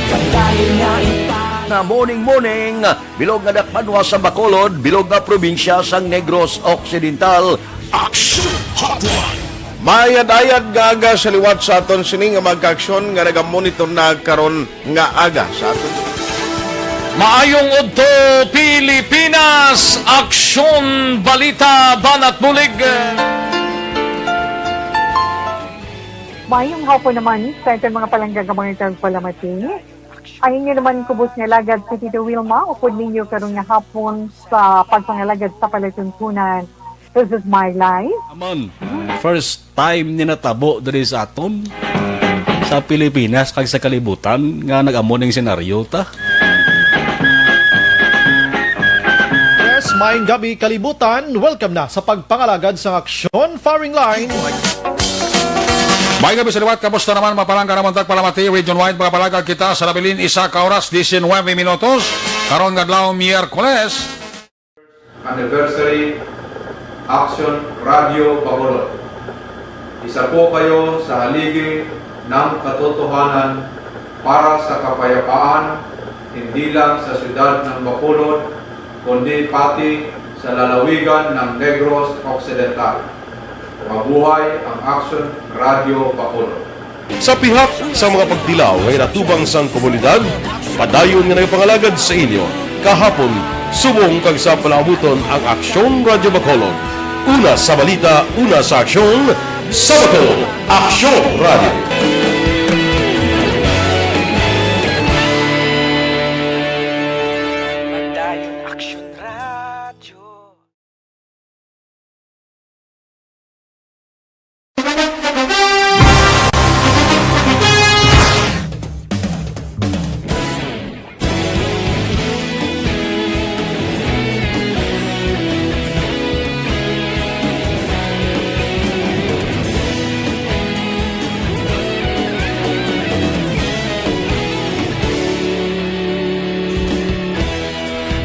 pagdali nga ipa- Nga morning, morning. Bilog nga dakpanwa sa Bacolod, bilog nga probinsya sang Negros Occidental. Action Hotline. Mayad-ayad nga aga sa liwat sa aton sini nga mga kaaksyon nga nagamonitor na karon nga aga sa aton. Maayong udto, Pilipinas! Aksyon, balita, banat bulig. Maayong hapon naman sa aton mga palangga nga mga tagpalamati. Ang inyo naman kubos nga alagad si Tito Wilma, upod ninyo karon nga hapon sa pagpangalagad sa palatuntunan. This is my life. Aman. First time ni natabo diri sa aton, sa Pilipinas kag sa kalibutan, nga nag-amo ning senaryo ta. Yes, maayong gabi, kalibutan. Welcome na sa pagpangalagad sang Aksyon Firing Line. Maayong gabi sa liwat. Kamusta naman? Mapalangga naman tagpalamati. Region wide, mga palagad kita sa nabilin, isa ka oras, diecinuebe minutos. Karon nga adlaw, Miyerkules. Anniversary Action Radio Bacolod. Isa po kayo sa haligi ng katotohanan para sa kapayapaan, hindi lang sa siyudad ng Bacolod, kundi pati sa lalawigan ng Negros Occidental. Mabuhay ang Action Radio Bacolod. Sa pihak sa mga pagtilaw nga ginatubang sang komunidad, padayon nga nagapangalagad sa inyo, kahapon, subong kag sa palaabuton ang Aksyon Radyo Bacolod. Una sa balita, una sa aksyon, sa Bacolod, Aksyon Radyo. Padayon Aksyon Radyo.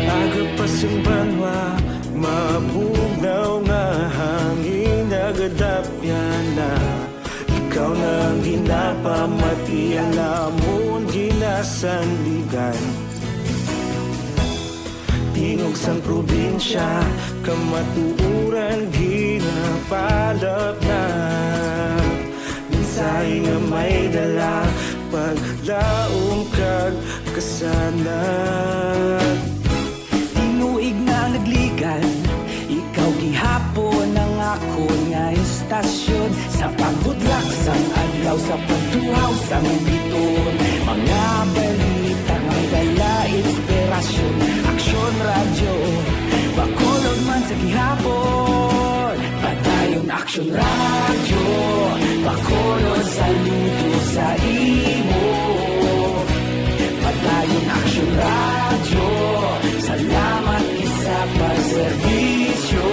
Aga pa sang banwa, mabugnaw nga hangin nagadapyan na. Ikaw na ang ginapamati, alamon ginasandigan. Tingog sang probinsya, kamatuoran ginapalapnap. Mensahe nga may dala, paglaom kag kasanag. Tinuig na nagligan, ikaw gihapon ang akon nga istasyon. Sa pagbudlak sang adlaw, sa pagtuhaw sang biton, mga balita nga may dala inspirasyon. Aksyon Radyo, Bacolod man sa gihapon. Padayon Aksyon Radyo, Bacolod, saludo sa imo. Padayon Aksyon Radyo, salamat gid sa pagserbisyo.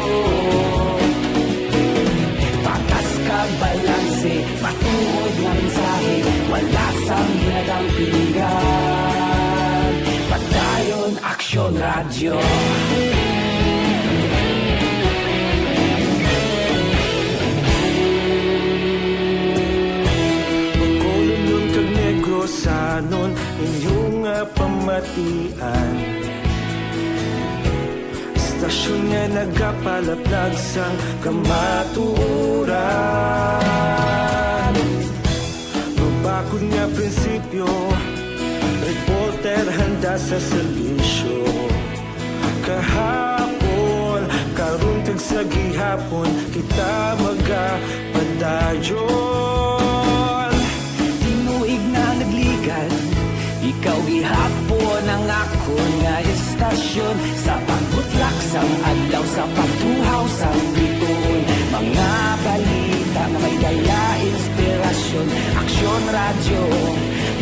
Patas kag balanse, matuod nga mensahe, wala sang ginadampingan. Padayon Aksyon Radyo. Bacolodnon kag Negrosanon, inyo nga pamatian. Istasyon nga nagapalaplag sang kamatuoran. Mabakod nga prinsipyo, reporter handa sa serbisyo. Kahapon, karon kag sa gihapon, kita magapadayon. Tinuig na nagligan, ikaw gihapon ang akon nga istasyon. Sa pagbutlak sang adlaw, sa pagtuhaw sang bituon, mga balita nga may dala inspirasyon. Aksyon Radyo,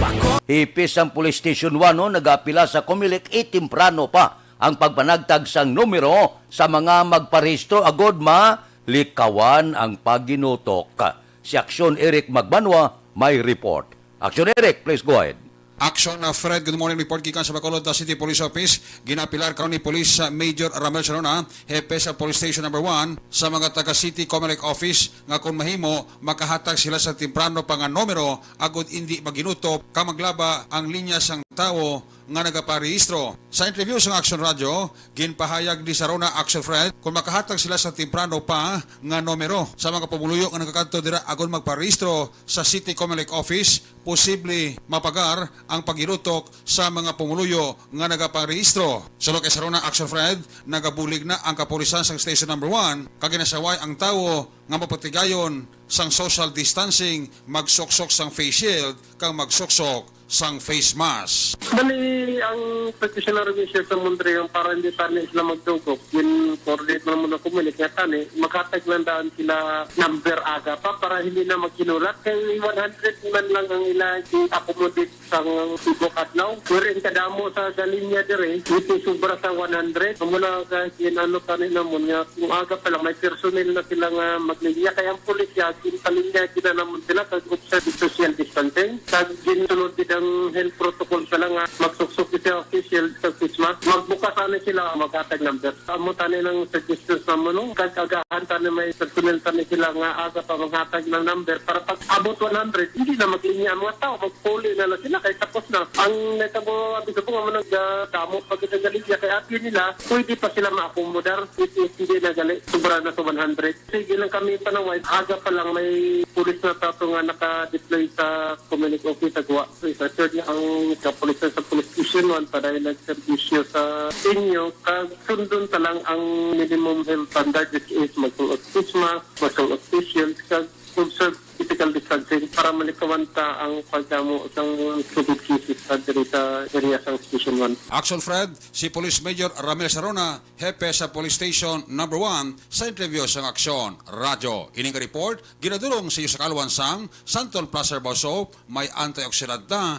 Baco. Hipis ang Police Station one, no, nagaapila sa Comelec, e, temprano pa ang pagpanagtag sang numero sa mga magparehistro agod malikawan ang pagginutok. Si Aksyon Eric Magbanwa may report. Aksyon Eric, please go ahead. Action, uh, Fred. Good morning. Report gikan sa Bacolod, uh, City Police Office. Ginapilar karon ni Police, uh, Major Ramel Sharona, hepe sa Police Station Number One, sa mga taga City Comelec Office nga kung mahimo, makahatag sila sa temprano pa nga numero agud indi maginutop ka maglaba ang linya sang tawo nga nagaparehistro. Sa interview sa Action Radio, ginpahayag ni Sharona, Action Fred, kung makahatag sila sa temprano pa nga numero sa mga pumuluyo nga nagakadto dira agud magparehistro sa City Comelec Office, posible mapagar ang pagginutok sa mga pumuluyo nga nagaparehistro. Suno kay Sharona, Action Fred, nagabulig na ang kapulisan sa Station Number One kag ginasaway ang tawo nga mapatigayon sang social distancing, magsuksok sang face shield kag magsuksok sang face mask. Bali, ang traditional measure sa Mondrian para hindi tani sila magdugok, gin-coordinate man mo ng Comelec nga tani, maghatag lang daan sila number aga pa para hindi na maghinulat. Kay one hundred man lang ang ila i-accommodate sang tibok adlaw. Pero ang kadamo sa galinya dire, ito sobra sa one hundred. Amo na ka, gin-ano tani namon nga kung aga pa lang may personnel na sila nga maglinya. Kay ang pulisya, ginpalinya gid na namon sila kag observe social distancing. Kag ginsunod gid ang health protocol sila nga magsuksok gid sa official sa face mask. Magbukas ani sila, maghatag number. Amo tani ng suggestions namon, no? Kag agahan tani may personnel tani sila nga aga pa maghatag ng number para pag abot one hundred, hindi na maglinya ang mga tao, magpuli na lang sila kay tapos na. Ang nahitabo, abi ko nga, manang, ah, damo pa gid ang galinya kay abi nila, pwede pa sila maakomodar if, if hindi na gali, sobra na sa one hundred. Sige lang kami panaway, aga pa lang may pulis na tato nga naka-deploy sa Comelec office sa Guwa. So, isa, sir, nga ang kapulisan sa Police Station one, padayon nagserbisyo sa inyo, kag sundon ta lang ang minimum health standard, which is magsuot face mask, magsuot face shield, kag observe physical distancing para malikawan ta ang pagdamo sang COVID cases sa diri sa area sang Station one. Action Fred, si Police Major Ramel Sarona, hepe sa Police Station Number One, sa interview sang Aksyon Radyo. Ining report ginadulong sa iyo sa kalwan sang Santon Plus Herbal Soap, may antioxidant na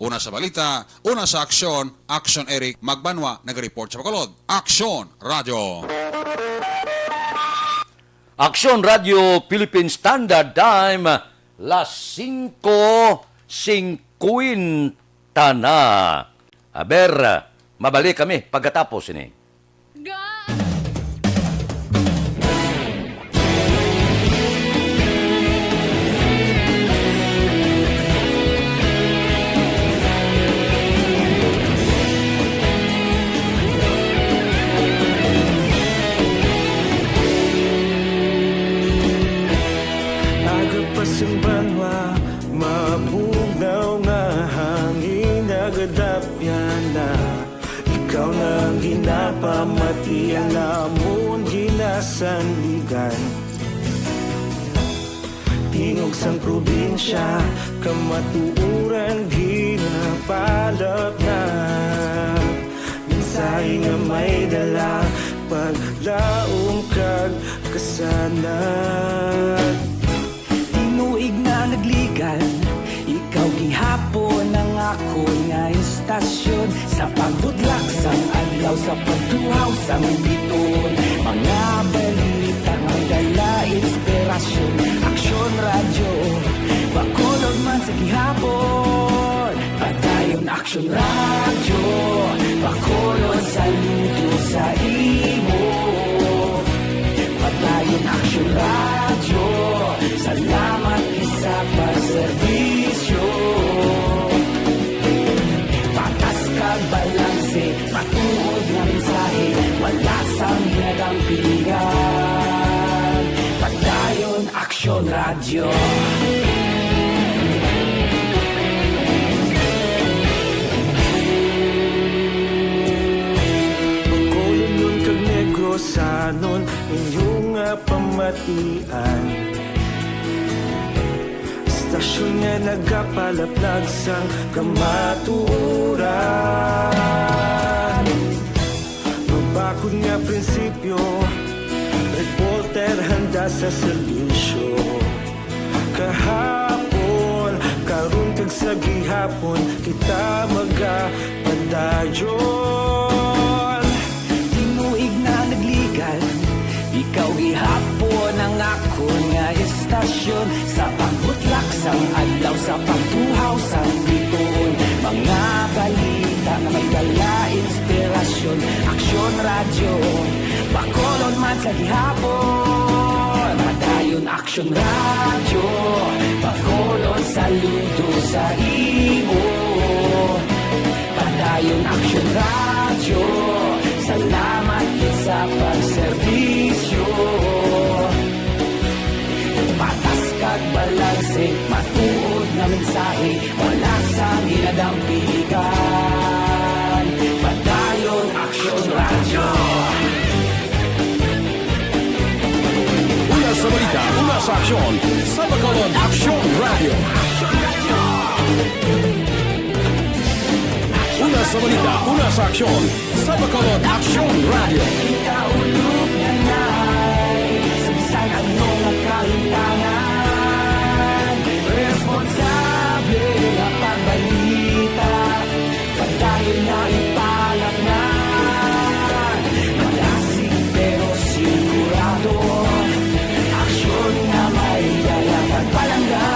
Una sa balita, una sa aksyon, Action Eric Magbanwa nagreport sa Bacolod. Aksyon Radyo. Aksyon Radyo Philippine Standard Time, las singko singkwenta na. Aber, mabalik kami pagkatapos ini. Ga- Aga pa sang banwa, mabugnaw nga hangin nagadapyan na. Ikaw na ang ginapamati, ang amon ginasandigan. Tingog sang probinsya, kamatuoran ginapalapnap. Mensahe nga may dala, paglaom kag kasanag. Tinuig na nagligan, ikaw gihapon ang akon nga istasyon. Sa pagbudlak sang adlaw, sa pagtuhaw sang biton, mga balita nga dala inspirasyon. Aksyon Radyo, Bacolod man sa gihapon. Padayon Aksyon Radyo, Bacolod, saludo sa imo. Padayon Aksyon Radyo, salamat gid sa pagserbisyo. Patas kag balanse, matuod nga mensahe, wala sang hinadampingan. Padayon Aksyon Radyo. Bacolodnon kag Negrosanon, inyo nga pamatian. Istasyon nga nagapalaplag sang kamatuoran. Mabakod nga prinsipyo, reporter handa sa serbisyo. Kahapon, karon kag sa gihapon, kita magapadayon. Tinuig na nagligan, ikaw gihapon ang akon nga istasyon. Sa pagbutlak sang adlaw, sa pagtuhaw sang bituon, mga balita nga may dala inspirasyon. Aksyon Radyo, Bacolod man sa gihapon. Padayon Aksyon Radyo, Bacolod, saludo sa imo. Padayon Aksyon Radyo, salamat gid sa pagserbisyo. Patas kag balanse, matuod nga mensahe, wala Sa aksyon, sa Bacolod Aksyon Radio. Una sa balita, una sa aksyon, sa Bacolod Aksyon Radio. Responsable nga pagbalita, padayon na ipanaknan. Malasig pero sigurado, aksyon nga may dala kag palangga.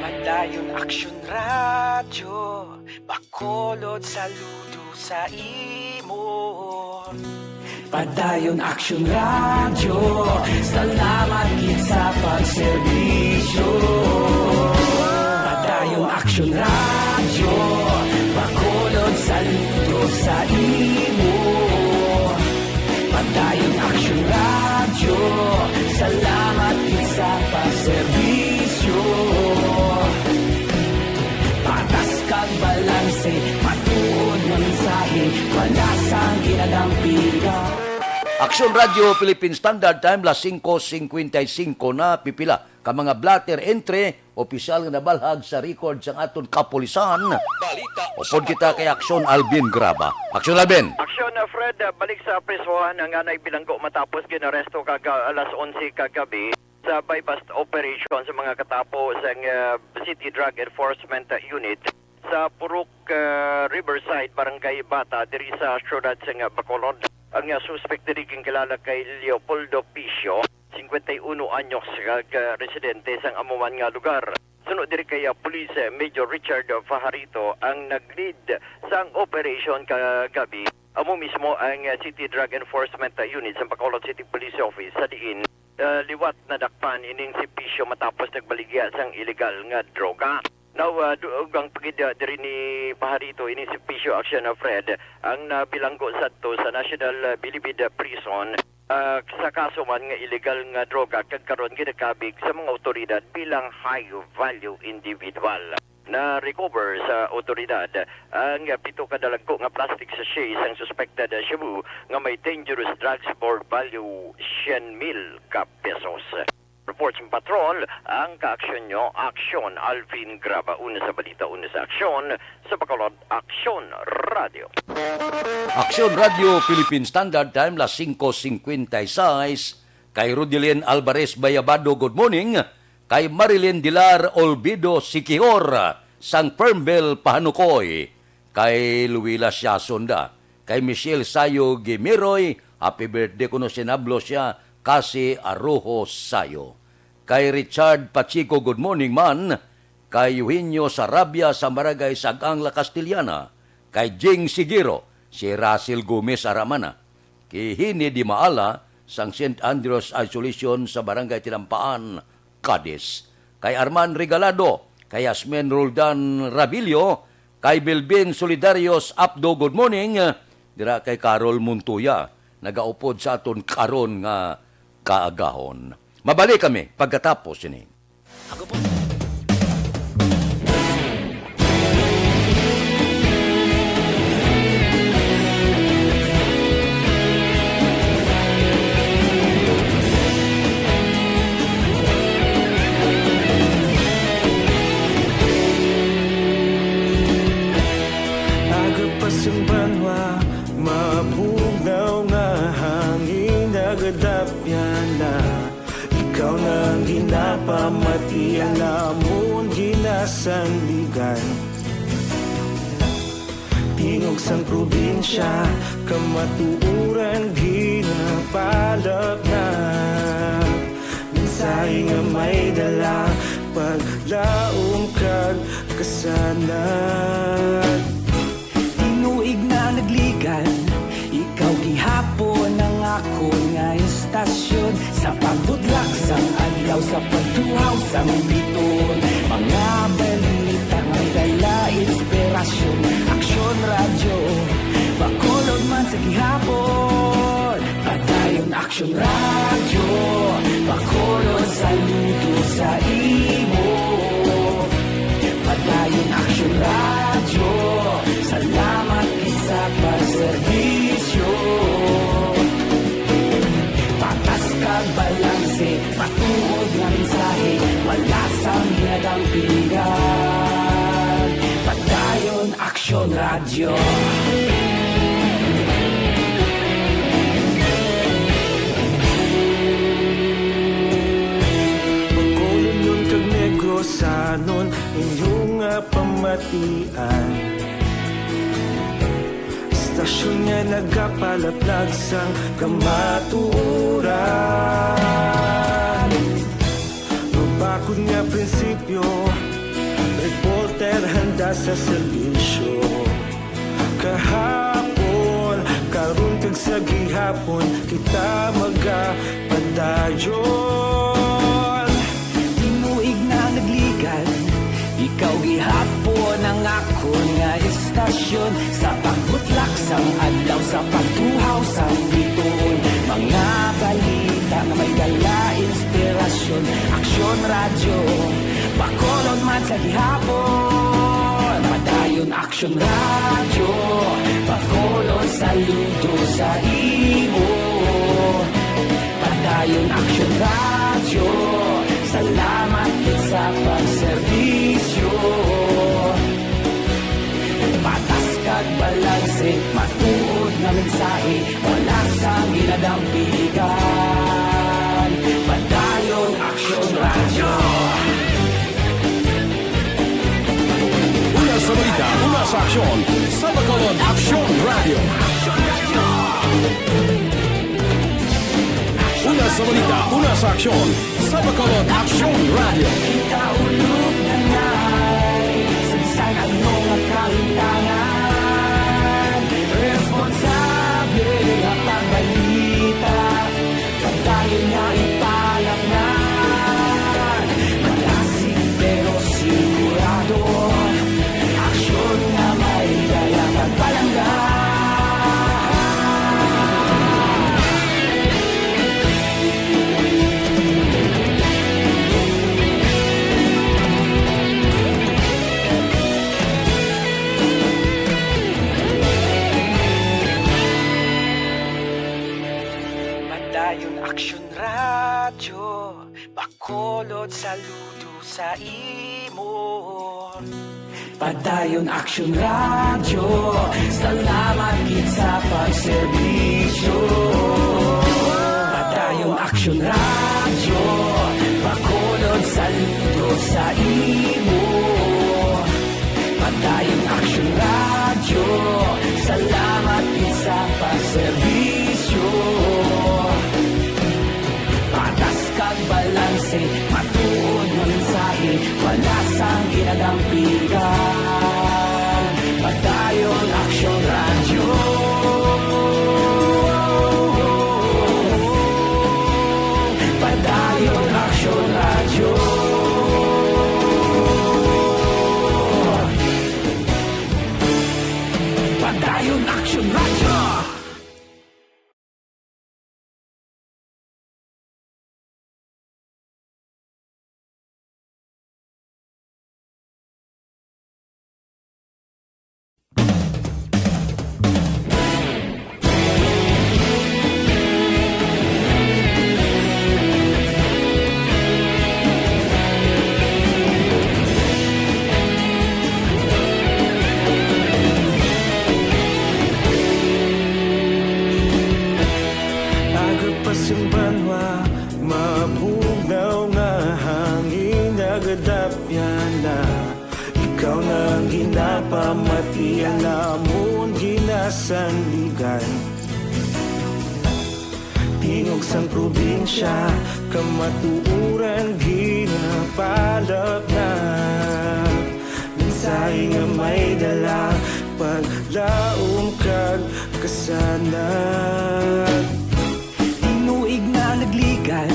Padayon Aksyon Radyo, Bacolod, saludo sa imo. Padayon Aksyon Radyo, salamat gid sa pagserbisyo. Padayon Aksyon Radyo, Bacolod, saludo sa imo. Padayon Aksyon Radyo, salamat gid sa pagserbisyo. Patas kag balanse, matuod nga mensahe, palasang ginadampiga. Aksyon Radyo Philippine Standard Time, las singko singkwenta y singko na, pipila ka mga blotter entry, opisyal nga nabalhag sa record sang aton kapulisan. Balita. Upod kita kay Aksyon Alvin Graba. Aksyon Alvin. Aksyon, uh, Fred, uh, balik sa prisohan ang anay bilanggo matapos ginaresto kag, uh, alas onse kagabi sa buy-bust operation sa mga katapo sang, uh, City Drug Enforcement Unit sa Purok, uh, Riverside, Barangay Bata, diri sa siyudad sang, uh, Bacolod. Ang, uh, suspek diri ginkilala kay Leopoldo Picio, singkwenta y uno anyos, kag, ah, residente sang amo man nga lugar. Suno diri kay, ah, Police, eh, Major Richard Fajarito ang nag-lead sang operation kagabi. Amo mismo ang, ah, City Drug Enforcement, ah, Unit sa Bacolod City Police Office, sa diin, ah, liwat nadakpan ining si Picio matapos nagbaligya sang iligal nga droga. Now, ah, dugang pa gid, ah, diri ni Fajarito, ini si Picio Action of Red ang nabilanggo sadto sa National, ah, Bilibid, ah, Prison, ah, sa kaso man nga illegal nga droga kag karon ginakabig sa mga awtoridad bilang high value individual. Na-recover sa awtoridad ang pito ka dalagko nga plastic sachet sang suspected shabu nga may dangerous drugs for value siyam mil ka pesos. Reports ng Patrol, ang kaaksyon nyo, Aksyon Alvin Graba. Una sa balita, una sa aksyon, sa Bacolod, Aksyon Radio. Aksyon Radio Philippine Standard Time, las singko singkwenta y seis. Kay Rudelin Alvarez Bayabado, good morning. Kay Marilyn Dilar Olvido Siquijor, sang Fernbel Pahanukoy. Kay Luila Siason da. Kay Michelle Sayo Gimiroy, happy birthday kuno sinablo siya, Kasi Arojo Sayo. Kay Richard Pacheco, good morning man. Kay Eugenio Sarabia sa Barangay Sag-ang, La Castellana. Kay Jing Sigiro, si Russell Gomez Aramana. Kay Hini Di Maala sang Saint Andrew's Isolation sa Barangay Tinampaan, Cadiz. Kay Arman Regalado, kay Yasmin Roldan Rabillo, kay Bilbin Solidarios Apdo, good morning. Dira kay Carol Montoya, nagaupod sa aton karon nga kaagahon. Mabalik kami pagkatapos sini. Aga pa sang banwa, mabugnaw nga hangin, nagadapyan na. Ikaw na ang ginapamati, alamon ginasandigan. Tingog sang probinsya, kamatuoran ginapalaknat. Mensahe nga may dala, paglaom kag kasanag. Tinuig na nagligan, ikaw gihapon ang akon nga istasyon. Sa pagbudlak sang adlaw, sa pagtuhaw sang biton, mga balita may dala inspirasyon. Aksyon Radyo, Bacolod man sa gihapon. Padayon Padayon Aksyon Radyo, Bacolod, saludo sa imo. Padayon Aksyon Radyo, salamat gid sa pagserbisyo. Patas kag balanse, matuod nga mensahe, wala sang ginadampigan. Padayon Aksyon Radyo. Bacolodnon kag Negrosanon, inyo nga pamatian. Istasyon nga nagapalaplag sang kamatuoran. Mabakod nga prinsipyo, reporter handa sa serbisyo. Kahapon, karon kag sa gihapon, kita magapadayon. Tinuig na nagligan, ikaw gihapon ang akon nga istasyon. Sa pagbutlak sang adlaw, sa pagtuhaw sang bituon, mga balita nga may dala inspirasyon. Aksyon Radyo, Bacolod man sa gihapon. Padayon Aksyon Radyo, Bacolod, saludo sa imo. Padayon Aksyon Radyo, salamat gid sa pagserbisyo. Patas kag balanse, matuod nga mensahe, wala sang ginadampigan. Padayon Aksyon Radyo. Una sa balita, una sa aksyon, sa Bacolod Aksyon Radyo. Una sa balita, una sa aksyon, sa Bacolod Aksyon Radyo. Kita ulog na ngay, sa bisan ano nga kahitangan, responsable nga pagbalita, padayon nga ipalamnan. Malasig pero sigurado, aksyon nga may dala pagpalangga. Padayon Aksyon Radyo, Bacolod, saludo sa imo. Padayon Aksyon Radyo, salamat gid sa pagserbisyo. Padayon Aksyon Radyo, Bacolod, saludo sa imo. Padayon Aksyon Radyo, salamat gid sa pagserbisyo. Patas kag balanse, matuod nga mensahe, wala sang ginadampigan. Padayon Aksyon Radyo. Padayon Aksyon Radyo. Padayon Aksyon Radyo. Aga pa sing banwa, mabugnaw nga hangin nagadapyan na. Ikaw na ang ginapamatian, amon ginasandigan. Tingog sang probinsya, kamatuoran ginapalapnag. Mensahe nga may dala, paglaom kag kasanag. Tinuig na nagligan,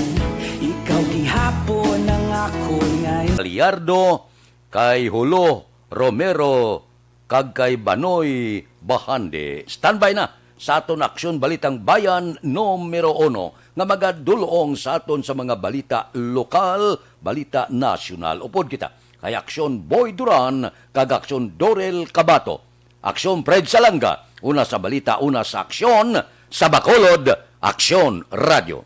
ikaw gihapon ang akon nga Liardo, kay Hulo Romero, kag kay Banoy Bahande. Standby na sa aton Aksyon Balitang Bayan numero uno nga magadulong sa aton sa mga balita lokal, balita nasyonal. Upod kita kay Aksyon Boy Duran kag Aksyon Dorel Cabato. Aksyon Fred Salanga, una sa balita, una sa aksyon, sa Bacolod, Aksyon Radio.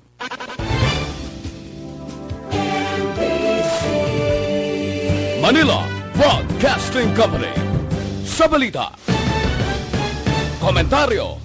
Manila Broadcasting Company. Sa balita, komentaryo,